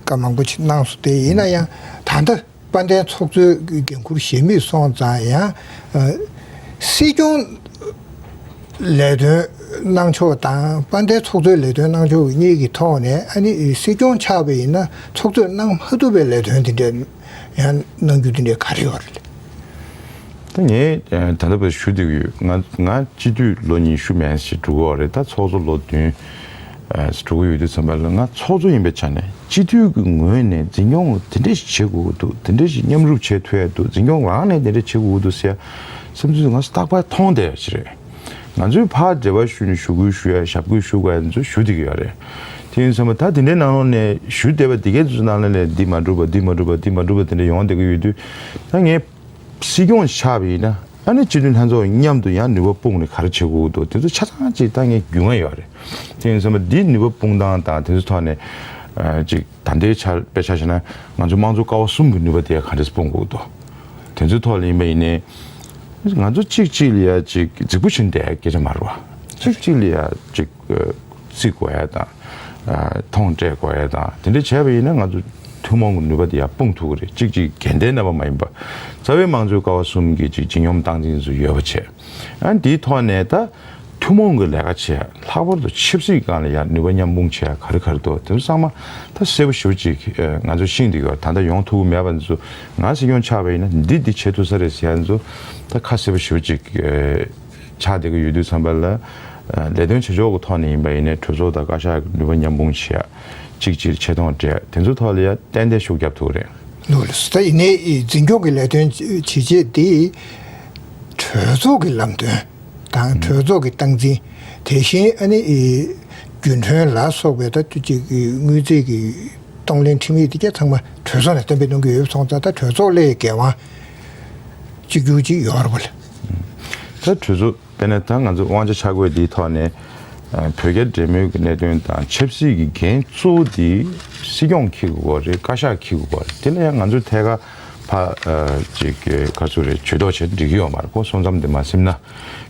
བཀའ་མང་པོ་ཅིག་གནང་སོང་། དེ་ཡིན་ན་ཡང་ད་ལྟ་དཔལ་ལྡན་ཚོགས་གཙོའི་འགན་འཁུར་བཞེས་མུས་སོང་ཙང་ཡང་སྲིད་སྐྱོང་ལས་དོན་གནང་ཕྱོགས་དང་དཔལ་ལྡན་ཚོགས་གཙོའི་ལས་དོན་གནང་ཕྱོགས་གཉིས་ཀྱི་ཐོག་ནས་ཨ་ནི་སྲིད་སྐྱོང་ཆགས་པ་ཡིན་ན་ཚོགས་གཙོས་གནང་མ་ཐུབ་པའི་ལས་དོན་དེ་འདྲ་ཡང་གནང་རྒྱུ་དེ་འདྲ་ག་རེ་ཡོད་རེད། ད་ངས་ད་ལྟ་བར་ཞུ་བསྡད་ཀྱི་ཡོད། ང་ང་སྤྱི་འཐུས་ལོ་ཉི་ཤུ་མན་ཞིག་འགྲོ་གི་ཡོད་རེད། ད་ཚོགས་གཙོ་ལོ་བདུན་འགྲོ་གི་ཡོད་དུས་ཙམ་པ་ལ་ང་ཚོགས་གཙོ་ཡིན་པའི་ཆ་ནས་སྤྱི་འཐུས་ཀྱི་ངོས་ནས་འཛིན་སྐྱོང་དེ་འདྲ་ཞིག་བྱེད་དགོས་ཀྱི་འདུག་དེ་འདྲ་ཞིག་མཉམ་རུབ་བྱེད་ཐུབ་ཡ་འདུག་འཛིན་སྐྱོང་རང་ནས་དེ་འདྲ་བྱེད་དགོས་ཀྱི་འདུག་ཟེར་བསམ་ཚུལ་ང་རྟག་པར་མཐོང་བསྡད་ཡ་ཞིག་རེད། ང་ཚོས་ཕར་འབྲེལ་བ་ཞུས་ནས་ཞུ་སྐུལ་ཞུ་ཡ་ཞབས་སྐུལ་ཞུ་དགོས་ཡ་ཚོ་ཞུ་བསྡད་ཀྱི་ཡོད་རེད། དེ་ཡིན་ཙང་ད་དེ་འདྲའི་ནང་ལོགས་ནས་ཞུ་བསྡད་པ་དེ་གའི་ཚོ་ནང་ལ་ནས་འདི་མ་འགྲུབ་པ་འདི་མ་འགྲུབ་པ་འདི་མ་འགྲུབ་པ་དེ་འདྲ་ཡོང་བསྡད་ཀྱི་ཡོད་དུས་ད་ངས་སྲིད་སྐྱོང་ཆགས་པ་ཡིན་ན་ཨ་ནི་སྤྱི་འཐུས་ལྷན་ཚོགས་མཉམ་དུ་ཡང་ནུས་པ་སྤུངས་ནས་ག་རེ་བྱེད་དགོས་འདུག་དེ་ཚོ་ཆ་ཚང་ཅིག་ད་ངས་རྒྱུས་མངའ་ཡོད་རེད། དེ་ཡིན་ཙང་འདི་ནུས་པ་སྤུངས་སྟངས་དང་དེ་ཚོ་ཐོག་ནས་ཅིག་ད་ལྟའི་ཆར་དཔེ་ཆ་བཞག་ན་ང་ཚོ་དམངས་གཙོ་ཀ་བ་གསུམ་གྱི་ནུས་པ་དེ་ག་འདྲས་སྤུངས་དགོས་འདུག་དེ་ཚོའི་ཐོག་ལ་ཡིན་པ་ཡིན་ནའི་ང་ཚོ་གཅིག་གཅིག་ལ་ཡ་ཅིག་རྫིག་པོ་བྱས་ནས་བསྡད་ཡ་སྐད་ཆ་མ་རེད་བ། གཅིག་གཅིག་ལ་ཡ་ཅིག་བརྩི་དགོས་ཡ་དང་མཐོང་སྤྲད་དགོས་ཡ་དང་དེ་འདྲ་བྱས་པ་ཡིན་ན་ང་ཚོ་ཐུན་མོང་གི་ནུས་པ་དེ་ཡང་སྤུངས་ཐུབ་ཀྱི་རེད། གཅིག་གཅིག་འགལ་ཟླའི་རྣམ་པ་མ་ཡིན་པ། རྩ་བའི་དམངས་གཙོའི་ཀ་བ་གསུམ་གྱི་ཅིག་སྤྱི་སྙོམས་སྟངས་འཛིན་ཚོ་ཡོད་པ་བྱས། ཨ་འདིའི་ཐོག་ནས་ད་ཐུན་མོང་གི་ལས་ཀ་བྱས་ལྷག་པར་དུ་ཆབ་སྲིད་སྒང་ལ་ཡང་ནུས་པ་མཉམ་སྤུངས་བྱས་ག་རེ་ག་རེ་འདུག་དེ་ཚོ་ཚང་མ་ད་གསལ་པོ་ཞེ་པོ་ཅིག་ཨ་ང་ཚོ་ཤེས་ཀྱི་ཡོད། ད་ལྟ་ཡོང་ཐུབ་ཀྱི་མེད་པ་འདི་ཚོ་ང་སྲིད་སྐྱོང་ཆགས་པ་ཡིན་ན་འདི་འདི་བྱེད་ཐུབ་ས་རེད་ཟེར་ཡ་འདི་ཚོ་ད་ཁ་གསལ་པོ་ཞེ་པོ་ཅིག་ཨ་ཆགས་བསྡད་ཀྱི་ཡོད་དུས་ཙམ་པ་ལ་ཨ་ལས་དོན་བྱེད་ཕྱོགས་ཀྱི་ཐོག་ནས་ཡིན་པ་ཡིན་ནའི་གྲོས་ཚོགས་དང་བཀའ་ཤག་གི་ནུས་པ་མཉམ་སྤུངས་བྱས་ཡ་གཅིག་གཅིག་ཆེ་མཐོང་སྤྲད་དེ་ཚོའི་ཐོག་ལ་ཡ་ཏན་ཏན་ཤུགས་རྒྱབ་ཐུབ་ཀྱི་རེད། ལགས་ལགས་སོ། ད་ཡིན་ནའི་འཛིན་སྐྱོང་གི་ལས་དོན་བྱེད་ཆེད་དེ་གྲོས་ཚོགས་ཀྱི་ལམ་སྟོན་དང་གྲོས་ཚོགས་ཀྱི་སྟངས་འཛིན། དེ་བཞིན་ཨ་ནི་རྒྱུན་གྲོན་ལ་སོགས་པའི་ད་ཅིག་དངུལ་རྩིས་ཀྱི་གཏོང་ལེན་ཁྲིམས་ཡིག་དེ་ག་ཚང་མ་གྲོས་ཚོགས་ནས་གཏན་འབེབས་གནང་གི་ཡོད་སོང་ཙང་ད་གྲོས་ཚོགས་སླེབས་འགན་དབང་གཅིག་གྱུར་ཅིག་ཡོད་རེད་པ་ལགས། ད་གྲོས་ཚོགས་དཔེར་ན་ད་ང་ཚོ་དབང་ཆ་ཆ་བགོས་འདིའི་ཐོག་ནས་ཨ་བོད་རྒྱ་འབྲེལ་མོལ་གྱི་གནད་དོན་དང་ཆབ་སྲིད་ཀྱི་འགན་གཙོ་བོ་འདི་སྲིད་སྐྱོང་འཁྱེར་དགོས་པ་རེད། བཀའ་ཤག་འཁྱེར་དགོས་པ་རེད། དེ་ལ་ཡང་ང་ཚོས་ཐད་ཀར་ ཕ་ཅིག་ག་ཚོད་རེད། ཇུས་གཏོགས་བྱས་འགྲིག་གི་ཡོད་མ་རེད། ཁོ་སོང་ཙམ་དེ་མ་སེམས་ན།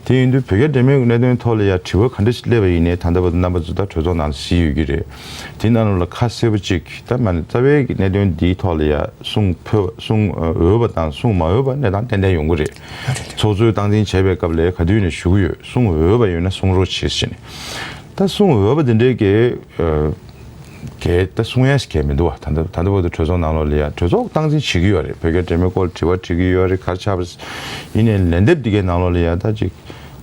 དེ་ཡིན་དུས་བོད་རྒྱ་འབྲེལ་མོལ་གྱི་གནད་དོན་ཐོག་ལ་ཡ་དྲི་བ་ག་འདྲ་ཞིག་སླེབས་པ་ཡིན་ནའི་ད་ལྟ་བར་དུ་རྣམ་པ་ཚོ་ད་གྲོས་ཚོགས་ནང་ལ་གཟིགས་ཡོད་ཀྱི་རེད། དེ་ནང་ལོགས་ལ་ཁ་གསལ་པོ་ཅིག་ད་མ་ནི་རྩ་བའི་གནད་དོན་འདིའི་ཐོག་ལ་ཡ་གསུང་ཕོད་གསུང་འོས་པ་དང་གསུང་མ་འོས་པ་གནས་སྟངས་ཏན་ཏན་ཡོང་གི་རེད། ཚོགས་གཙོས་སྟངས་འཛིན་བྱས་པའི་སྐབས་ལ་ག་དུས་ནས་ཞུ་གི་ཡོད། གསུང་འོས་པ་ཡོད་ན་གསུང་རོགས་བྱེད་ཟེར་ནས། ད་གསུང་འོས་པ་དེ་འདྲའི་གི་གལ་ད་གསུང་ཡས་གལ་མི་འདུག་བ། ད་ལྟ་ད་ལྟ་བར་དུ་གྲོས་ཚོགས་ནང་ལོགས་ལ་ཡ་གྲོས་ཚོགས་སྟངས་འཛིན་བྱེད་ཀྱི་ཡོད་རེད། བོད་རྒྱ་འབྲེལ་མོལ་སྐོར་དྲི་བ་དྲི་གི་ཡོད་རེད། ག་རེ་ཆགས་པ་ཡིན་ནའི་ལན་འདེབས་འདི་གའི་ནང་ལོགས་ལ་ཡ་ད་ཅིག་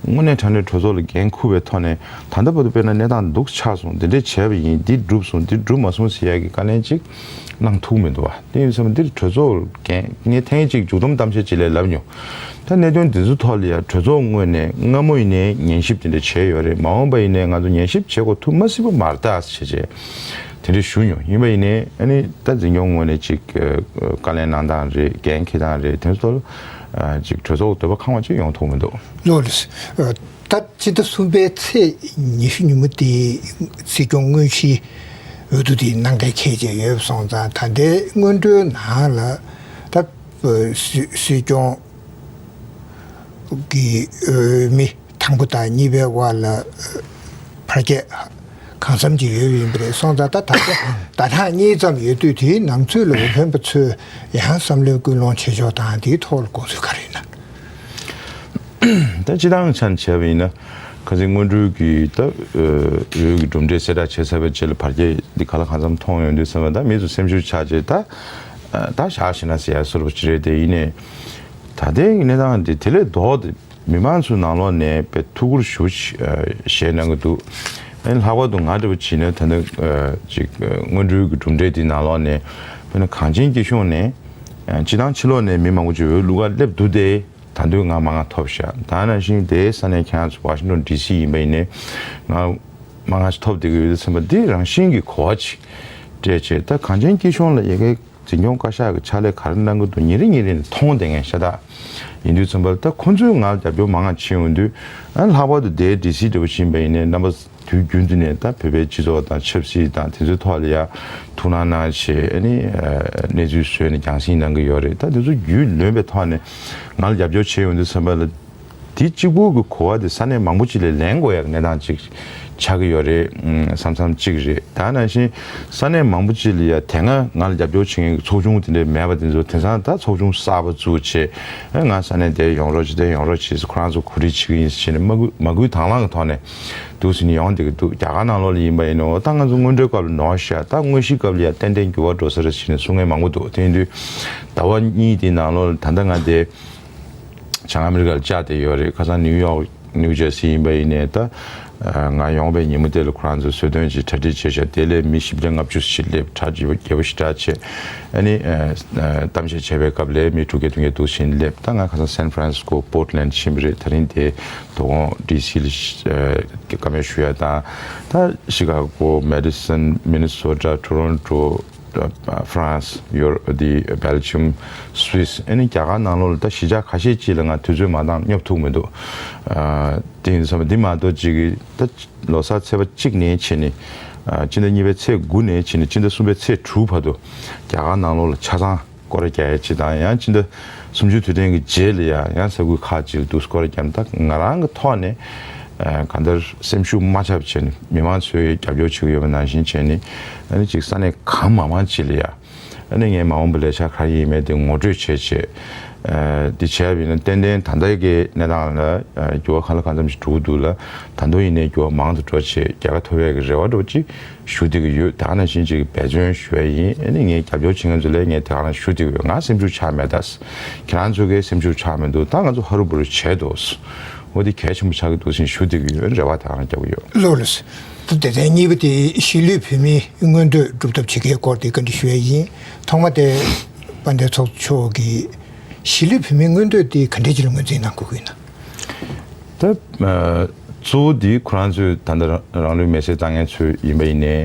དངོས་གནས་དྲང་གནས་གྲོས་ཚོགས་ལ་འགན་འཁུར་བའི་ཐོག་ནས་ད་ལྟ་བར་དུ་དཔེར་ན་གནས་སྟངས་འདུག་ཆགས་སོང་། འདི་འདྲས་བྱས་པ་ཡིན། འདི་འགྲུབ་སོང་། འདི་འགྲུབ་མ་སོང་ཟེར་ཡ་གི་བཀའ་ལན་ཅིག་གནང་ཐུབ་མི་འདུག་བ། དེ་ཡིན་ཙང་འདིར་གྲོས་ཚོགས་འགན་ངས་ཐེངས་གཅིག་མཇུག་སྡོམ་གཏམ་བཤད་ཅིག་ལས་ལབ་མྱོང་། ད་གནད་དོན་འདི་ཚོ་ཐོག་ལ་ཡང་གྲོས་ཚོགས་ངོས་ནས་སྔ་མོ་ཡིན་ནའི་ཉན་ཞིབ་དེ་འདྲ་བྱས་ཡོད་རེད། མ་འོངས་པ་ཡིན་ནའི་ང་ཚོ་ཉན་ཞིབ་བྱེད་དགོས་ཐུག་མ་སྲིད་པ་མ་རེད་ད་ཟེར་བྱས་དེ་འདྲ་ཞུ་མྱོང་། ཡིན་པ་ཡིན་ནའི་ཨ་ནི་ད་འཛིན་སྐྱོང་ངོས་ནས་ཅིག་བཀའ་ལན་གནང་སྟངས་རེད། འགན་འཁྱེར་སྟངས་རེད། དེ་ཚོ་ལ་ཅིག་གྲོས་ཚོགས་འདོད་པ་ཁེངས་པ་ཅིག་ཡོང་ཐུབ་མི་འདུག་ལགས་རེད། ད་སྤྱི་ཟླ་གསུམ་པའི་ཚེས་ཉི་ཤུ་ཉིན་མོ་དེ་སྲིད་སྐྱོང་དངོས་གཞིའི་འོས་བསྡུ་དེ་གནང་གལ་འཁེལ་བྱས་ཡོད་སོང་ཙང་། ད་ལྟའི་སྔོན་འགྲོའི་ནང་ལ་ད་སྲིད་སྲིད་སྐྱོང་གི་འོས་མི་དང་པོ་དང་གཉིས་པའི་དབར་ལ་བར་ཁྱད་གང་འཚམ་ཅིག་ཡོད་ཡིན་པ་རེད་སོང་ཙང་། ད་ད་ལྟ་ཟླ་ཕྲག་གཉིས་ཙམ་ཡོད་དུས་དེའི་ནང་ཚུད་ལ་འོས་འཕེན་པ་ཚོས་ཡང་བསམ་བློའི་ཀུན་སློང་བྱེད་ཕྱོགས་དང་དེའི་ཐོག་ལ་དགོངས་ཚུལ་ག་རེ་ཡིན་ན། ད་སྤྱི་བཏང་ཆ་ནས་བྱས་པ་ཡིན་ན་ཁ་སང་སྔོན་འགྲོའི་གི་ད་འོས་ཀྱི་གྲུབ་འབྲས་གསལ་བསྒྲགས་བྱས་ཚར་བའི་རྗེས་ལ་བར་ཁྱད་འདི་ག་ལ་གང་འཚམ་མཐོང་ཡོང་དུས་ཙམ་པ། ད་མི་ཚོ་སེམས་ཤུགས་ཆག་བྱས་ད་ད་བཞག་ཤེས་ན་ཟེར་ཡ་བཟོ་འདྲ་པོ་ཅིག་རེད། དེ་ཡིན་ནའི་ད་ལྟའི་གནས་སྟངས་འདི་དེ་ལས་ལྡོག་སྟེ་མི་མང་ཚོའི་ནང་ལོགས་ནས་དཔེ་ཐུགས་ཁུར་ཞེ་པོ་ཅིག་བཞེས་གནང་གི་འདུག་ཨ་ནི་ལྷག་པར་དུ་ང་འདྲ་པོ་བྱས་ན་ད་ནི་ཅིག་སྔོན་འགྲོའི་གི་གྲུབ་འབྲས་འདི་ནང་ལོགས་ནས་དཔེར་ན་གངས་ཅན་སྐྱིད་གཤོངས་ནས་སྤྱི་བཏང་ཕྱི་ལོགས་ནས་མི་མང་པོ་ཅིག་འོས་བླུག་ག་སླེབས་འདུག་སྟེ། ད་དུང་ང་མང་ང་ཐོབ་ཤག་ད་ནང་བཞིན་དེའི་ས་གནས་ཁྱེད་རང་ཚོ་ཝ་ཤིང་ཊོན་ཌི་སི་ཡིན་པ་ཡིན་ནའི་ང་མང་ང་ཞིག་ཐོབ་བསྡད་ཀྱི་ཡོད་ཙམ་པ། འདི་རང་བཞིན་གྱི་གོ་བ་ཅིག་སྤྲད་བྱས། ད་གངས་ཅན་སྐྱིད་གཤོངས་ལ་ཡ་གི་འཛིན་སྐྱོང་བཀའ་ཤག་གི་ཕྱག་ལས་ག་རེ་གནང་གི་འདུག་ཉིན་རེ་ཉིན་རེ་ནས་མཐོང་བསྡད་མཁན་ཤ་སྟག་ཡིན་དུས་ཙམ་པ། ད་ཁོ་ཚོས་ང་ལ་རྒྱབ་སྐྱོར་མང་ང་བྱེད་ཡོང་དུས། ཨ་ལྷག་པར་དུ་དེའི་ཌི་སི་འདྲ་པོ་ཞིག་ཡིན་པ་ཡིན་ནའི་རྣམ་པ་དུས་རྒྱུན་དུ་ནས་ད་བོད་པའི་སྤྱི་ཚོགས་དང་ཆབ་སྲིད་དང་དེ་ཚོའི་ཐོག་ལ་ཡ་ཐུགས་སྣང་གནང་བྱས། ཨ་ནི་གནས་ཚུལ་བཟོས་ནས་རྒྱང་སྲིང་གནང་གི་ཡོད་རེད། ད་དེ་ཚོ་རྒྱུས་ལོན་པའི་ཐོག་ནས་ང་ལ་རྒྱབ་སྐྱོར་བྱེད་ཡོང་དུས་ཙམ་པ་ལ་དེ་གཅིག་པུ་གི་གོ་བ་དེ་ས་གནས་མང་པོ་ཅིག་ལས་ལེན་དགོས་ཡག་གནས་སྟངས་ཅིག་ཆགས་ཀྱི་ཡོད་རེད་བསམ་བསམ་གཅིག་རེད། ད་ནང་བཞིན་ས་གནས་མང་པོ་ཅིག་ལ་ཡ་དེ་སྔ་ང་ལ་རྒྱབ་སྐྱོར་བྱེད་མཁན་གྱི་ཚོགས་ཆུང་དེ་འདྲས་མེད་པ་དེ་ཚོ་དེང་སང་ད་ཚོགས་ཆུང་གསར་པ་བཙུགས་བྱས། ཨ་ང་ས་གནས་དེ་ཡོང་རོགས་བྱེད། དེ་ཡོང་རོགས་བྱེད་ཟེར་ཁོ་རང་ཚོ་གོ་སྒྲིག་བྱེད་ཀྱི་ཡིན་ཟེར་བྱས་ནས་མ་གུས་མ་གུས་དང་བླངས་ཀྱི་ཐོག་ནས་འདུག་ཟེར་ནས་ཡོང་བསྡད་ཀྱི་འདུག་རྒྱ་གར་ནང་ལོགས་ལ་ཡིན་པ་ཡིན་ནའི་ད་ང་ཚོ་སྔོན་འགྲོའི་སྐབས་ལ་ནོར་ཤག་ད་དངོས་གཞིའི་སྐབས་ལ་ཡ་ཏན་ཏན་འགྱུར་བ་འགྲོ་ས་རེད་ཟེར་ནས་གསུང་མཁན་མང་པོ་འདུག་དེ་ཡིན་དུས་ཟླ་བ་གཉིས་དེའི་ནང་ལོགས་ལ་ད་ལྟ་ང་དེ་བྱང་ཨ་མི་རི་ཀ་ལ་བཅར་བསྡད་ཡོད་རེད། ཁ་སང་ནིའུ་ཡོག་ནིའུ་ཇར་སི་ཡིན་པ་ཡིན་ནའི་ད་ང་ཡོང་བའི་ཉིན་མོ་དེ་ལ་ཁོ་རང་ཚོ་ཟོལ་འདོན་གྱིས་གྲ་སྒྲིག་བྱས་ཤག་དེ་ལས་མི་བཞི་བརྒྱ་ལྔ་བཅུ་ཞིག་སླེབས། གྲ་རྒྱས་པོ་རྒྱས་པོ་ཞིག་གྲགས་བྱས། ཨ་ནི་གཏམ་བཤད་བྱས་པའི་སྐབས་ལ་མི་དྲུག་བརྒྱ་བདུན་བརྒྱ་འདུག་ཕྱིན་སླེབས། ད་ང་ཁ་སང་སན་ཧྥ་རན་སི་ཀོ་པོར་ཊི་ལེན་ཌི་ཕྱིན་པ་རེད། ད་རིང་དེ་དོ་དགོང་ཌི་སི་ལ་བཀའ་མོལ་ཞུ་ཡ་དང་། ད་ཤི་ཀ་གོ། མེ་ཌི་སོན། མི་ནི་སོ་ཊ། ཊོ་རོན་ཊོ། ཧྥ་རན་སི། ཡོ་རོ། འདི་སྦེལ་ཇམ། སུད་སི། ཨ་ནི་རྒྱ་གར་ནང་ལོགས་ལ་ད་གཞིས་ཆགས་ཁ་ཤས་ཅིག་ལ་ང་དུས་ཚོད་མ་འདང་སྙོབ་ཐུབ་མི་འདུག་དེ་ཡིན་དུས་ཙམ་པ་འདི་མ་གཏོགས་ཅིག་གི་ད་ལོ་གསར་ཚེས་པ་གཅིག་ནས་བྱས་ནས་སྤྱི་ཟླ་གཉིས་པའི་ཚེས་དགུ་ནས་བྱས་ནས་སྤྱི་ཟླ་གསུམ་པའི་ཚེས་དྲུག་བར་དུ་རྒྱ་གར་ནང་ལོགས་ལ་ཆ་ཚང་སྐོར་ར་རྒྱག་ཡ་ཅིག་དང་། ཡང་སྤྱི་ཟླ་སུམ་ཅུ་དུས་དྲན་གྱི་རྗེས་ལ་ཡང་ཡང་ས་ཁུལ་ཁག་ཅིག་ལ་འདུག་སྐོར་ར་བརྒྱབ་ན། ད་ང་རང་གི་ཐོག་ནས་གང་ལྟར་སེམས་ཤུགས་མ་ཆག་པ་བྱས་ནས་མི་མང་ཚོས་རྒྱབ་སྐྱོར་བྱེད་ཀྱི་ཡོད་པ་ནང་བཞིན་བྱས་ནས། ཨ་ནི་ཅིག་ས་གནས་གང་མང་མང་ཅིག་ལ་ཡ་ཨ་ནི་ངའི་མ་འོངས་པའི་ལས་འཆར་ག་རེ་ཡིན་མིན་དེ་ངོ་སྤྲོད་བྱས་བྱས། འདི་བྱས་པ་ཡིན་ན་ཏན་ཏན་ད་ལྟའི་གི་གནས་སྟངས་ལ་འགྱུར་བ་གང་ལ་གང་འཚམ་ཞིག་འགྲོ་གི་འདུག་ལ། ད་དུང་ཡིན་ནའི་འགྱུར་བ་མང་དུ་འགྲོ་བྱས་རྒྱལ་ཁ་ཐོབ་ཡས་ཀྱི་རེ་བ་འདྲ་པོ་ཅིག་ཞུ་བསྡད་ཀྱི་ཡོད། དེ་ག་ནང་བཞིན་ཅིག་འབད་བརྩོན་ཞུ་ཡ་ཡིན། ཨ་ནི་ངའི་རྒྱབ་སྐྱོར་བྱེད་མཁན་ཚོ་ལ་ངས་དེ་ག་རང་ཞུ་བསྡད་ཀྱི་ཡོད། ང་སེམས་ཤུགས་ཆག་མེད་ད། ཁྱེད་རང་ཚོ་གིས་སེམས་ཤུགས་ཆག་མི་འདུག་ད་ང་ཚོ་ཧ་རུ་བུ་རུ་བྱས་འདུག་འོ་དེ་གལ་ཆེན་པོ་ཆགས་ཀྱི་འདུག་ཟེར་ཞུ་བསྡད་ཀྱི་ཡོད། རེ་བ་དེ་ག་རང་རྒྱག་གི་ཡོད། ལགས་ལགས། ད་སྡེ་ཚན་གཉིས་པ་དེ་གཞིས་ལུས་བོད་མིའི་མངོན་འདོད་སྒྲུབ་ཐབས་བྱེད་མཁན་སྐོར་དེ་བཀའ་འདྲི་ཞུ་ཡ་ཡིན། ཐོག་མ་དེ་དཔལ་ལྡན་ཚོགས་གཙོ་མཆོག་གིས་གཞིས་ལུས་བོད་མིའི་མངོན་འདོད་དེ་ག་འདྲས་ཅིག་ལ་ངོས་འཛིན་གནང་དགོས་ཀྱི་ཡོད་ན། ད་གཙོ་བོ་དེ་ཁོ་རང་ཚོས་ད་ལྟ་རང་ལུས་མེར་སྲེག་བཏང་མཁན་ཚོ་ཡིན་པ་ཡིན་ནའི།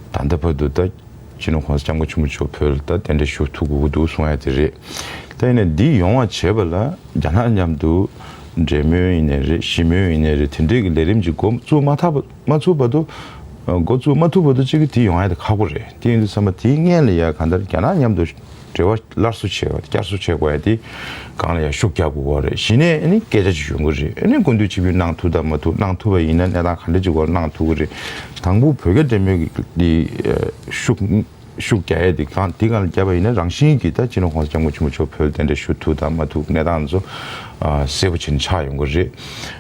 ད་ལྟ་བར་དུ་ད་སྤྱི་ནོར་༸གོང་ས་༸སྐྱབས་མགོན་ཆེན་པོ་མཆོག་བོད་ལ་ད་གདན་འདྲེན་ཞུ་ཐུབ་དགོས་ཀྱི་འདུག་གསུང་ཡ་དེ་རེད། ད་ཡིན་ནའི་འདི་ཡོང་བ་བྱེད་པ་ལ་རྒྱ་ནག་མཉམ་དུ་འབྲེལ་མོལ་ཡིན་ནའི་རེད། ཞི་མོལ་ཡིན་ནའི་རེད། དེ་འདྲས་ཀྱི་ལས་རིམ་ཅིག་འགོ་བཙུགས་མ་ཐག་པ་མ་ཚུགས་བར་དུ། འགོ་བཙུགས་མ་ཐུབ་བར་དུ་ཅིག་གིས་དེ་ཡོང་ཡ་དེ་ཁག་པོ་རེད། དེ་ཡིན་དུས་ཙམ་པ་དེའི་སྔོན་ལ་ཡ་གང་ལྟར་རྒྱ་ནག་མཉམ་དུ་ འབྲེལ་བ་སླར་གསོ་བྱེད་པ་བསྐྱར་གསོ་བྱེད་དགོས་ཡ་དེ་སྒང་ལ་ཡ་ཤུགས་རྒྱག་དགོས་པ་རེད། གཞི་ནས་ཨ་ནི་སྐད་ཆ་ཅིག་ཡོང་གི་རེད། ཨ་ནི་སྐུ་མདུན་ཆིབས་བསྒྱུར་གནང་ཐུབ་དང་མ་ཐུབ། གནང་ཐུབ་པ་ཡིན་ན་གནས་སྟངས་ག་འདྲ་ཅིག་སྐོར་གནང་ཐུབ་ཀྱི་རེད། དང་པོ་བོད་རྒྱ་འབྲེལ་མོལ་གྱི་དེ་ཤུགས་ཤུགས་རྒྱག་ཡ་དེ་གང་དེ་གང་ལ་བརྒྱབ་པ་ཡིན་ན་རང་བཞིན་གྱིས་ད་སྤྱི་ནོར་༸གོང་ས་༸སྐྱབས་མགོན་ཆེན་པོ་མཆོག་བོད་ལ་གདན་འདྲེན་ཞུ་ཐུབ་དང་མ་ཐུབ་གནས་སྟངས་ཚོ་གསལ་པོ་བྱས་ནས་ཆགས་ཡོང་གི་རེད།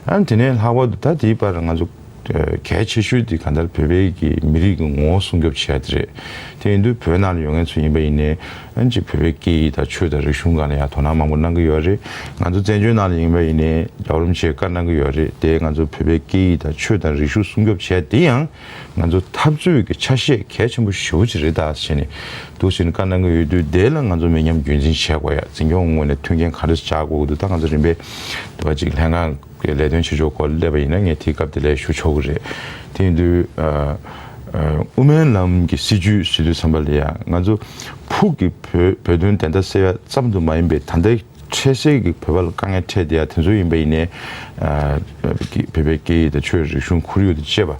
ཨ་ནི་དེ་ནས་ལྷག་པར་དུ་ད་དེའི་བར་ང་ཚོ་གལ་ཆེ་ཤོས་དེ་གང་ལྟར་བོད་པའི་གི་མི་རིགས་ཀྱི་ངོ་བོ་སྲུང་སྐྱོབ་བྱེད་ཡ་དེ་རེད། དེ་ཡིན་དུས་བོད་ནང་ལ་ཡོད་མཁན་ཚོ་ཡིན་པ་ཡིན་ནའི་ཨ་ནི་ཅིག་བོད་པའི་སྐད་ཡིག་དང་ཆོས་དང་རིག་གཞུང་སྒང་ལ་ཡང་དོ་སྣང་མང་པོ་གནང་གི་ཡོད་རེད། ང་ཚོ་བཙན་བྱོལ་ནང་ལ་ཡིན་པ་ཡིན་ནའི་རྒྱལ་བ་རིན་པོ་ཆེས་བཀའ་གནང་གི་ཡོད་རེད། དེ་ང་ཚོ་བོད་པའི་སྐད་ཡིག་དང་ཆོས་དང་རིག་གཞུང་སྲུང་སྐྱོབ་བྱས་དེ་ཡང་ང་ཚོ་འཐབ་རྩོད་ཀྱི་ཆ་ཤས་གལ་ཆེན་པོ་ཞེ་པོ་ཅིག་རེད་ད་ཟེར་ནས་འདུག་ཟེར་ནས་བཀའ་གནང་གི་ཡོད་དུས། དེ་ལ་ང་ཚོ་མི་ཉམས་རྒྱུན་འཛིན་བྱེད་དགོས་ཡ། འཛིན་སྐྱོང་ངོས་ནས་མཐུན་རྐྱེན་ག་འདྲ་སྦྱར་དགོས་འདུག་ད་ང་ཚོ་རིམ་པས་འདུག་བ་ཅིག་ལྷན་ཁང་གི་ལས་དོན་བྱེད་ཕྱོགས་སྐོར་སླེབས་པ་ཡིན་ན་ངས་དེའི་སྐབས་དེ་ལ་ཞུ་ཆོག་གི་རེད། དེ་ཡིན་དུས་ཨ་ཨ་དབུ་མའི་ལམ་གྱི་སྲིད་བྱུས་ཟེར་དུས་ཙམ་པ་ལ་ཡ་ང་ཚོ་ཕུགས་ཀྱི་བོད་བོད་དོན་བདེན་མཐའ་གསལ་ཡ་ཙམ་དུ་མ་ཡིན་པའི་ད་ལྟའི་འཕྲལ་སེལ་གྱི་བོད་པ་ལ་དཀའ་ངལ་འཕྲད་བསྡད་ཡ་དེ་ཚོ་ཡིན་པ་ཡིན་ནའི། ཨ་བོད་པའི་སྐད་ཡིག་དང་ཆོས་རིག་གཞུང་ཁོར་ཡུག་དང་བཅས་པ་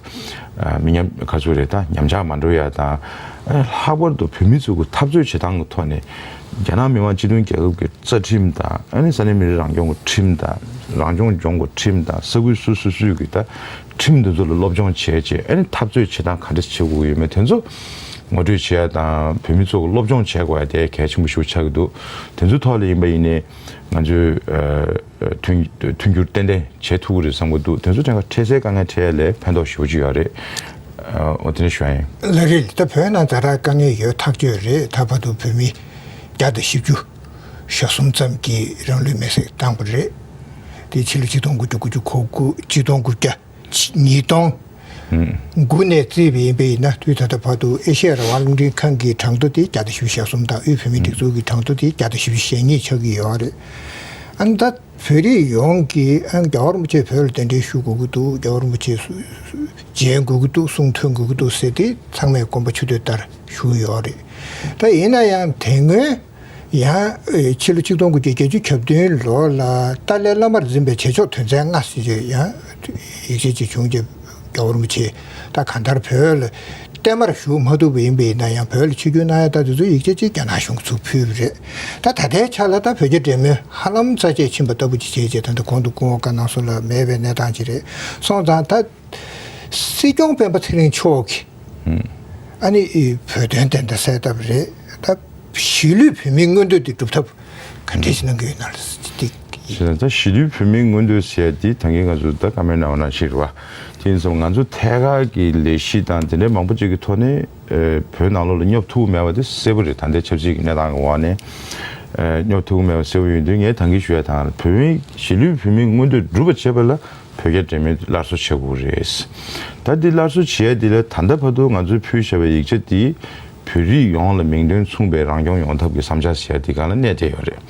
ཨ་མི་ཉམས་ག་ཚོད་རེད་ད་ཉམས་ཆག་མ་འགྲོ་ཡ་དང་། ཨ་ལྷག་པར་དུ་བོད་མི་ཚོ་གི་འཐབ་རྩོད་བྱེད་སྟངས་ཀྱི་ཐོག་ནས་རྒྱ་ནག་མི་དམངས་སྤྱི་མཐུན་རྒྱལ་ཁབ་ཀྱི་རྩ་ཁྲིམས་དང་། ཨ་ནི་ས་གནས་མི་རིགས་རང་སྐྱོང་གི་ཁྲིམས་དང་། རང་སྐྱོང་ལྗོངས་ཀྱི་ཁྲིམས་དང་། ས་ཁུལ་སོ་སོ་སོའི་གི་ད་ཁྲིམས་འདི་ཚོ་ལ་སློབ་སྦྱོང་བྱས་རྗེས། ཨ་ནི་འཐབ་རྩོད་བྱེད་སྟངས་ག་འདྲ་བྱེད་དགོས་ཀྱི་ཡོད་མེད་དེ་ཚོ་ངོ་སྤྲོད་བྱེད་ཡ་དང་། བོད་མི་ཚོ་གི་སློབ་སྦྱོང་བྱེད་དགོས་ཡ་དེ་གལ་ཆེན་པོ་ཞིག་ཆགས་ཀྱི་འདུག་དེ་ཚོའི་ཐོག་ལ་ཡིན་པ་ཡིན་ནའི་ང་ཚོས་ཨ་མཐུན་མཐུན་འགྱུར་ཏན་ཏན་བྱེད་ཐུབ་ཀྱི་རེད་བསམ་གྱི་འདུག་དེ་ཚོ་ཐད་ཀར་འཕྲལ་སེལ་དཀའ་ངལ་འཕྲད་ཡ་ལས་ཕན་ཐོགས་ཞེ་པོ་ཅིག་ཡོད་རེད། ཨ་འོ་དེ་ནས་ཞུ་ཡ་ཡིན། ལགས་རེད། ད་བོད་ནང་ཛ་དྲག་དཀའ་ངལ་ཡོད་ཐག་ཆོད་རེད། ད་བར་དུ་བོད་མི་བརྒྱ་དང་བཞི་བཅུ་ཞེ་གསུམ་ཙམ་གྱིས་རང་ལུས་མེར་སྲེག་བཏང་བ་རེད། དེ་ཕྱི་ལོ་ཆིག་སྟོང་དགུ་བརྒྱ་དགུ་བཅུ་གོ་དགུ། ཆིག་སྟོང་དགུ་བརྒྱ་ཉིས་སྟོང་དགུ་ནས་བརྩིས་པ་ཡིན་པ་ཡིན་ན། དུས་ད་ལྟ་བར་དུ་ཨེ་ཤེ་ཡ་རང་དབང་རླུང་འཕྲིན་ཁང་གི་གྲངས་ཐོ་དེ་བརྒྱ་དང་བཞི་བཅུ་ཞེ་གསུམ་དང་། དབུས་བོད་མིའི་སྒྲིག་འཛུགས་ཀྱི་གྲངས་ཐོ་དེ་བརྒྱ་དང་བཞི་བཅུ་ཞེ་གཉིས་ཆགས་ཀྱི་ཡོད་རེད། ཨ་ནི་ད་བོད་རིགས་ཡོངས་ཀྱིས་ཨ་ནི་རྒྱལ་བ་རིན་པོ་ཆེ་བོད་ལ་གདན་འདྲེན་ཞུ་དགོས་ཀྱི་འདུག་རྒྱལ་བ་རིན་པོ་ཆེ་མཇལ་དགོས་ཀྱི་འདུག་གསུང་ཐོན་དགོས་ཀྱི་འདུག་ཟེར་ཏེ་ཚང་མས་དགོངས་པ་ཆུ་ཚོད་ལྟར་ཞུ་གི་ཡོད་རེད། ད་ཡིན་ན་ཡང་དེ་སྔོན་ཡང་ཕྱི་ལོ་ཆིག་སྟོང་དགུ་བརྒྱ་བརྒྱད་ཅུ་གྱ་བདུན་ལོ་ལ་ཏཱ་ལའི་བླ་མར་འཛིན་པའི་བྱེད་ཕྱོགས་དོན་ཚན་ལྔ་ཟེར་ཡང་ཡིག་ཆ་ཅིག་བྱུང་རྗེས། རྒྱལ་བ་རིན་པོ་ཆེ་ད་གང་ལྟར་བོད་ལ་བསྟན་མར་བཞུགས་མ་ཐུབ་པ་ཡིན་པ་ཡིན་ན་ཡང་། བོད་ལ་ཆིབས་བསྒྱུར་གནང་ཡ་ད་དེ་ཚོ་ཡིག་ཆ་ཅིག་རྒྱ་ནག་གཞུང་གིས་ཚུར་ཕུལ་བ་རེད། ད་ད་ལྟའི་ཆ་ལ་ད་བོད་རྒྱ་འབྲེལ་མོལ་ཧ་ལམ་རྩ་ཆད་ཕྱིན་པ་ལྟ་བུ་ཅིག་བྱས་རྗེས། ད་ལྟ་གོང་དུ་སྐུ་ངོ་བཀའ་གནང་སོང་ལ་མེད་པའི་གནས་སྟངས་ཅིག་རེད། སོང་ཙང་ད་སྲིད་སྐྱོང་སྤེན་པ་ཚེ་རིང་མཆོག་གིས་ཨ་ནི་བོད་དོན་བདེན་མཐའ་གསལ་ཐབས་རེད། ད་གཞིས་ལུས་བོད་མིའི་མངོན་འདོད་དེ་སྒྲུབ་ཐབས་ག་འདྲས་ཞིག་གནང་གི་ཡོད་ན་ལ་ཅིག་ཡིན། ད་གཞིས་ལུས་བོད་མིའི་མངོན་འདོད་ཟེར་ཡ་དེ་ད་གིན་ང་ཚོ་ད་བཀའ་མོལ་གནང་བ་ནང་བཞིན་རེད་བ། དེ་ཡིན་ཙང་ང་ཚོ་ཐད་ཀར་གྱི་ལས་གཞི་དང་དེ་འདྲའི་མང་པོ་ཅིག་གི་ཐོག་ནས་ཨ་བོད་ནང་ལོགས་ལ་སྙོབ་ཐུབ་མེད་པ་དེ་གསལ་པོ་རེད། ད་ལྟའི་ཆབ་སྲིད་ཀྱི་གནས་སྟངས་ཀྱི་འོག་ནས་ཨ་སྙོབ་ཐུབ་མེད་པ་གསལ་པོ་ཡིན་དུས། ངས་ད་གིན་ཞུ་ཡ་དང་། བོད་མི་གཞིས་ལུས་བོད་མིའི་མངོན་འདོད་སྒྲུབ་པ་བྱེད་པ་ལ་བོད་རྒྱ་འབྲེལ་མོལ་སླར་གསོ་བྱེད་དགོས་རེད། ད་འདི་སླར་གསོ་བྱེད་ཡ་འདི་ལ་ད་ལྟ་བར་དུ་ང་ཚོས་ཕུལ་བཞག་པའི་ཡིག་ཆ་འདི་བོད་རིགས་ཡོངས་ལ་མིང་དོན་མཚུངས་པའི་རང་སྐྱོང་ཡོང་ཐབས་ཀྱི་བསམ་འཆར་ཟེར་ཡ་འདི་སྒང་ལ་གནས་བསྡད་ཡོད་རེད།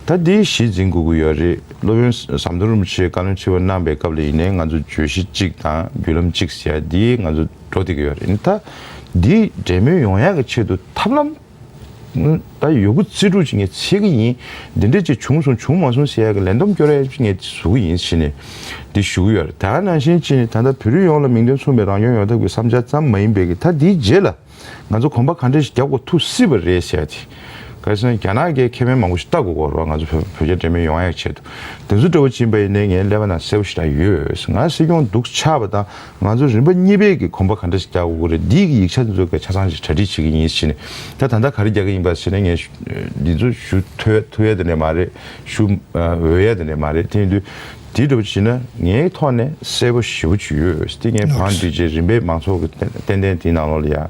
ད་འདི་གཞི་འཛིན་དགོས་ཀྱི་ཡོད་རེད། སློབ་དཔོན་ཟམ་གདོང་རིན་པོ་ཆེས་བཀའ་བློན་ཁྲི་པ་གནང་པའི་སྐབས་ལ་ཡིན་ནའི་ང་ཚོ་བརྗོད་གཞི་གཅིག་དང་བརྒྱུད་ལམ་གཅིག་ཟེར་ཡ་འདི་ང་ཚོ་འགྲོ་བསྡད་ཀྱི་ཡོད་རེད། ད་འདི་འབྲེལ་མོལ་ཡོང་ཡག་གི་ཆེད་དུ་ཐབས་ལམ་ད་ཡོད་རྒུ་རྩལ་སྤྲུགས་ཅིག་ངས་འཚོལ་གི་ཡིན། འདི་འདྲ་ཅིག་བྱུང་སོང་བྱུང་མ་སོང་ཟེར་ཡ་གི་ལན་འདེབས་སྐྱོར་ཡ་ཅིག་ངས་བཟོ་གི་ཡིན་ཟེར་ནས་འདི་ཞུ་གི་ཡོད་རེད། ད་ནང་བཞིན་བྱས་ནས་ད་ལྟ་བོད་རིགས་ཡོངས་ལ་མིང་དོན་མཚུངས་པའི་རང་སྐྱོང་ཡོང་ཐབས་ཀྱི་བསམ་འཆར་ཙམ་མ་ཡིན་པའི་གི། ད་འདིའི་རྗེས་ལ་ང་ཚོ་གོམ་པ་ག་འདྲ་ཞིག་རྒྱག་དགོས་ཐུག་སྲིད་པ་རེད་ཟེར་ཡ་དེ། ག་རེ་ཟེར་ན་རྒྱ་ནག་གིས་ཁེ་ཕན་མང་པོ་ཞིག་ལྟ་དགོས་ཀྱི་ཡོད་རེད་བ། ང་ཚོ་བོད་བོད་རྒྱ་འབྲེལ་མོལ་ཡོང་ཡག་ཆེད་དུ། དེ་ཚོ་འདྲ་བོ་ཅིག་ཡིན་པ་ཡིན་ནའི་ངའི་ཀླད་པ་ནང་གསལ་པོ་ཞེ་དྲག་ཡོད། ང་སྲིད་སྐྱོང་སྡུག་ཆགས་པ་དང་། ང་ཚོ་རིམ་པ་གཉིས་པའི་གི་གོམ་པ་ག་འདྲ་ཞིག་རྒྱག་དགོས་ཀྱི་རེད། འདི་གི་ཡིག་ཆ་དེ་ཚོ་གི་ཆ་ཚང་ཞིག་གྲ་སྒྲིག་བྱེད་ཀྱི་ཡིན་ཟེར་ནས། ད་ད་ལྟ་ག་རེ་རྒྱག་གི་ཡིན་པ་ཟེར་ན། ངས་འདི་ཚོ་ཞུ་ཐུབ་ཐུབ་ཡ་དེ་འདྲ་མ་རེད། ཞུ་འོས་ཡ་དེ་འདྲ་མ་རེད། དེ་ཡིན་དུས་འདི་འདྲ་བོ་བྱས་ན་ངའི་ཐོག་ནས་གསལ་པོ་ཞེ་པོ་ཅིག་ཡོད། དེ་ངས་བང་བསྒྲིགས་རྗེས་རིམ་པས་མང་ཚོགས་ཀྱི་ཏན་ཏན་དེའི་ནང་ལོགས་ལ་ཡ་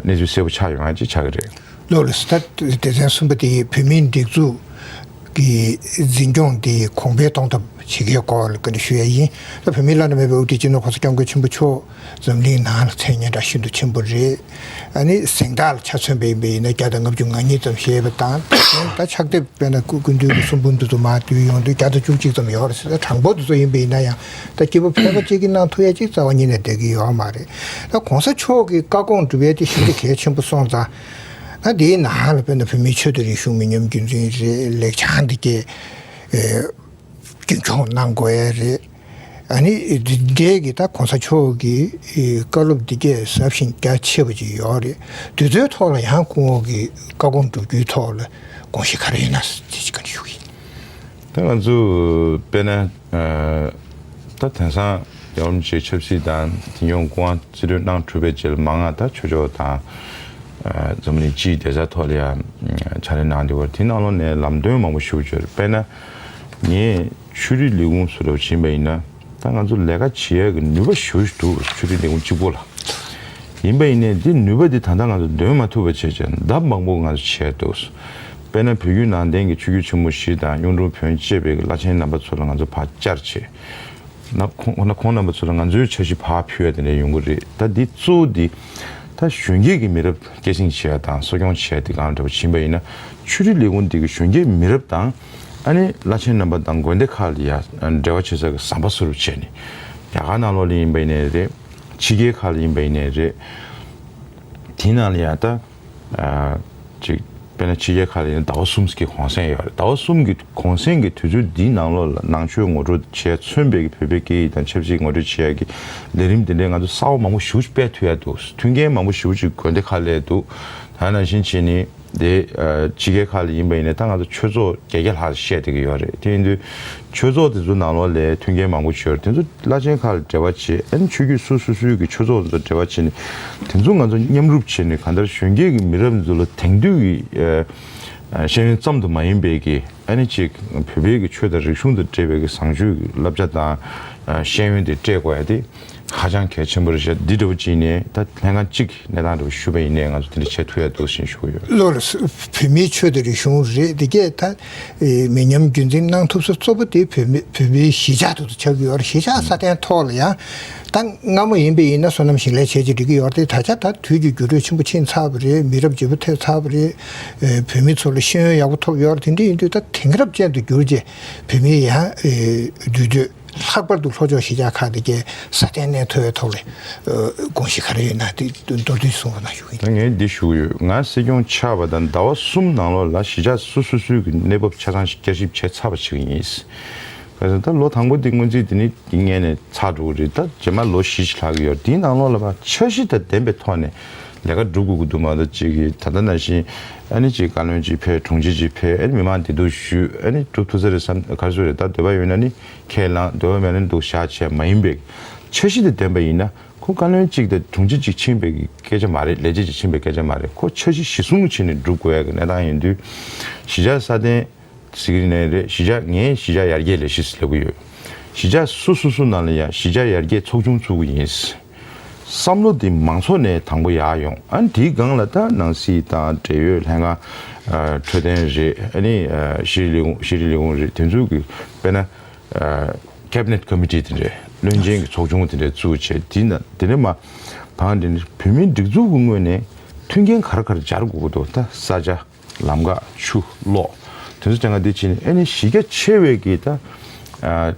གནས་ཚུལ་གསལ་པོ་ཆགས་ཡོང་ཡ་ཅིག་ཆགས་ཀྱི་རེད། ལགས་ལགས་སོ། ད་སྡེ་ཚན་གསུམ་པ་དེ་བོད་མིའི་སྒྲིག་འཛུགས་ཀྱི་འཛིན་སྐྱོང་དེ་གོང་འཕེལ་གཏོང་ཐབས་བྱེད་ཀྱི་སྐོར་ལ་བཀའ་འདྲི་ཞུ་ཡ་ཡིན། ད་བོད་མིའི་བླ་ན་མེད་པའི་དབུ་ཁྲིད་སྤྱི་ནོར་༸གོང་ས་༸སྐྱབས་མགོན་ཆེན་པོ་མཆོག་འཛམ་གླིང་ནང་ལ་མཚན་སྙན་གྲགས་ཤིན་ཏུ་ཆེན་པོ་རེད། ཨ་ནི་གཟེངས་རྟགས་ལ་ཆ་མཚོན་པ་ཡིན་པ་ཡིན་ན་བརྒྱ་དང་ལྔ་བཅུ་ང་གཉིས་ཙམ་བཞེས་པ་དང་། ད་ཕྱག་དེབ་དཔེར་ན་སྐུ་སྐུ་མདུན་གྱི་གསུང་འབུམ་དེ་ཚོ་མར་བསྡུས་ཡོང་དུས་བརྒྱ་དང་བཅུ་གཅིག་ཙམ་ཡོད་རེད་ཟེར། ད་གྲངས་འབོར་དེ་ཚོ་ཡིན་པ་ཡིན་ན་ཡང་ད་སྐྱེས་བུ་ཕལ་པ་གཅིག་གིས་གནང་ཐུབ་ཡ་གཅིག་རྩ་བ་ཉིད་ནས་བསྡད་ཀྱི་ཡོད་མ་རེད། ད་༸གོང་ས་མཆོག་གི་བཀའ་དགོངས་སྒྲུབ་ཡ་དེ་ཞེ་དྲག་གལ་ཆེན་པོ་སོང་ཙང་། ད་དེའི་ནང་ལ་དཔེར་ན་བོད་མིའི་ཆོས་དང་རིག་གཞུང་མི་ཉམས་རྒྱུན་འཛིན་རེད། ལེགས་བྱང་འདི་གའི་ཨེ་རྒྱུན་འཁྱོངས་གནང་དགོས་ཡ་རེད། ཨ་ནི་འདི་འདྲའི་གི་ད་གོང་ས་མཆོག་གི་བཀའ་སློབ་འདི་གས་ཟབ་ཞིང་རྒྱ་ཆེ་བ་ཅིག་ཡོད་རེད། དེ་ཚོའི་ཐོག་ལ་ཡང་སྐུ་ངོ་གི་བཀའ་དགོངས་སྒྲུབ་རྒྱུའི་ཐོག་ལ་དགོངས་གཞི་ག་རེ་ཡོད་ན་དེ་ཅིག་བཀའ་འདྲི་ཞུ་གི་ཡིན། ད་ང་ཚོ་དཔེར་ན་ད་དེང་སང་ཡོངས་ཀྱི་ཆབ་སྲིད་དང་དེ་ཡོང་སྐུ་དབང་རྩིས་སྤྲོད་གནང་གྲུབ་པའི་རྗེས་ལ་མང་ང་ད་ཆོས་ཕྱོགས་དང་འཛམ་གླིང་སྤྱིའི་བདེ་རྩ་ཐོག་ལ་ཡང་ཕྱག་ལས་གནང་བསྡད་ཡོད་པ་དེ་ནང་ལོགས་ནས་ལམ་སྟོན་མང་པོ་ཞུ་བྱས་དཔེར་ན་ངས་ཆོས་རིག་ལས་ཁུངས་སུ་རོགས་བྱིན་པ་ཡིན་ན། ད་ང་ཚོ་ལས་ཀ་བྱེད་ཡག་གི་ནུས་པ་ཞེ་པོ་ཅིག་འདུག་ཆོས་རིག་ལས་ཁུངས་གཅིག་པོ་ལ། ཡིན་པ་ཡིན་ནའི་འདི་ནུས་པ་འདི་ད་ལྟ་ང་ཚོ་འདོན་མ་ཐུབ་པ་བྱས་བྱས་ལྡབ་མང་པོ་ང་ཚོ་བྱས་འདུག་དཔེར་ན་བོད་བརྒྱུད་ནང་བསྟན་གྱི་ཆོས་བརྒྱུད་ཆེན་མོ་བཞི་དང་གཡུང་དྲུང་བོན་བཅས་པའི་བླ་ཆེན་རྣམ་པ་ཚོ་ལ་ང་ཚོ་ཕར་བཅར་བྱས། ན་ཁོང་ན་ཁོང་རྣམ་པ་ཚོ་ལ་ང་ཚོའི་འཆར་གཞི་ཕར་ཕུལ་ཡ་དེ་འདྲ་ཡོང་གི་རེད། ད་འདི་གཙོ་བོ་འདི་ད་གཞོན་སྐྱེས་ཀྱི་མི་རབས་སྐྱེད་སྲིང་བྱེད་ཡ་དང་གསོ་སྐྱོང་བྱེད་ཡ་དེ་གང་འདྲ་པོ་ཕྱིན་པ་ཡིན་ན་ཆོས་རིག་ལས་ཁུངས་འདི་གི་གཞོན་སྐྱེས་མི་རབས་དང་། ཨ་ནི་བླ་ཆེན་རྣམ་པ་དང་དགོན་སྡེ་ཁག་ལ་ཡ་འབྲེལ་བ་བྱེད་ས་གི་ཟམ་པ་བཟོ་རུ་བྱས་ནས་རྒྱ་གར་ནང་ལོགས་ལ་ཡིན་པ་ཡིན་ནའི་རེད། ཕྱི་རྒྱལ་ཁག་ལ་ཡིན་པ་ཡིན་ནའི་རེད། དེའི་ནང་ལ་ཡ་ད་ཅིག་དཔེར་ན་ཕྱི་རྒྱལ་ཁག་ལ་ཡིན་ན་ཟླ་བ་གསུམ་གྱི་གུང་སེང་ཡོད་རེད། ཟླ་བ་གསུམ་གྱི་གུང་སེང་གི་དུས་ཚོད་འདིའི་ནང་ལོགས་ལ་ནང་ཆོས་ངོ་སྤྲོད་བྱས་མཚོན་པའི་གི་བོད་པའི་སྐད་ཡིག་དང་ཆབ་སྲིད་ངོ་སྤྲོད་བྱེད་ཡ་གི་ལས་རིམ་དེ་འདྲའི་ང་ཚོ་གསར་པ་མང་པོ་ཞེ་པོ་ཅིག་སྤེལ་ཐུབ་ཡ་འདུག་མཐུན་རྐྱེན་མང་པོ་ཞེ་པོ་ཅིག་དགོན་སྡེ་ཁག་ལ་འདུག་ད་ནང་བཞིན་བྱས་ནས། དེ་ཕྱི་རྒྱལ་ཁག་ལ་ཡིན་པ་ཡིན་ན་ད་ང་ཚོ་ཆོས་ཚོགས་བརྒྱད་བརྒྱ་ལྷག་བཤད་བསྡད་ཀྱི་ཡོད་རེད། དེ་ཡིན་དུས་ཆོས་ཚོགས་དེ་ཚོ་ནང་ལོགས་ལ་མཐུན་རྐྱེན་མང་པོ་ཡོད་རེད། དེ་ཚོ་བླ་ཆེན་ཁག་ལ་འབྲེལ་བ་བྱེད། ཨ་ནི་ཆོས་བརྒྱུད་སོ་སོ་སོའི་གི་ཆོས་ཚོགས་དེ་ཚོ་འབྲེལ་བ་བྱེད་ནས་དེ་ཚོ་ང་ཚོ་མཉམ་རུབ་བྱེད་ནས་གང་ལྟར་གཞོན་སྐྱེས་ཀྱི་མི་རབས་འདི་ཚོ་ལ་དེང་དུས་ཀྱི་ཤེས་ཡོན་ཙམ་དུ་མ་ཡིན་པའི་གི་ཨ་ནི་གཅིག་བོད་པའི་གི་ཆོས་དང་རིག་གཞུང་དང་འབྲེལ་བའི་གི་བཟང་སྤྱོད་ཀྱི་བསླབ་བྱ་དང་ཤེས་ཡོན་དེ་སྤྲད་དགོས་ཡ་དེ། ཧ་ཅང་གལ་ཆེན་པོ་རེད་ཤག་འདི་འདྲ་བོ་ཅིག་ནས་ད་ལྷན་ཁང་གཅིག་གནས་སྟངས་འདྲ་བོ་ཞུས་པ་ཡིན་ནའི་ང་ཚོ་དེ་འདྲ་བྱེད་ཐུབ་ཡ་འདུག་ཟེར་ཞུ་གི་ཡོད། ལོ་ལ་བོད་མིའི་ཆོས་དང་རིག་གཞུང་རེད། དེ་གས་ད་མི་ཉམས་རྒྱུན་འཛིན་གནང་ཐུབ་ས་གཙོ་བོ་དེ་བོད་མི་བོད་མིའི་གཞིས་ཆགས་དེ་ཚོ་ཆགས་ཀྱི་ཡོད་རེད། གཞིས་ཆགས་སྲ་བརྟན་ཐོག་ལ་ཡང་ད་སྔ་མོ་ཡིན་པ་ཡིན་ན་སོ་ནམ་ཞིང་ལས་བྱས་ཀྱི་འགྲིག་གི་ཡོད་རེད། ད་ཆ་ད་དུས་ཀྱི་འགྱུར་འགྲོས་ཆེན་པོ་ཕྱིན་ཚར་བ་རེད། མི་རབས་བརྗེ་པོ་ཐེབས་ཚར་བ་རེད། བོད་མི་ཚོ་ལ་ཤེས་ཡོན་ཡག་པོ་ཐོབ་ཡོད་རེད། དེ་འདྲ་ཡིན་དུས་ད་དེང་རབས་ཅན་དུ་འགྱུར་རྗེས་བོད་མི་ཡང་འདུས་སྡོད། ལྷག་པར་དུ་ལྷོ་ཕྱོགས་གཞིས་ཆགས་ཁག་དེ་གའི་སྲ་བརྟན་གནས་ཐུབ་པའི་ཐོག་ལ་དགོངས་གཞི་ག་རེ་ཡོད་ན་དེ་མདོར་བསྡུས་གསུང་རོགས་གནང་ཞུ་གི་ཡིན། ད་ངས་འདི་ཞུ་གི་ཡོད། ང་སྲིད་སྐྱོང་ཆགས་པ་དང་ཟླ་བ་གསུམ་ནང་ལོགས་ལ་གཞིས་ཆགས་སོ་སོ་སོའི་གི་གནས་བབ་ཆ་ཚང་ཞིག་བསྐྱར་ཞིབ་བྱས་ཚར་བ་ཞིག་ཡིན། ག་ཚོད་ད་ལོ་དང་པོ་འདི་སྔོན་རྩིས་འདི་ནི་འདི་ངས་ནས་ཚར་འགྲོ་གི་རེད། ད་རྗེས་མ་ལོ་བཞི་ཞིག་ལྷག་གི་ཡོད། དེའི་ནང་ལོགས་ལ་ཕར་འཆར་གཞི་དང་ལྡན་པའི་ཐོག་ནས་ལས་ཀ་སྒྲུབ་དགོས་ཀྱི་འདུག་མ་གཏོགས་ཅིག་གི་ད་ལྟ་ནང་བཞིན་ཨ་ནི་ཅིག་བཀའ་བློན་ཅིག་ཕེབས། དྲུང་ཆེ་ཅིག་ཕེབས། ཨ་ནི་མི་མང་བདེ་སྡུག་ཞུས། ཨ་ནི་གྲུབ་ཐུབ་ས་རེད་བསམ། ག་རེ་ཟེར་རེད། ད་འདོད་པ་ཡོད་ན་ནི་ཁས་བླངས། འདོད་པ་མེད་ན་ནི་འདུག་བཞག་བྱས་མ་ཡིན་པའི་འཆར་གཞི་དེ་ལྡན་པ་ཡིན་ན་ཁོ་བཀའ་བློན་གཅིག་དང་དྲུང་ཆེ་གཅིག་ཕྱིན་པའི་སྐད་ཆ་མ་རེད། ལས་བྱེད་ཅིག་ཕྱིན་པའི་སྐད་ཆ་མ་རེད། ཁོ་འཆར་གཞི་གཞི་བཟུང་བྱས་ནས་སྒྲུབ་དགོས་ཡ་གི་གནས་སྟངས་ཡིན་དུས་གཞིས་ཆགས་སྲ་བརྟན་ཟེར་གི་ནས་རེད། གཞིས་ཆགས་ངས་གཞིས་ཆགས་ཡར་རྒྱས་ལས་གཞི་ཟེར་ལབ་ཀྱི་ཡོད། གཞིས་ཆགས་སོ་སོ་སོ་ནང་ལ་ཡ་གཞིས་ཆགས་ཡར་རྒྱས་ཚོགས་ཆུང་བཙུགས་ཀྱི་ཡིན། བསམ་བློ་འདི་མང་ཚོགས་ནས་དང་པོ་ཡར་ཡོང་། ཨ་ནི་དེའི་སྒང་ལ་ད་ནང་སྲིད་དང་འབྲེལ་ཡོད་ལྷན་ཁང་འཕྲོད་བསྟེན་རེད། ཨ་ནི་ཤེས་རིག་ལས་ཁུངས་ཤེས་རིག་ལས་ཁུངས་རེད། དེ་ཚོ་གི་དཔེར་ན་ཁེ་བི་ནེ་ཊི་ཀོ་མི་ཊི་དེ་འདྲས་བློན་ཆེན་གྱི་ཚོགས་ཆུང་དེ་འདྲས་བཙུགས་བྱས་དེ་ན་དེ་ནས་མ་བང་དེ་ནི་བོད་མིའི་སྒྲིག་འཛུགས་ཀྱི་ངོས་ནས་མཐུན་རྐྱེན་ག་རེ་ག་རེ་སྦྱར་དགོས་ཀྱི་འདུག་ད་ས་ཆ། ལམ་ཁ། ཆུ་གློག་དེ་ཚོ་ཅང་ག་འདི་བྱས་ནས་ཨ་ནི་གཞི་རྒྱ་ཆེ་བའི་གི་ད་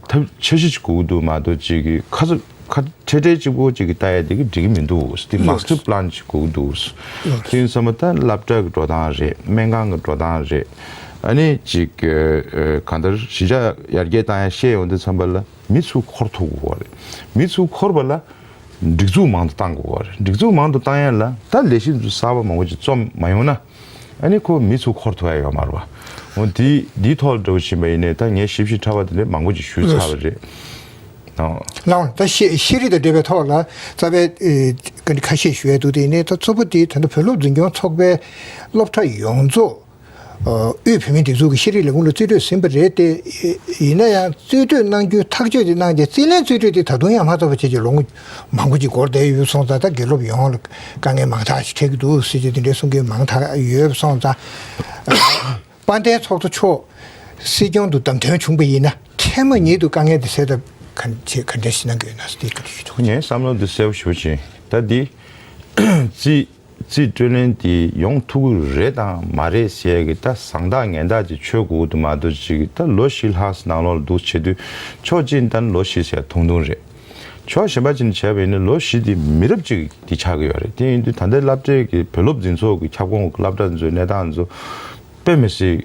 ཐབས་འཆར་གཞི་ཅིག་དགོས་ཀྱི་འདུག་མ་གཏོགས་ཅིག་གི་ཁ་ཚ་ཁ་ཁྲེ་ཁྲེ་གཅིག་པོ་ཅིག་གི་ལྟ་ཡ་དེ་གི་འགྲིག་གི་མི་འདུག་དེ་མ་སི་ཊར་པི་ལན་ཅིག་དགོས་ཀྱི་འདུག་དེ་ཡིན་ཙང་མ་ད་སློབ་གྲྭ་གི་འགྲོ་སྟངས་རེད། སྨན་ཁང་གི་འགྲོ་སྟངས་རེད། ཨ་ནི་ཅིག་གང་ལྟར་གཞིས་ཆགས་ཡར་རྒྱས་བཏང་ཡ་བཤད་ཡོང་དུས་ཙམ་པ་ལ་མི་ཚུར་འཁོར་ཐུབ་དགོས་པ་རེད། མི་ཚུར་འཁོར་བ་ལ། སྒྲིག་འཛུགས་མང་དུ་གཏང་དགོས་པ་རེད། སྒྲིག་འཛུགས་མང་དུ་གཏང་ཡ་ལ་ད་ལས་གཞི་ཚོ་གསར་པ་མང་པོ་ཅིག་རྩོམ་མ་ཡོང་ན་ཨ་ནི་ཁོ་མི་ཚུར་འཁོར་ཐུབ་ཡ་ཡོད་མ་རེད་པ། འོ་དེ་དེའི་ཐོག་ལ་འགྲོ་བཞིན་པ་ཡིན་ནའི་ད་ངས་ཞིབ་ཞིབ་ཕྲ་བ་དེ་འདྲ་མང་པོ་ཅིག་ཞུས་ཚར་བ་རེད། ཨོ། ལགས་ད་ཤེས་ཤེས་རིག་དང་འབྲེལ་བའི་ཐོག་ལ་རྩ་བའི་ཁ་ཤས་ཞུ་ཡ་འདུག་དེ་ཡིན་ནའི་ད་གཙོ་བོ་དེ་ད་ལྟ་བོད་སློབ་འཛིན་སྐྱོང་ཚོགས་པའི་སློབ་གྲྭ་ཡོངས་རྫོགས། དབུས་བོད་མིའི་སྒྲིག་འཛུགས་ཀྱི་ཤེས་རིག་ལས་ཁུངས་ལ་རྩིས་སྤྲོད་ཟིན་པ་རེད་དེ། ཡིན་ན་ཡང་རྩིས་སྤྲོད་གནང་རྒྱུའི་ཐག་གཅོད་དེ་གནང་རྗེས་རྩིས་ལེན་རྩིས་སྤྲོད་དེ་ད་དུང་ཡང་མ་ཚར་བ་བྱས་ཀྱི་ལོ་ངོ་མང་པོ་ཅིག་འགོར་བསྡད་ཡོད་སོང་ཙང་ད་དགེ་སློབ་ཡོངས་ལ་དཀའ་ངལ་མང་དག་ཅིག་འཕྲད་ཀྱི་འདུག་ཟེར་གྱི་དེ་འདྲའི་གསུང་མཁན་མང་དག་ཡོད་སོང་ཙང་། དཔལ་ལྡན་ཚོགས་གཙོ་མཆོག་སྲིད་སྐྱོང་དུ་བདམས་ཐོན་བྱུང་པ་ཡིན་ན་འཕྲལ་མ་ཉིད་དུ་དཀའ་ངལ་དེ་སེལ་ཐབས་ག་ཅི་ག་འདྲ་ཞིག་གནང་གི་ཡོད་ན་ཟེར་དེ་ག་འདྲ་ཞིག་ཐུགས། ངའི་བསམ་བློ་འདི་གསལ་པོ་ཞེ་པོ་ཅིག་ད་འདི་རྩིས། རྩིས་སྤྲོད་ལེན་དེ་ཡོང་ཐུབ་ཀྱི་རེད་དང་མ་རེད་ཟེར་ཡ་གི་ད་བཟང་ཐག་ངན་ཐག་ཅིག་ཆོད་དགོས་འདུག་མ་གཏོགས་ཅིག་ད་ལོ་བཞི་ལྷག་ནང་ལོགས་ལ་འདུག་བྱེད་དུས་ཕྱོགས་གཅིག་ནས་ད་ལོ་བཞི་ཟེར་ཐུང་ཐུང་རེད། ཕྱོགས་གཞན་པ་ཅིག་ནས་བྱས་པ་ཡིན་ན་ལོ་བཞི་དེ་མི་རབས་གཅིག་གི་ཆགས་ཀྱི་ཡོད་རེད། དེ་ཡིན་དུས་ད་ལྟའི་སློབ་གྲྭའི་གི་བོད་སློབ་འཛིན་ཚོགས་ཀྱི་ཁྱབ་ཁོངས་ཀྱི་སློབ་གྲྭ་ཚོའི་གནས་སྟངས་ཚོ་ དཔེ་མི་སྲིད་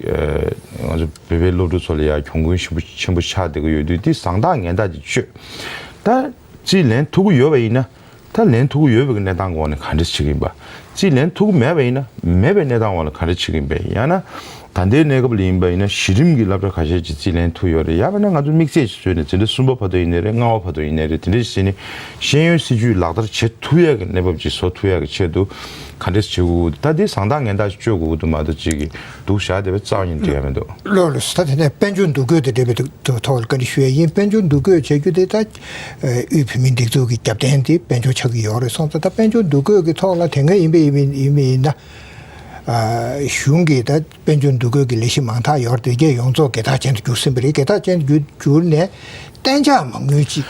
ང་ཚོ་བོད་པའི་སློབ་ཕྲུག་ཚོ་ལ་ཡང་གྱོང་གུན་ཆེན་པོ་ཆེན་པོ་ཆགས་བསྡད་ཀྱི་ཡོད་དུས། འདི་བཟང་ཐག་ངན་ཐག་ཅིག་ཆོད། ད་རྩིས་ལེན་ཐུབ་ཀྱི་ཡོད་པ་ཡིན་ན། ད་ལེན་ཐུབ་ཀྱི་ཡོད་པའི་གནས་སྟངས་འོག་ནས་ག་འདྲ་བྱེད་ཀྱི་ཡིན་པ། རྩིས་ལེན་ཐུབ་ཀྱི་མེད་པ་ཡིན་ན། མེད་པའི་གནས་སྟངས་འོག་ལ་ག་འདྲ་བྱེད་ཀྱི་ཡིན་པ། ཡང་ན་ད་ལྟའི་གནས་སྐབས་ལ་ཡིན་པ་ཡིན་ན། གཞི་རིམ་གྱི་སློབ་གྲྭ་ཁ་ཤས་ཀྱིས་རྩིས་ལེན་ཐུབ་ཡོད་རེད། ཡང་མིན་ན་ང་ཚོ་དམིགས་བསལ་ཞིག་བཟོས་ནས། འཛིན་གྲྭ་གསུམ་པ་བར་དུ་ཡིན་ནའི་རེད། ལྔ་པ་བར་དུ་ཡིན་ནའི་རེད། དེ་འདྲ་ཞིག་བྱས་ནས་ཤེས་ཡོན་སྲིད་བྱུས་ལག་བསྟར་བྱེད་ཐུབ་ཡག་གི་གནས་བབ་ཅིག་བཟོ་ཐུབ་ཡག་གི་ཆེད་དུ་ག་འདྲས་བྱེད་དགོས་ཀྱི་འདུག། ད་འདི་བཟང་ཐག་ངན་ཐག་ཅིག་གཅོད་དགོས་ཀྱི་འདུག་མ་གཏོགས། ཅིག་གི་སྡུག་བཞག་བསྡད་པའི་རྩ་བ་ཉིད་འགྲིག་ཡ་མི་འདུག། ལགས་ལགས་སོ། ད་དེ་ནས་དཔལ་འབྱོར་འདུ་འགོད་དང་འབྲེལ་བའི་ཐོག་ལ་བཀའ་འདྲི་ཞུ་ཡ་ཡིན། དཔལ་འབྱོར་འདུ་འགོད་བྱ་རྒྱུ་དེ་ད་དབུས་བོད་མིའི་སྒྲིག་འཛུགས་ཀྱི་རྒྱབ་རྟེན་དེ་དཔལ་འབྱོར་ཆགས་ཀྱི་ཡོད་རེད་སོང་ཙང་། ད་དཔལ་འབྱོར་འདུ་འགོད་ཀྱི་ཐོག་ལ་དེ་སྔ་ཡིན་པ་ཡིན་པ་ཡིན་པ་ཡིན་ན། གཞུང་གིས་ད་དཔལ་འབྱོར་འདུ་འགོད་ཀྱི་ལས་གཞི་མང་དག་ཡོད་རེད། དེ་གས་ཡོངས་རྫོགས་འགལ་རྟགས་ཅན་དུ་གྱུར་ཟིན་པ་རེད། འགལ་རྟགས་ཅན་དུ་གྱུར་གྱུར་ནས། གཏན་འཇགས་མ་དངུལ་གཅིག་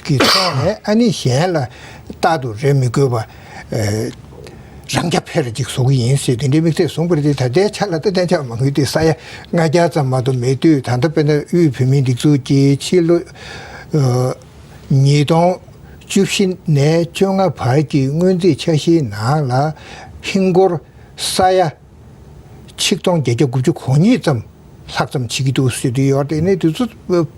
གི་ཐོག་ནས་ཨ་ནི་གཞན་ལ་རྟག་ཏུ་རེ་མི་དགོས་པ། རང་རྐྱ་འཕེར་ཅིག་བཟོ་གི་ཡིན་ཟེར་དེ་འདྲའི་དམིགས་ཚད་བཟུང་བ་རེད་དེ། ད་ལྟའི་ཆ་ལ་ད་གཏན་འཇགས་མ་དངུལ་དེ་ས་ཡ་ལྔ་བརྒྱ་ཙམ་མ་གཏོགས་མེད་དུས། ད་ལྟ་དཔེར་ན་དབུས་བོད་མིའི་སྒྲིག་འཛུགས་ཀྱིས་ཕྱི་ལོ་ཉིས་སྟོང་བཅུ་བཞི་ནས་བཅོ་ལྔ་བར་གྱི་སྔོན་རྩིས་འཆར་གཞིའི་ནང་ལ་ཧིན་སྒོར་ས་ཡ་ཆིག་སྟོང་བརྒྱད་བརྒྱ་དགུ་བཅུ་གོ་གཉིས་ཙམ་ལྷག་ཙམ་བྱེད་ཀྱི་འདུག་ཟེར་དུས་ཡོད་རེད། ནས་དེ་ཚོ་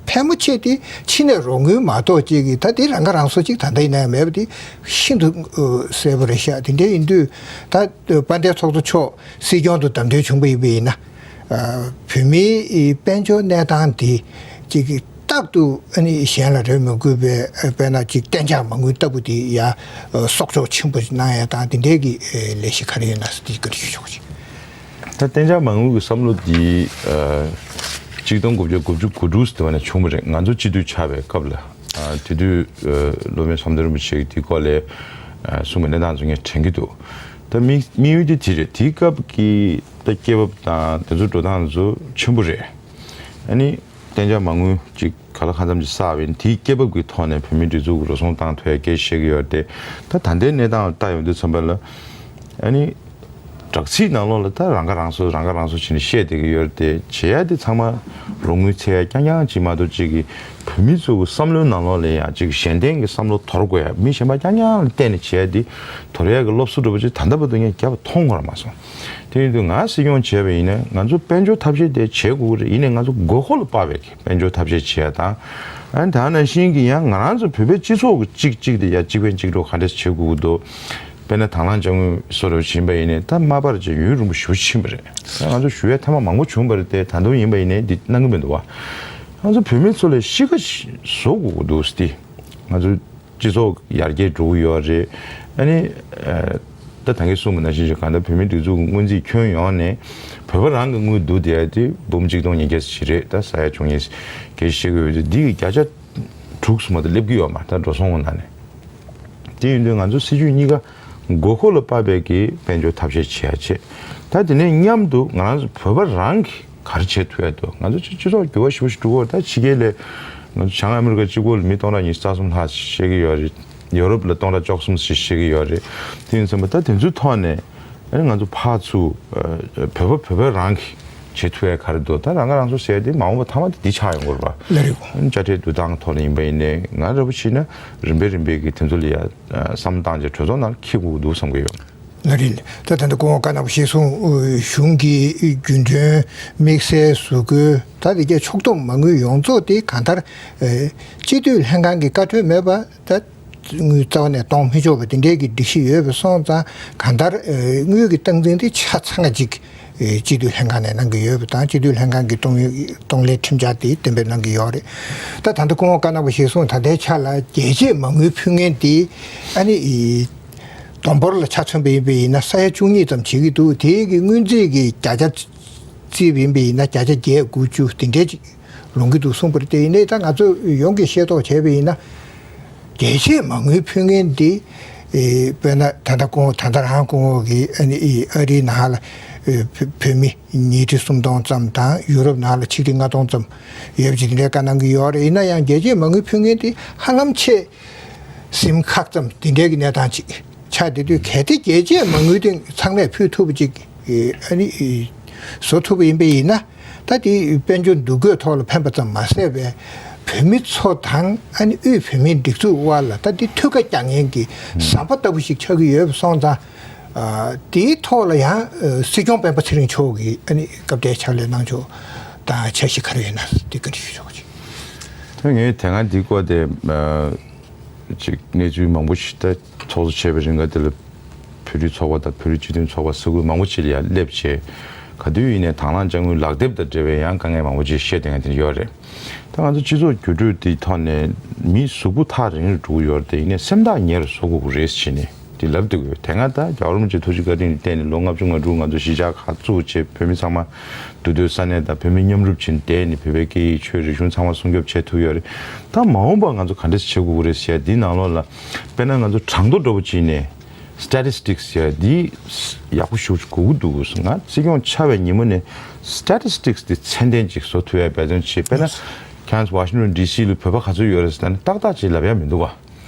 ཕལ་མོ་ཆེ་དེ་ཕྱི་ནས་རོགས་དངུལ་མ་གཏོགས་ཅིག་གི། ད་དེ་རང་ཁ་རང་གསོ་ཅིག་ད་ལྟ་ཡིན་ན་ཡང་མེད་པ་དེ་ཤིན་ཏུ་གསལ་པོ་རེད་ཤག། དེ་འདྲ་ཡིན་དུས་ད་དཔལ་ལྡན་ཚོགས་གཙོ་མཆོག་སྲིད་སྐྱོང་དུ་བདམས་ཐོན་བྱུང་བ་ཡིན་པ་ཡིན་ན། བོད་མིའི་དཔལ་འབྱོར་གནས་སྟངས་དེ་ཅིག་གི་རྟག་ཏུ་ཨ་ནི་གཞན་ལ་རེ་མི་དགོས་པའི། དཔེར་ན་ཅིག་གཏན་འཇགས་མ་དངུལ་ལྟ་བུ་དེ་ཡ་གསོག་འཇོག་ཆེན་པོ་གནང་ཡ་དང་། དེ་འདྲའི་གི་ལས་གཞི་ག་རེ་ཡོད་ན་ཟེར་དེ་བཀའ་འདྲི་ཞུ་ཆོག་ཅིག། ད་གཏན་འཇགས་མ་དངུལ་གྱི་བསམ་བློ་འདི་ཨ་གཅིག་སྟོང་དགུ་བརྒྱ་དགུ་བཅུ་གོ་དྲུག་ཟེར་བ་ནས་བྱུང་བ་རེད། ང་ཚོ་སྤྱི་འཐུས་ཆགས་པའི་སྐབས་ལ། ཨ་དེ་དུས་ཨ་སློབ་དཔོན་བསམ་གཏན་རིན་པོ་ཆེ་གིས་དེའི་སྐོར་ལ་ཨ་གསུངས་པའི་གནས་སྟངས་ཚོ་ངས་དྲན་གྱི་འདུག། ད་དམིགས་དམིགས་ཡུལ་དེ་དེ་རེད། དེའི་སྐབས་ཀྱི་ད་སྐྱེས་བབ་དང་དེ་ཚོ་འགྲོ་སྟངས་ཚོ་ཆེན་པོ་རེད། ཨ་ནི་གཏན་འཇགས་མ་དངུལ་ཅིག་ག་ལ་གང་འཚམ་ཅིག་བསགས་པ་ཡིན། དེའི་སྐྱེས་བབ་ཀྱི་ཐོག་ནས་བོད་མིའི་སྒྲིག་འཛུགས་ཀྱི་འགྲོ་སོང་བཏང་ཐུབ་ཡ་སྐད་ཆ་བཤད་ཀྱི་ཡོད་རེད་དེ། ད་ད་ལྟའི་གནས་སྟངས་ལ་ལྟ་ཡོང་དུས་ཙམ་པ་ལ། ཨ་ནི་དྲག་ཚིག་ནང་ལོགས་ལ་ད་རང་ཁ་རང་གསོ་རང་ཁ་རང་གསོ་བྱས་ནས་བཤད་བསྡད་ཀྱི་ཡོད་རེད་དེ། བྱེད་ཡ་དེ་ཚང་མ་རོགས་དངུལ་འཚོལ་ཡ་རྐྱང་རྐྱང་ཅིག་མ་གཏོགས། ཅིག་གི་བོད་མི་ཚོའི་བསམ་བློའི་ནང་ལོགས་ལ་ཡང་ཅིག་གཞན་བརྟེན་གྱི་བསམ་བློ་དོར་དགོས་ཡ། མི་གཞན་པ་རྐྱང་རྐྱང་ལ་བརྟེན་ནས་བྱེད་ཡ་དེ་དོར་ཡ་གི་སློབ་གསོ་འདྲ་པོ་ཅིག་ད་ལྟ་བར་དུ་ངས་བརྒྱབ་པ་མཐོང་དགོས་ར་མ་སོང་། དེ་ཡིན་དུས་ང་སྲིད་སྐྱོང་བྱས་པ་ཡིན་ན། ང་ཚོ་དཔལ་འབྱོར་ཐབས་ཤེས་དེ་བྱེད་དགོས་ཀྱི་རེད། ཡིན་ནའི་ང་ཚོ་དགོས་མཁོ་ལ་དཔག་པའི་གི་དཔལ་འབྱོར་ཐབས་ཤེས་བྱེད་ཡ་དང་། ཨ་ནི་ད་ནང་བཞིན་གྱི་ཡང་ང་རང་ཚོ་བོད་པའི་སྤྱི་ཚོགས་ཀྱི་གཅིག་གཅིག་དེ་ཡ་གཅིག་ཕན་གཅིག་གྲོགས་ག་འདྲས་བྱེད་དགོས་ཀྱི་འདུག། དཔེར་ན་དང་བླངས་དཔྱ་དངུལ་བཟོ་འདྲ་བྱེད་པ་ཡིན་ནའི་ད་མ་པར་ཅིག་ཡུན་རིང་པོ་ཞེ་པོ་ཕྱིན་པ་རེད། ད་ང་ཚོ་ཞུ་ཡ་ཐེངས་མ་མང་པོ་བྱུང་བ་རེད་དེ། ད་དུང་ཡིན་པ་ཡིན་ནའི་འདི་གནང་གི་མི་འདུག་བ། ང་ཚོ་བོད་མི་ཚོ་ལ་གཤིས་ཀ་ཞིག་བཟོ་དགོས་ཀྱི་འདུག་ཟེར་ཏེ། ང་ཚོ་སྤྱི་ཚོགས་ཡར་རྒྱས་འགྲོ་གི་ཡོད་རེད། ཨ་ནི་ཨ་ད་ད་གིན་གསུངས་པ་ནང་བཞིན་ཞིག། གང་ལྟར་བོད་མིའི་སྒྲིག་འཛུགས་ཀྱི་སྔོན་རྩིས་ཁྱོན་ཡོངས་ནས་བོད་པ་རང་གི་དངུལ་བསྡུ་བསྡད་ཡ་དེ་འབུམ་གཅིག་སྟོང་ཉིས་བརྒྱ་ཞིག་རེད། ད་ས་ཡ་བཅུ་གཉིས་སྐད་ཆ་བཤད་ཀྱི་ཡོད་ཅིག། འདི་གི་བརྒྱ་ཆ་དྲུག་སུ་མ་གཏོགས་སླེབས་ཀྱི་ཡོད་མ་རེད། ད་འགྲོ་སོང་ནང་ནས། དེ་ཡིན་དུས་ང་ཚོ་སྲིད་ཇུས་གཉིས་ཀ་དགོས་མཁོ་ལ་དཔག་པའི་གི་དཔལ་འབྱོར་ཐབས་ཤེས་བྱེད་ཡ་བྱེད། ད་དེ་ནས་མཉམ་དུ་ང་རང་ཚོ་བོད་པ་རང་གིས་ག་རེ་བྱེད་ཐུབ་ཡ་འདུག། ང་ཚོ་སྤྱི་སྤྱི་ཚོགས་འགྱུར་བ་ཞེ་པོ་ཞིག་འགྲོ་གི་ཡོད་རེད། ད་ཕྱི་རྒྱལ་ལ་ང་ཚོ་བྱང་ཨ་མི་རི་ཀ་གཅིག་པོ་ལ་མི་སྟོང་ཕྲག་ཉི་ཤུ་རྩ་གསུམ་ལྷག་བཤད་ཀྱི་ཡོད་རེད། ཡོ་རོབ་ལ་སྟོང་ཕྲག་བཅུ་གསུམ་ཞིག་བཤད་ཀྱི་ཡོད་རེད། དེ་ཡིན་ཙང་ད་དེ་ཚོའི་ཐོག་ནས་ཨ་ནི་ང་ཚོ་ཕར་ཚུར་ཨ་བོད་པ་བོད་པ་རང་གིས་བྱེད་ཐུབ་ཡ་ག་རེ་འདུག། ད་རང་ཁ་རང་གསོ་ཟེར་ཡ་དེ་མ་འོངས་པ་མཐའ་མ་དེ་འདི་ཆགས་ཡོང་གི་རེད་པ། ལགས་རེད། དཔྱ་ཁྲལ་བསྡུ་སྟངས་ཐོག་ལ་ཡིན་པ་ཡིན་ནའི་ང་འདྲ་པོ་བྱས་ན་རིམ་པས་རིམ་པས་ཀྱིས་དེ་ཚོ་ལ་ཡ་བསམ་བློ་བཏང་བྱས་གྲོས་ཚོགས་ནང་འཁྱེར་དགོས་ཀྱི་འདུག་བསམ་གྱི་ཡོད། ལགས་རེད། ད་ད་ལྟ་སྐུ་ངོ་བཀའ་གནང་བ་གཞིར་བཟུང་གཞུང་གི་རྒྱུན་གྲོན་དམིགས་བསལ་བཟོ་བཀོད། ད་དེ་གའི་ཕྱོགས་བསྡོམས་མ་དངུལ་ཡོངས་རྫོགས་དེ་གང་ལྟར་སྤྱི་འཐུས་ལྷན་ཁང་གི་བཀའ་འཁྲོལ་མེད་པ་ད་དངུལ་རྩ་བ་ནས་གཏོང་མི་ཆོག་པ་དེ་འདྲའི་གི་སྒྲིག་གཞི་ཡོད་པ་སོང་ཙང་། གང་ལྟར་དངུལ་གྱི་སྟངས་འཛིན་དེ་ཆ་ཚང་ཅིག་སྤྱི་འཐུས་ལྷན་ཁང་ནས་གནང་གི་ཡོད་པ་དང་། སྤྱི་འཐུས་ལྷན་ཁང་གི་གཏོང་ཡོད་གཏོང་ལེན་ཁྲིམས་འཆར་དེ་གཏན་འབེབས་གནང་གི་ཡོད་རེད། ད་ད་ལྟ་སྐུ་ངོ་བཀའ་གནང་བ་གཞིར་བཟུང་ད་ལྟའི་ཆ་ལ་རྒྱས་བཅད་མ་དངུལ་ཕུལ་མཁན་དེ་ཨ་ནི་བསྡོམས་འབོར་ལ་ཆ་མཚོན་པ་ཡིན་པ་ཡིན་ན་ས་ཡ་བཅུ་གཉིས་ཙམ་བྱེད་ཀྱི་འདུག། དེའི་གི་སྔོན་རྩིས་ཀྱི་བརྒྱ་ཆ་བརྩིས་པ་ཡིན་པ་ཡིན་ན་བརྒྱ་ཆ་བརྒྱད་དགུ་བཅུ་དེ་འདྲའི་ཅིག་ལོངས་ཀྱི་འདུག་གསུངས་པ་རེད། དེ་ཡིན་ནའི་ད་ང་ཚོ་ཡོངས་ཀྱིས་ཤེས་རྟོགས་བྱས་པ་ཡིན་ན། རྒྱས་བཅད་མ་དངུལ་ཕུལ་མཁན་འདི། ཨེ་དཔེར་ན་ད་ལྟ་སྐུ་ངོ་ད་ལྟ་རང་སྐུ་ངོ་གིས་ཨ་ནི་ཨེ་ཨ་རིའི་ནང་ལ་ཨེ་བོད་བོད་མི་ཉིས་ཁྲི་སུམ་སྟོང་ཙམ་དང་། ཡུ་རོབ་ནང་ལ་ཆིག་ཁྲི་ལྔ་སྟོང་ཙམ་ཡོད་པ་ཅིག་དེ་འདྲའི་བཀའ་གནང་གི་ཡོད་རེད། ཡིན་ན་ཡང་རྒྱས་བཅད་མ་དངུལ་ཕུལ་མཁན་དེ་ཧ་ལམ་ཆེས་ཟིན་ཁག་ཙམ་དེ་འདྲའི་གི་གནས་སྟངས་ཅིག་ཆགས་བསྡད་དུས། གལ་ཏེ་རྒྱས་བཅད་མ་དངུལ་དེ་ཚང་མས་ཕུལ་ཐུབ་པ་ཅིག་ཨ་ནི་བཟོ་ཐུབ་པ་ཡིན་པ་ཡིན་ན། ད་དེ་དཔལ་འབྱོར་འདུ་འགོད་ཐོག་ལ་ཕན་པ་ཙམ་མ་ཟད་པའི་བོད་མི་ཚོ་དང་ཨ་ནི་དབུས་བོད་མིའི་སྒྲིག་འཛུགས་དབར་ལ་ད་དེ་མཐུད་ཁ་རྒྱག་མཁན་གྱི་ཟམ་པ་ལྟ་བུ་ཞིག་ཆགས་ཀྱི་ཡོད་པ་སོང་ཙང་ ཨ། དེའི་ཐོག་ལ་ཡང་ཨ་སྲིད་སྐྱོང་སྤེན་པ་ཚེ་རིང་མཆོག་གིས་ཨ་ནི་སྐབས་དེའི་ཕྱག་ལས་གནང་ཕྱོགས་དང་འཆར་གཞི་ག་རེ་ཡོད་ན་དེ་བཀའ་འདྲི་ཞུ་ཆོག་ཅིག་ད་ངས་དེ་སྔ་འདི་སྐོར་དེ་ཨ་ཅིག་གནས་ཚུལ་མང་པོ་ཞིག་ད་ཚོགས་གཙོ་བྱས་པའི་རིང་ག་དེ་ལ་བོད་རིགས་ཚོགས་པ་དང་བོད་རིགས་སྤྱི་མཐུན་ཚོགས་པ་ས་ཁུལ་མང་པོ་ཅིག་ལ་ཡང་སླེབས་བྱས། ག་དུས་ཡིན་ནའི་དང་བླངས་དཔྱ་དངུལ་ལག་དེབ་དང་འབྲེལ་བའི་ཡང་དཀའ་ངལ་མང་པོ་ཅིག་བཤད་བསྡད་མཁན་དེ་ཡོད་རེད། ད་ང་ཚོ་སྤྱི་ཚོགས་འགྱུར་འགྲོས་འདིའི་ཐོག་ནས་མི་གཟུགས་པོ་ཐག་རིང་རུ་འགྲོ་གི་ཡོད་རེད་དེ། ཡིན་ནའི་སེམས་ཐག་ཉེ་རུ་བཟོ་དགོས་ཀྱི་རེད་ཟེར་ནས་འདི་ལབ་བསྡད་ཀྱི་ཡོད། དེ་སྔ་ད་རྒྱལ་བ་རིན་པོ་ཆེ་ཐུགས་རྗེ་བཀའ་དྲིན་ལ་བརྟེན་ནས་ལོ་ལྔ་བཅུ་ང་དྲུག་ང་ཚོ་གཞིས་ཆགས་ཁག་བཙུགས་བྱས་བོད་མི་ཚང་མ་འདུས་སྡོད་ས་གནས་དང་བོད་མི་མཉམ་རུབ་བྱས་ནས་བསྡད་ནས་བོད་པའི་སྐད་ཡིག་ཆོས་རིག་གཞུང་ཚང་མ་སྲུང་སྐྱོབ་བྱེད་ཐུབ་ཡོད་རེད། ད་མ་འོངས་པ་ང་ཚོ་ག་འདྲས་བྱེད་དགོས་ཀྱི་རེད་ཟེར་ཡ་འདིའི་ནང་ལོགས་ལ་དཔེར་ན་ང་ཚོ་གྲངས་ཐོ་འདྲ་པོ་བྱས་ནས། Statistics ཡ་འདི་ཡག་པོ་ཞེ་པོ་ཅིག་དགོས་ཀྱི་འདུག་ང་སྲིད་སྐྱོང་ཆགས་པའི་ཉིན་མོ་ནས་Statistics འདི་ཚད་ལྡན་ཅིག་བཟོ་ཐུབ་ཡ་འབད་བརྩོན་བྱེད། དཔེར་ན་ཁྱེད་རང་ཚོ་Washington D C ལ་བོད་པ་ག་ཚོད་ཡོད་རེད་ཟེར་ན་ཏག་ཏག་ཅིག་ལབ་ཡ་མི་འདུག་ག་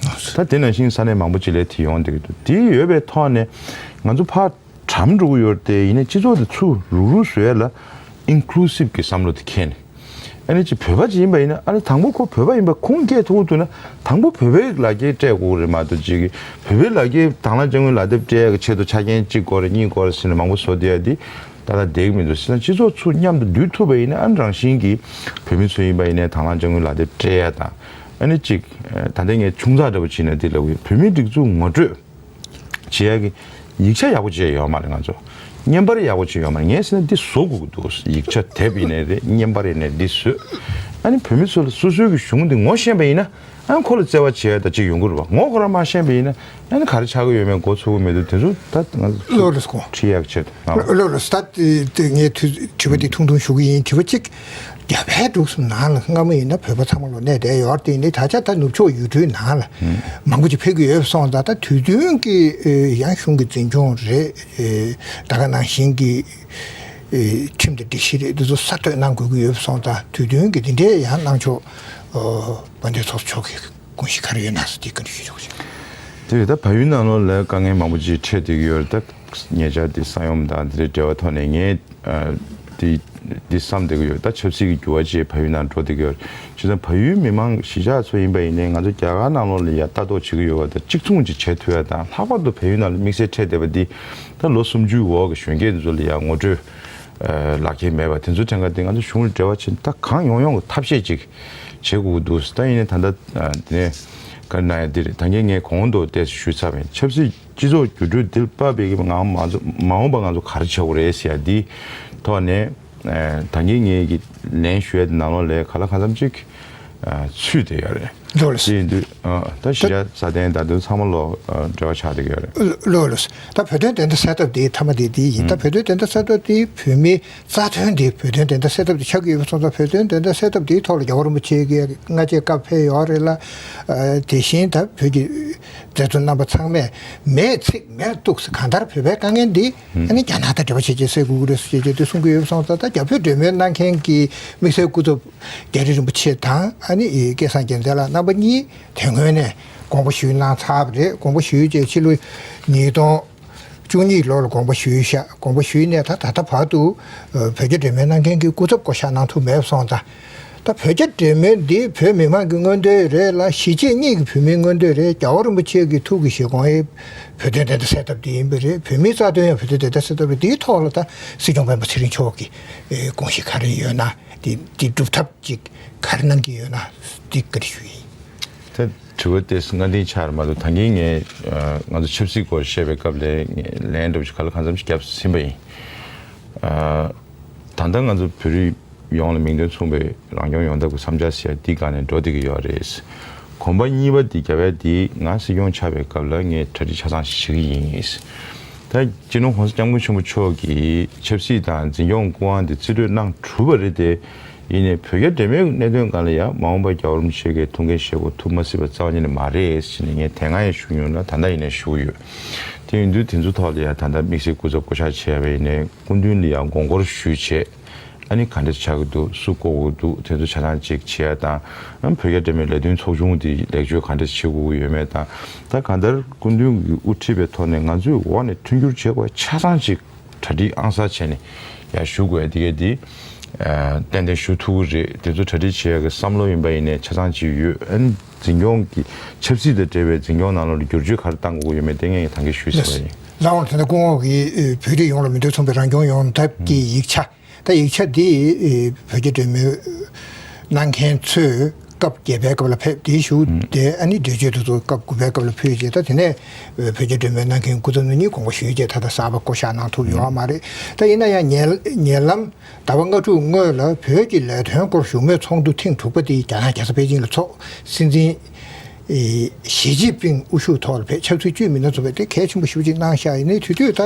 ད་དེ་ནང་བཞིན་ས་གནས་མང་པོ་ཅིག་ལ་དེ་ཡོང་བསྡད་ཀྱི་འདུག་དེ་ཡོད་པའི་ཐོག་ནས་ང་ཚོ་ཕར་གྲམ་འགྲོ་གི་ཡོད་རེད་དེ། ཡིན་ནའི་སྤྱི་ཚོགས་དེ་ཚུར་རུག་རུག་བཟོ་ཡ་ལ་Inclusive གི་བསམ་བློ་དེ་འཁྱེར་ནས། ཨ་ནི་ཅིག་བོད་པ་ཅིག་ཡིན་པ་ཡིན་ན། ཨ་ནི་དང་པོ་ཁོ་བོད་པ་ཡིན་པ་ཁུངས་སྐྱེལ་ཐུབ་ཀྱི་འདུག་ན། དང་པོ་བོད་པའི་ལག་འཁྱེར་སྤྲད་དགོས་རེད་མ་གཏོགས། ཅིག་བོད་པའི་ལག་འཁྱེར་དང་བླངས་དཔྱ་དངུལ་ལག་དེབ་སྤྲད་ཡག་གི་ཆེད་དུ་ཆ་རྐྱེན་གཅིག་དགོས་རེད་གཉིས་དགོས་རེད་ཟེར་ནས་མང་པོ་བཟོ་བསྡད་ཡ་འདི་ཏག་ཏག་བསྡད་ཀྱི་མི་འདུག་ཟེར་ན། སྤྱི་ཚོགས་ཚུར་མཉམ་དུ་འདུས་ཐུབ་པ་ཡིན་ན། ཨ་ནི་རང་བཞིན་གྱིས་བོད་མི་ཚོ་ཡིན་པ་ཡིན་ནའི་དང་བླངས་དཔྱ་དངུལ་ལག་དེབ་སྤྲད་ཡ་དང་། ཨ་ནི་ཅིག་ད་ལྟ་ངས་ཆུང་ཙག་འདྲ་པོ་བྱས་ན་འདི་ལབ་ཀྱི་ཡོད། བོད་མིའི་སྒྲིག་འཛུགས་ངོ་སྤྲོད་བྱེད་ཡག་གི་ཡིག་ཆ་ཡག་པོ་བྱས་ཡོད་མ་རེད། ང་ཚོ་བརྙན་པར་ཡག་པོ་བྱས་ཡོད་མ་རེད། ངས་ཟེར་ན་འདི་བཟོ་དགོས་ཀྱི་འདུག་ཡིག་ཆ་དེབ་ཡིན་ནའི་རེད། བརྙན་པར་ཡིན་ནའི་འདི་བཟོས། ཨ་ནི་བོད་མི་ཚོ་ལ་སོ་སོའི་གི་གཞུང་འདི་ངོ་ཤེས་པ་ཡིན་ན། ཨ་ནི་ཁོ་ལ་བརྩེ་བ་བྱེད་ཡ་ད་ཅིག་ཡོང་གི་རེད་པ། ངོ་ཁོ་རང་མ་ཤེས་པ་ཡིན་ན། ཨ་ནི་ག་རེ་ཆགས་ཀྱི་ཡོད་མེད་མགོ་ཚོད་ཀྱི་མི་འདུག་དེ་ཚོ་ད་ང་ཚོ་ལོ་ལོ་སྐོང་ཁྲིད་ཡག་ཆེད་དུ། ལོ་ལོ་ལོ་ད་དེ་ངས་དུས་དྲི་བ་འདི་ཐུང་ཐུང་ཞུ་གི་ཡིན། དྲི་བ་གཅིག་རྒྱ་བལ་འབྲུག་གསུམ་ནང་ལ་སྔ་མོ་ཡིན་ན་བོད་པ་ཚང་མ་ལོག་གནས་བསྡད་ཡོད་རེད་དེ། ད་ཆ་ད་ནུབ་ཕྱོགས་ཡུལ་གྲུའི་ནང་ལ་མང་པོ་ཅིག་ཕེབས་ཀྱི་ཡོད་པ་སོང་ཙང་། ད་དུས་རྒྱུན་གྱི་ཨེ་ཡང་གཞུང་གི་འཛིན་སྐྱོང་རེད། ཨེ་ད་ག་ནང་བཞིན་གྱི་ཨེ་ཁྲིམས་དང་སྒྲིག་གཞི་རེད། འདི་ཚོ་གསར་གཏོད་གནང་དགོས་ཀྱི་ཡོད་པ་སོང་ཙང་། དུས་རྒྱུན་གྱི་འདི་འདྲའི་ཡང་གནང་ཕྱོགས་ཨོ་དཔལ་ལྡན་ཚོགས་གཙོ་མཆོག་གིས་དགོངས་གཞི་ག་རེ་ཡོད་ན་ཟེར་དེ་བཀའ་འདྲི་ཞུ་ཆོག་ཅིག་དེ་རེད། ད་བལ་ཡུལ་ནང་ལོགས་ལ་དཀའ་ངལ་མང་པོ་ཅིག་འཕྲད་བསྡད་ཀྱི་ཡོད་རེད། ད་ཉེ་ཆར་དེ་ས་ཡོམ་དང་དེ་འདྲའི་འབྲེལ་བའི་ཐོག་ནས་ངས་ཨ་དེ་དེ་བསམ་བསྡད་ཀྱི་ཡོད། ད་ཆབ་སྲིད་ཀྱི་འགྱུར་བ་ཅིག་བལ་ཡུལ་ནང་འགྲོ་བསྡད་ཀྱི་ཡོད་རེད། བྱས་ཙང་བལ་ཡུལ་མི་མང་གཞིས་ཆགས་ཚོ་ཡིན་པ་ཡིན་ནའི་ང་ཚོ་རྒྱ་གར་ནང་ལོགས་ལ་ཡ་ལྟ་རྟོག་བྱེད་ཀྱི་ཡོད་པ་དང་། ལྷག་པར་དུ་བལ་ཡུལ་ནང་ལ་དམིགས་བསལ་འཕྲད་བསྡད་པ་འདི་ད་ལོ་སུམ་ཅུའི་འོག་གི་གཞོན་སྐྱེས་འདི་ཚོ་ལ་ཡ་ངོ་སྤྲོད་ཨ་ལག་འཁྱེར་མེད་པ་དེ་ཚོ་དྲན་ག་དེ་ང་ཚོ་གཞུང་ལ་འབྲེལ་བ་བྱས་ནས་ད་གང་ཡོང་ཡོང་གི་ཐབས་ཤེས་ཅིག་བྱེད་དགོས་ཀྱི་འདུག་ད་ཡིན་ནའི་ད་ལྟ་ཨ་དེ་ནས་ག་རེ་གནང་ཡ་འདི་རེད། ད་གིན་ངས་གོང་དུ་ཏོག་ཙམ་ཞུས་ཚར་བ་ཡིན། ཆབ་སྲིད་སྤྱི་ཚོགས་འགྱུར་འགྲོས་འདི་ལ་དཔག་པའི་གི་ང་མ་ཚོ་མ་འོངས་པ་ང་ཚོ་ག་རེ་བྱེད་དགོས་རེད་ཟེར་ཡ་འདིའི་ཐོག་ནས་ཨ་ད་གིན་ངས་གི་ལན་ཞུ་ཡ་འདི་ནང་ལོགས་ལ་གང་ལ་གང་འཚམ་ཅིག་ཨ་ཚུད་བསྡད་ཡོད་རེད། ལོ་ལ་དེ་ཡིན་དུས་ཨ་ད་གཞིས་ཆགས་སྲ་བརྟན་དང་དེ་ཚང་མ་ལོ་ཨ་འབྲེལ་བ་ཆགས་བསྡད་ཀྱི་ཡོད་རེད། ལོ་ལ་ད་བོད་དོན་བདེན་མཐའ་གསལ་ཐབས་དེ་མཐའ་མ་དེ་དེ་ཡིན། ད་ཨ་བོད་དོན་བདེན་མཐའ་གསལ་ཐབས་དེ་བོད་མིའི་རྩ་དོན་དེ་བོད་དོན་བདེན་མཐའ་གསལ་ཐབས་དེ་ཆགས་ཀྱི་ཡོད་པ་སོང་ཙང་། བོད་དོན་བདེན་མཐའ་གསལ་ཐབས་དེའི་ཐོག་ལ་རྒྱལ་བ་རིན་པོ་ཆེ་གིས་སྔ་རྗེས་བཀའ་ཕེབས་ཡོད་རེད་ལ། ཨ་དེ་བཞིན་ད་བོད་ཀྱི་མཛད་གཙོ་རྣམ་པ་ཚང་མས་མེད་ཚིག་མེད་གཏུགས་ཟེར། གང་ལྟར་བོད་པའི་དཀའ་ངལ་འདི་ཨ་ནི་རྒྱ་ནག་དང་འབྲེལ་བ་བྱེད་ཆེད་སེལ་དགོས་ཀྱི་རེད་ཟེར་བྱས་དེ་གསུང་གི་ཡོད་པ་སོང་ཙང་། ད་རྒྱ་བོད་འབྲེལ་མོལ་གནང་མཁན་གྱི་དམིགས་བསལ་སྐུ་ཚབ་རྒྱ་རི་རིན་པོ་ཆེ་དང་ཨ་ནི་སྐལ་བཟང་རྒྱལ་མཚན་ལགས་རྣམ་པ་གཉིས་དེ་སྔོན་ནས་དགོངས་པ་ཞུས་གནང་ཚར་བ་རེད། དགོངས་པ་ཞུས་རྗེས་ཕྱི་ལོ་ཉིས་སྟོང་བཅུ་གཉིས་ལོ་ལ་དགོངས་པ་ཞུས་ཤག་དགོངས་པ་ཞུས་ནས་ད་ད་ལྟ་བར་དུ་ཨ་བོད་རྒྱ་འབྲེལ་མོལ་གནང་མཁན་གྱི་སྐུ་ཚབ་བསྐོ་བཞག་གནང་ཐུབ་མེད་པ་སོང་ཙང་། ད་བོད་རྒྱ་འབྲེལ་མོལ་འདི་བོད་མི་མང་གི་མངོན་འདོད་རེད་ལ། གཞིས་བྱེས་གཉིས་ཀྱི་བོད་མིའི་མངོན་འདོད་རེད། རྒྱལ་བ་རིན་པོ་ཆེ་གི་ཐུགས་ཀྱི་བཞེད་དགོངས་ཡང་བོད་དོན་བདེན་མཐའ་གསལ་ཐབས་འདི་ཡིན་པ་རེད། བོད་མིའི་རྩ་དོན་ཡང་བོད་དོན་བདེན་མཐའ་གསལ་ཐབས་རེད། འདིའི་ཐོག་ལ་ད་སྲིད་སྐྱོང་སྤེན་པ་ཚེ་རིང་མཆོག་གི་ཨེ་དགོངས་གཞི་ག་རེ་ཡོད་ན། འདི་འདི་སྒྲུབ་ཐབས་ཅིག་ག་རེ་གནང་གི་ཡོད་ན་འདི་བཀའ་འདྲི་ཞུ་ཡིན། ད་དྲི་བ་དེ་སྔ་འདིའི་ཆར་མ་གཏོགས་ད་གིན་ངས་ཨ་ང་ཚོ་ཆབ་སྲིད་སྐོར་བཤད་པའི་སྐབས་ལ་ངས་ལན་འདྲ་པོ་ཞིག་ག་ལ་གང་འཚམ་ཞིག་བརྒྱབ་ཟིན་པ་ཡིན། ཨ་ད་ལྟ་ང་ཚོ་བོད་རིགས་ཡོངས་ལ་མིང་དོན་མཚུངས་པའི་རང་སྐྱོང་ཡོང་ཐབས་ཀྱི་བསམ་འཆར་ཟེར་ཡ་འདི་སྒང་ནས་འགྲོ་བསྡད་ཀྱི་ཡོད་རེད། གོམ་པ་གཉིས་པ་འདི་རྒྱབ་ཡ་འདི་ང་སྲིད་སྐྱོང་ཆགས་པའི་སྐབས་ལ་ངས་གྲ་སྒྲིག་ཆ་ཚང་ཞིག་བྱེད་ཀྱི་ཡིན། ད་སྤྱི་ནོར་༸གོང་ས་༸སྐྱབས་མགོན་ཆེན་པོ་མཆོག་གིས་ཆབ་སྲིད་དང་འཛིན་སྐྱོང་སྐུ་དབང་འདི་རྩིས་སྤྲོད་གནང་གྲུབ་པ་རེད་དེ། ཡིན་ནའི་བོད་རྒྱ་འབྲེལ་མོལ་གྱི་གནད་དོན་སྒང་ལ་ཡང་མ་འོངས་པར་རྒྱལ་བ་རིན་པོ་ཆེ་གིས་ཐུགས་འགན་བཞེས་དགོས་ཐུགས་མ་སྲིད་པ་རྩ་བ་ཉིད་ནས་མ་རེད་ཟེར་ནས་ངས་དེ་སྔ་ཡང་ཞུ་མྱོང་ལ་ད་ལྟ་ཡིན་ནའི་ཞུ་གི་ཡོད། དེ་ཡིན་དུས་དེ་ཚོ་ཐོག་ལ་ཡང་ད་ལྟ་དམིགས་བསལ་སྐུ་ཚབ་བསྐོ་གཞག་བྱས་པ་ཡིན་ནའི་སྐུ་མདུན་ལ་ཡང་དགོངས་སྐོར་ཞུས་བྱས། ཨ་ནི་ག་འདྲ་ཆགས་ཀྱི་འདུག་སུ་བསྐོ་དགོས་འདུག་དེ་ཚོ་ཆ་ཚང་ཅིག་བྱེད་ཡ་དང་། ཨ་བོད་རྒྱ་འབྲེལ་མོལ་ལས་དོན་ཚོགས་ཆུང་དེ་ལེགས་བཅོས་ག་འདྲ་བྱེད་དགོས་ཀྱི་ཡོད་མེད་དང་། ད་གང་ལྟར་སྐུ་མདུན་གྱི་དབུ་ཁྲིད་པའི་ཐོག་ནས་ང་ཚོས་འོག་ནས་མཐུན་འགྱུར་བྱེད་དགོས་ཆ་ཚང་ཅིག་གྲ་སྒྲིག་ཨང་གསར་བྱས་ནས་ཡར་ཞུ་དགོས་ཡ་དེ་གས་དེ་ཨ་ཏན་ཏན་ཞུ་ཐུབ་ཀྱི་རེད། དེ་ཚོ་གྲ་སྒྲིག་བྱེད་ཡ་གི་བསམ་བློ་ཡིན་པ་ཡིན་ནའི་ཆ་ཚང་ཅིག་ཡོད། ཨ་ནི་འཛིན་སྐྱོང་གི་ཆབ་སྲིད་དང་འབྲེལ་བའི་འཛིན་སྐྱོང་ནང་ལོགས་ལ་བསྒྱུར་བཅོས་ག་རེ་གཏང་དགོས་ཀྱི་ཡོད་མེད་དེ་ངས་ད་གིན་ཞུས་ཟིན་པ་ཡིན། ལའང་དེ་འདྲ་སྐུ་ངོ་གིས་བོད་རིགས་ཡོངས་ལ་མི་འདོད་མཚུངས་པའི་རང་སྐྱོང་ཡོང་ཐབས་ཀྱི་ཡིག་ཆ། ད་ཡིག་ཆ་འདི་བོད་རྒྱ་འབྲེལ་མོལ་གནང་མཁན་ཚོས་སྐབས་བརྒྱད་པའི་སྐབས་ལ་ཕེབས་ཏེ་ཞུ། དེ་ཨ་ནི་འགྲེལ་བརྗོད་དེ་ཚོ་སྐབས་དགུ་པའི་སྐབས་ལ་ཕུལ་རྗེས། ད་དེ་ནས་བོད་རྒྱ་འབྲེལ་མོལ་གནང་མཁན་སྐུ་ཚབ་ནི་གཉིས་དགོངས་པ་ཞུས་རྗེས་ད་ལྟ་གསར་པ་བསྐོ་བཞག་གནང་ཐུབ་ཡོད་མ་རེད། ད་ཡིན་ན་ཡང་ཉེ་ཉེ་ལམ་ཟླ་བ་ལྔ་དྲུག་སྔོན་ལ་བོད་ཀྱི་ལས་དོན་སྐོར་བཞུགས་མོལ་ཚོགས་འདུ་ཐེངས་དྲུག་པ་དེ་རྒྱ་ནག་རྒྱལ་ས་པེ་ཅིང་ལ་འཚོགས། སྲིད་འཛིན་ཞི་ཅིན་ཕིང་དབུ་བཞུགས་ཐོག་ལ་བོད་ཆབ་སྲིད་བཅུད་མི་སྣ་ཚོགས་པས་དེ་གལ་ཆེན་པོ་ཞེ་པོ་ཅིག་གནང་བཞག་ཡིན་ནའི་དེ་དུས་ད་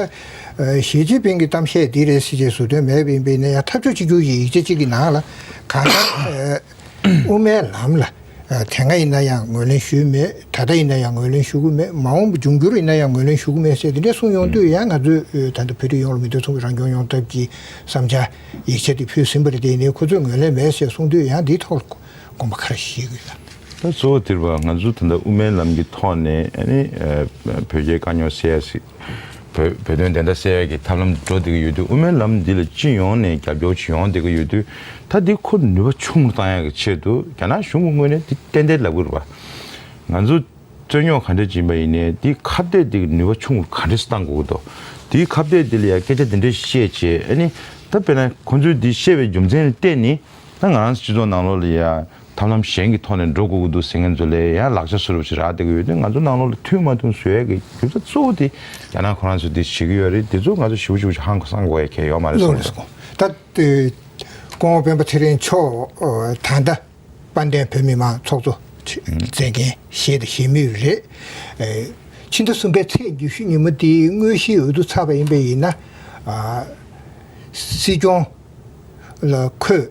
ཞི་ཅིན་ཕིང་གི་གཏམ་བཤད་འདི་རེད་ཟེར་བྱས་ཟུར་འདོན་མེད་པ་ཡིན་པས་ན་ཡང་ཐབས་ཇུས་གཅིག་གྱུར་གྱི་ཡིག་ཆ་གཅིག་གི་ནང་ལ་གང་ལྟར་དབུ་མའི་ལམ་ལ་དེ་སྔ་ཡིན་ན་ཡང་ངོས་ལེན་ཞུས་མེད། ད་ལྟ་ཡིན་ན་ཡང་ངོས་ལེན་ཞུ་གི་མེད། མ་འོངས་པ་འབྱུང་འགྱུར་ཡིན་ན་ཡང་ངོས་ལེན་ཞུ་གི་མེད་ཟེར་དེ་འདྲ་གསུངས་ཡོང་དུས་ཡང་ང་ཚོས་ད་ལྟ་བོད་རིགས་ཡོངས་ལ་མི་འདོད་མཚུངས་པའི་རང་སྐྱོང་ཡོང་ཐབས་ཀྱི་བསམ་འཆར་ཡིག་ཆ་དེ་ཕུལ་ཟིན་པ་རེད། དེ་ཡིན་ནའི་ཁོ་ཚོས་ངོས་ལེན་མེད་ཟེར་གསུངས་དུས་ཡང་འདིའི་ཐོག་ལ་དགོངས་པ་ག་རེ་བཞེས་དགོས་ལ། ད་གཙོ་བོ་དེར་བ་ང་ཚོ་ད་ལྟ་དབུ་མའི་ལམ་གྱི་ཐོག་ནས་ཨ་ནི་ཨ་བོད་རྒྱའི་དཀའ་རྙོག་སེལ་ཡ་ཞིག་བོད་བོད་དོན་བདེན་མཐའ་གསལ་ཡ་གི་ཐབས་ལམ་འགྲོ་བསྡད་ཀྱི་ཡོད་དུས། དབུ་མའི་ལམ་འདི་ལ་སྤྱི་ཡོངས་ནས་རྒྱབ་སྐྱོར་ཅིག་ཡོང་བསྡད་ཀྱི་ཡོད་དུས། ད་འདི་ཁོ་ནུས་པ་ཆུང་རུ་བཏང་ཡ་གི་ཆེད་དུ་རྒྱ་ནག་གཞུང་གི་ངོས་ནས་འདི་ཏན་ཏན་ལབ་ཀྱི་རེད་པ། ང་ཚོ་རྩོད་རྙོག་ག་འདྲ་ཅིག་ཡིན་པ་ཡིན་ནའི་འདི་ཁ་གཏད་འདི་གི་ནུས་པ་ཆུང་རུ་ག་འདྲས་བཏང་དགོས་ཀྱི་འདུག་འདིའི་ཁ་གཏད་འདི་ལ་ཡ་སྐད་ཆ་འདི་འདྲས་བཤད་བྱས། ཨ་ནི་ད་དཔེར་ན་ཁོ་ཚོས་འདི་བཤད་པའི་རྒྱུ་མཚན་ལ་བརྟེན་ནས། ད་ང་རང་ཚོ་སྤྱི་ཚོགས་ནང་ལོགས་ལ་ཡ་ཐབས་ལམ་གཞན་གྱི་ཐོག་ནས་འགྲོ་དགོས་ཀྱི་འདུག་ཟེར་མཁན་ཚོ་ལ་ཡང་ལག་ཆ་བཟོ་འདྲ་ཞིག་རག་བསྡད་ཀྱི་ཡོད་དུས། ང་ཚོ་ནང་ལོགས་ལ་མཐུན་མ་མཐུན་བཟོ་ཡས་ཀྱི་རྒྱུ་མཚན་གཙོ་བོ་དེ་རྒྱ་ནག་ཁོ་རང་ཚོས་འདི་བྱེད་ཀྱི་ཡོད་རེད། འདི་ཚོ་ང་ཚོ་ཞེ་པོ་ཞེ་པོ་ཅིག་ཧང་སང་དགོས་ཡ་གལ་ཡོད་མ་རེད་བསམ་གྱི་འདུག་ད་ལྟ་སྐུ་ངོ་སྤེན་པ་ཚེ་རིང་མཆོག་ད་ལྟ་དཔལ་ལྡན་བོད་མི་མང་ཚོགས་གཙོ་མཛད་འགན་བཞེས་དང་བཞེས་མུས་རེད། ཕྱི་ཟླ་གསུམ་པའི་ཚེས་ཉི་ཤུ་ཉིན་མོ་དེའི་དངོས་གཞིའི་འོས་བསྡུ་ཚར་བ་ཡིན་པ་ཡིན་ན། སྲིད་སྐྱོང་ལ་ཁོས་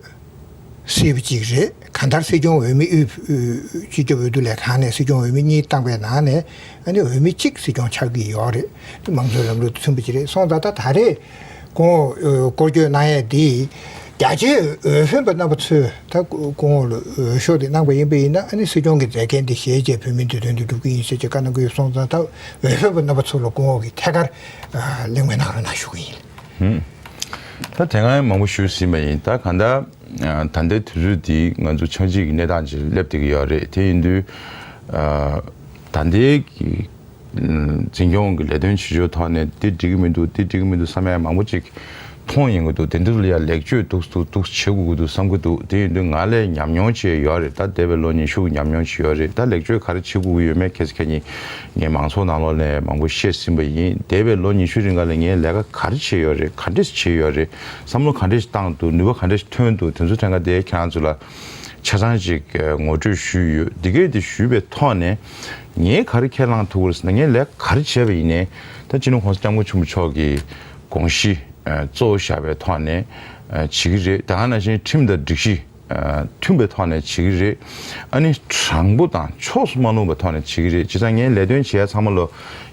སྲིད་པ་གཅིག་རེད། གང་ལྟར་སྲིད་སྐྱོང་འོས་མི་དབུས་སྤྱི་ཁྱབ་འོས་བསྡུ་ལས་ཁང་ནས་སྲིད་སྐྱོང་འོས་མི་གཉིས་བཏང་པའི་ནང་ནས་ཨ་ནི་འོས་མི་གཅིག་སྲིད་སྐྱོང་ཆགས་ཀྱི་ཡོད་རེད། དེ་མང་གཙོའི་ལམ་ལུགས་དང་མཐུན་པ་ཅིག་རེད། སོང་ཙང་ད་ད་རེས་སྐུ་ངོ་སྐོར་སྐྱོད་གནང་ཡས་འདི་རྒྱ་ཆེའི་འོས་འཕེན་པ་རྣམ་པ་ཚོས་ད་སྐུ་ངོ་ལ་འོས་ཤོག་དེ་གནང་པ་ཡིན་པ་ཡིན་ན། ཨ་ནི་སྲིད་སྐྱོང་གི་མཛད་འགན་དེ་བཞེས་བྱས་བོད་མིའི་འདོད་དོན་དེ་སྒྲུབ་ཀྱི་ཡིན་ཟེར་བྱས་བཀའ་གནང་གི་ཡོད། སོང་ཙང་ད་འོས་འཕེན་པ་རྣམ་པ་ཚོ་ལ་སྐུ་ངོ་གིས་ཐད་ཀར་གླེང་མོལ་གནང་རོགས་གནང་ཞུ་གི་ཡིན། ད་དེ་སྔ་མང་པོ་ཞུས་ཟིན་པ་ཡིན། ད་གང་ལྟར་ད་ལྟའི་དུས་ཚོད་འདི་ང་ཚོ་ཆགས་འཇིག་གི་གནས་སྟངས་ཅིག་སླེབས་བསྡད་ཀྱི་ཡོད་རེད། དེ་ཡིན་དུས་ད་ལྟའི་གི་འཛིན་སྐྱོང་གི་ལས་དོན་བྱེད་ཕྱོགས་ཐོག་ནས་འདི་འགྲིག་གི་མི་འདུག་འདི་འགྲིག་གི་མི་འདུག་བསམ་ཡ་མང་པོ་ཅིག་མཐོང་ཡོང་གི་འདུག་དེ་འདི་ལ་ཡ་ལེགས་བཅོས་འདུག་འདུག་འདུག་བྱེད་དགོས་ཀྱི་འདུག་བསམ་གྱི་འདུག་དེ་ཡིན་དུས་ང་ལས་ཉམས་མྱོང་ཅིག་ཡོད་རེད། ད་འདས་པའི་ལོ་ཉི་ཤུ་གི་ཉམས་མྱོང་ཅིག་ཡོད་རེད། ད་ལེགས་བཅོས་ག་རེ་བྱེད་དགོས་ཀྱི་ཡོད་མེད་ཁ་སང་ཁ་ཉིན་ངས་མང་ཚོགས་ནང་ལོགས་ནས་མང་པོ་བཤད་ཟིན་པ་ཡིན། འདས་པའི་ལོ་ཉི་ཤུ་རིང་ག་ལ་ངས་ལས་ཀ་ག་རེ་བྱས་ཡོད་རེད། ག་འདྲས་བྱས་ཡོད་རེད། བསམ་བློ་ག་འདྲས་བཏང་འདུག་ནུས་པ་ག་འདྲས་ཐོན་འདུག་དེ་ཚོ་ཐད་ཀ་དེ་ཁྱེད་རང་ཚོ་ལ་ཆ་ཚང་ཅིག་ངོ་སྤྲོད་ཞུས་ཡོད། འདི་གས་དེ་ཞུས་པའི་ཐོག་ནས་ངས་ག་རེ་ཁས་བླངས་ཐུབ་ཀྱི་རེད་ཟེར་ན། ངས་ལས་ཀ་ག་རེ་བྱས་པ་ཡིན་ནའི་ད་སྤྱི་ནོར་༸གོང་ས་༸སྐྱབས་མགོན་ཆེན་པོ་མཆོག་གི་དགོངས་གཞི་གཙོ་བོ་བཞག་པའི་ཐོག་ནས་བྱེད་ཀྱི་རེད། ད་ག་ནང་བཞིན་ཁྲིམས་དང་སྒྲིག་གཞི་མཐུན་པའི་ཐོག་ནས་བྱེད་ཀྱི་རེད། ཨ་ནི་དྲང་པོ་དང་ཕྱོགས་སུ་མ་ལྷུང་བའི་ཐོག་ནས་བྱེད་ཀྱི་རེད། བྱས་ཙང་ངས་ལས་དོན་བྱེད་ཡ་ཚང་མ་ལ་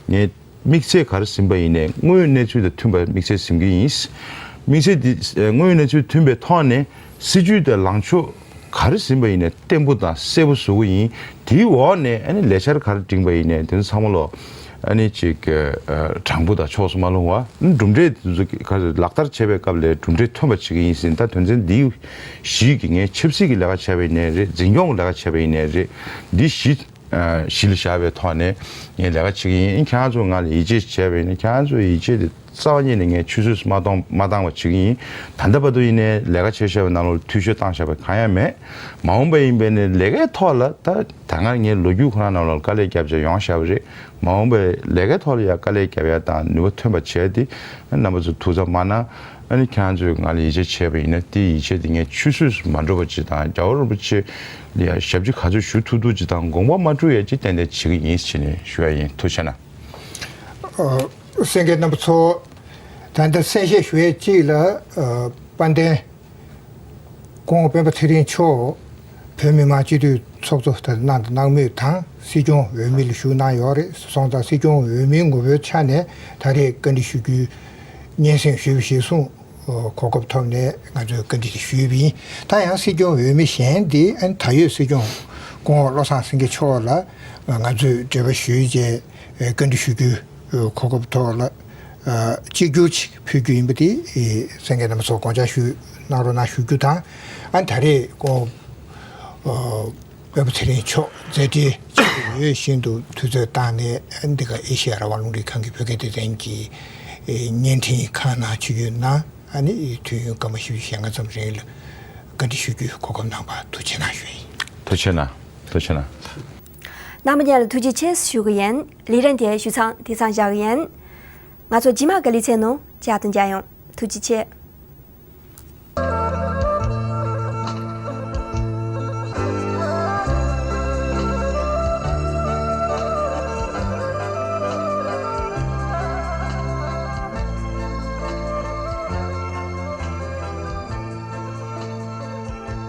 ངས་དམིགས་ཚད་ག་རེ་ཟིན་པ་ཡིན་ནའི་དངོས་ཡོད་གནས་ཚུལ་དང་མཐུན་པའི་དམིགས་ཚད་ཟིན་གྱི་ཡིན། དམིགས་ཚད་འདི་དངོས་ཡོད་གནས་ཚུལ་མཐུན་པའི་ཐོག་ནས་སྲིད་ཇུས་དང་ལངས་ཕྱོགས་ག་རེ་ཟིན་པ་ཡིན་ནའི་བརྟན་པོ་དང་གསལ་པོ་བཟོ་གི་ཡིན། དེའི་འོག་ནས་ཨ་ནི་ལས་འཆར་ག་རེ་བསྒྲིགས་པ་ཡིན་ནའི་དེ་ཚོ་ཚང་མ་ལ་ཨ་ནི་ཅིག་དྲང་པོ་དང་ཕྱོགས་སུ་མ་ལྷུང་བ། གྲུབ་འབྲས་དེ་ཚོ་ག་རེ་ལག་བསྟར་བྱེད་པའི་སྐབས་ལ་གྲུབ་འབྲས་ཐོན་པ་བྱེད་ཀྱི་ཡིན་ཟེར། ད་དོན་ཚན་འདི་བཞི་གི་ངས་ཆབ་སྲིད་ཀྱི་ལས་ཀ་བྱས་པ་ཡིན་ནའི་རེད། འཛིན་སྐྱོང་གི་ལས་ཀ་བྱས་པ་ཡིན་ནའི་རེད། འདི་བཞི་གཞི་ལ་བཞག་པའི་ཐོག་ནས་ངས་ལས་ཀ་བྱེད་ཀྱི་ཡིན། ཁྱེད་རང་ཚོ་ང་ལ་ཡིད་ཆེས་བྱས་པ་ཡིན་ན་ཁྱེད་རང་ཚོའི་ཡིད་ཆེས་དེ་རྩ་བ་ཉིད་ནས་ངས་ཆུད་ཟོས་སུ་མ་གཏོང་མ་བཏང་བ་བྱེད་ཀྱི་ཡིན། ད་ལྟ་བར་དུ་ཡིན་ནའི་ལས་ཀ་བྱས་བཞག་པའི་ནང་ལོགས་འཐུས་ཤོར་བཏང་བཞག་པ་གང་ཡང་མེད། མ་འོངས་པ་ཡིན་པས་ནི་ལས་ཀའི་ཐོག་ལ་ད་ད་སྔར་ངས་ལོ་རྒྱུས་ཁོ་རང་ནང་ལོགས་དཀའ་ལས་བརྒྱབ་བྱས་ཡོང་བཞག་པ་རེད། མ་འོངས་པའི་ལས་ཀའི་ཐོག་ལ་ཡང་དཀའ་ལས་བརྒྱབ་ཡ་དང་ནུས་པ་ཐོན་པ་བྱས་ཏེ་རྣམ་པ་ཚོ་ཐུགས་འཚབ་མ་གནང་། ཨ་ནི་ཁྱེད་རང་ཚོས་ང་ལ་ཡིད་ཆེས་བྱས་པ་ཡིན་ན་དེ་ཡིད་ཆེས་དེ་ངས་ཆུད་ཟོས་སུ་མ་འགྲོ་བ་ཅིག་དང་རྒྱལ་བ་རིན་པོ་ཆེ་ལ་ཡང་ཞབས་ཕྱི་ག་ཚོད་ཞུ་ཐུབ་ཐུབ་ཅིག་དང་དགོངས་པ་མ་འཁྲུག་ཡ་ཅིག་ཏན་ཏན་བྱེད་ཀྱི་ཡིན་ཟེར་ནས་ཞུ་ཡ་ཡིན། ཐུགས་རྗེ་ཆེ་གནང་། ཨ། གསན་མཁན་རྣམ་པ་ཚོ། ད་ལྟ་གསན་བཤད་ཞུ་ཡས་གཅིག་ལ་ཨ་དཔལ་ལྡན་སྐུ་ངོ་སྤེན་པ་ཚེ་རིང་མཆོག་བོད་མི་མང་སྤྱི་འཐུས་ཚོགས་གཙོ་ད་གནང་དང་གནང་མུས་དང་སྲིད་སྐྱོང་འོས་མི་ལ་བཞུགས་གནང་ཡོད་རེད། སོང་ཙང་སྲིད་སྐྱོང་འོས་མིའི་ངོ་བོའི་ཆ་ནས་ད་རེས་བཀའ་འདྲི་ཞུ་རྒྱུའི་སྙན་སེང་ཞུས་པ་གཞིར་བཟུང་གོ་སྐབས་ཐོབ་ནས་ང་ཚོས་བཀའ་འདྲི་དེ་ཞུས་པ་ཡིན། ད་ཡང་སྲིད་སྐྱོང་འོས་མི་གཞན་དེ་ཨ་ནི་ད་ཡོད་སྲིད་སྐྱོང་སྐུ་ངོ་བློ་བཟང་སེང་གེ་མཆོག་ལ་ང་ཚོས་འབྲེལ་བ་ཞུས་རྗེས་བཀའ་འདྲི་ཞུ་རྒྱུའི་གོ་སྐབས་ཐོག་ལ་གཅིག་གྱུར་ཅིག་ཕུལ་རྒྱུ་ཡིན་པ་དེ་གསན་མཁན་རྣམ་པ་ཚོ་དགོངས་འཇགས་ཞུ་གནང་རོགས་གནང་ཞུ་རྒྱུ་དང་། ཨ་ནི་ད་རེས་ཁོང་ཨ་ དཔལ་འབར་ཚེ་རིང་མཆོག་མཛད་བྲེལ་ཆེ་རུ་ཡོད་བཞིན་དུ་དུས་ཚོད་བཏང་ནས་འདི་ག་ཨེ་ཤེ་ཡ་རང་དབང་རླུང་འཕྲིན་ཁང་གི་བོད་སྐད་སྡེ་ཚན་གྱི་བརྙན་འཕྲིན་ཁང་ནང་ཆིབས་བསྒྱུར་གནང་། ཨ་ནི་དུས་ཡུན་སྐར་མ་བཞི་བཅུ་ཞེ་ལྔ་ཙམ་རིང་ལ་བཀའ་འདྲི་ཞུ་རྒྱུའི་གོ་སྐབས་གནང་བར་ཐུགས་རྗེ་གནང་ཞུ་ཡིན། ཐུགས་རྗེ་གནང་། ཐུགས་རྗེ་གནང་། རྣམ་པ་ལྷན་རྒྱས་ལ་ཐུགས་རྗེ་ཆེ་ཞུ་གི་ཡིན། ལས་རིམ་དེ་ཞུ་མཚམས་དེ་ཙམ་བཞག་གི་ཡིན། ང་ཚོ་རྗེས་མ་གི་ལེ་ཚན་ནང་བཅར་དང་མཇལ་ཡོང་། ཐུགས་རྗེ་ཆེ།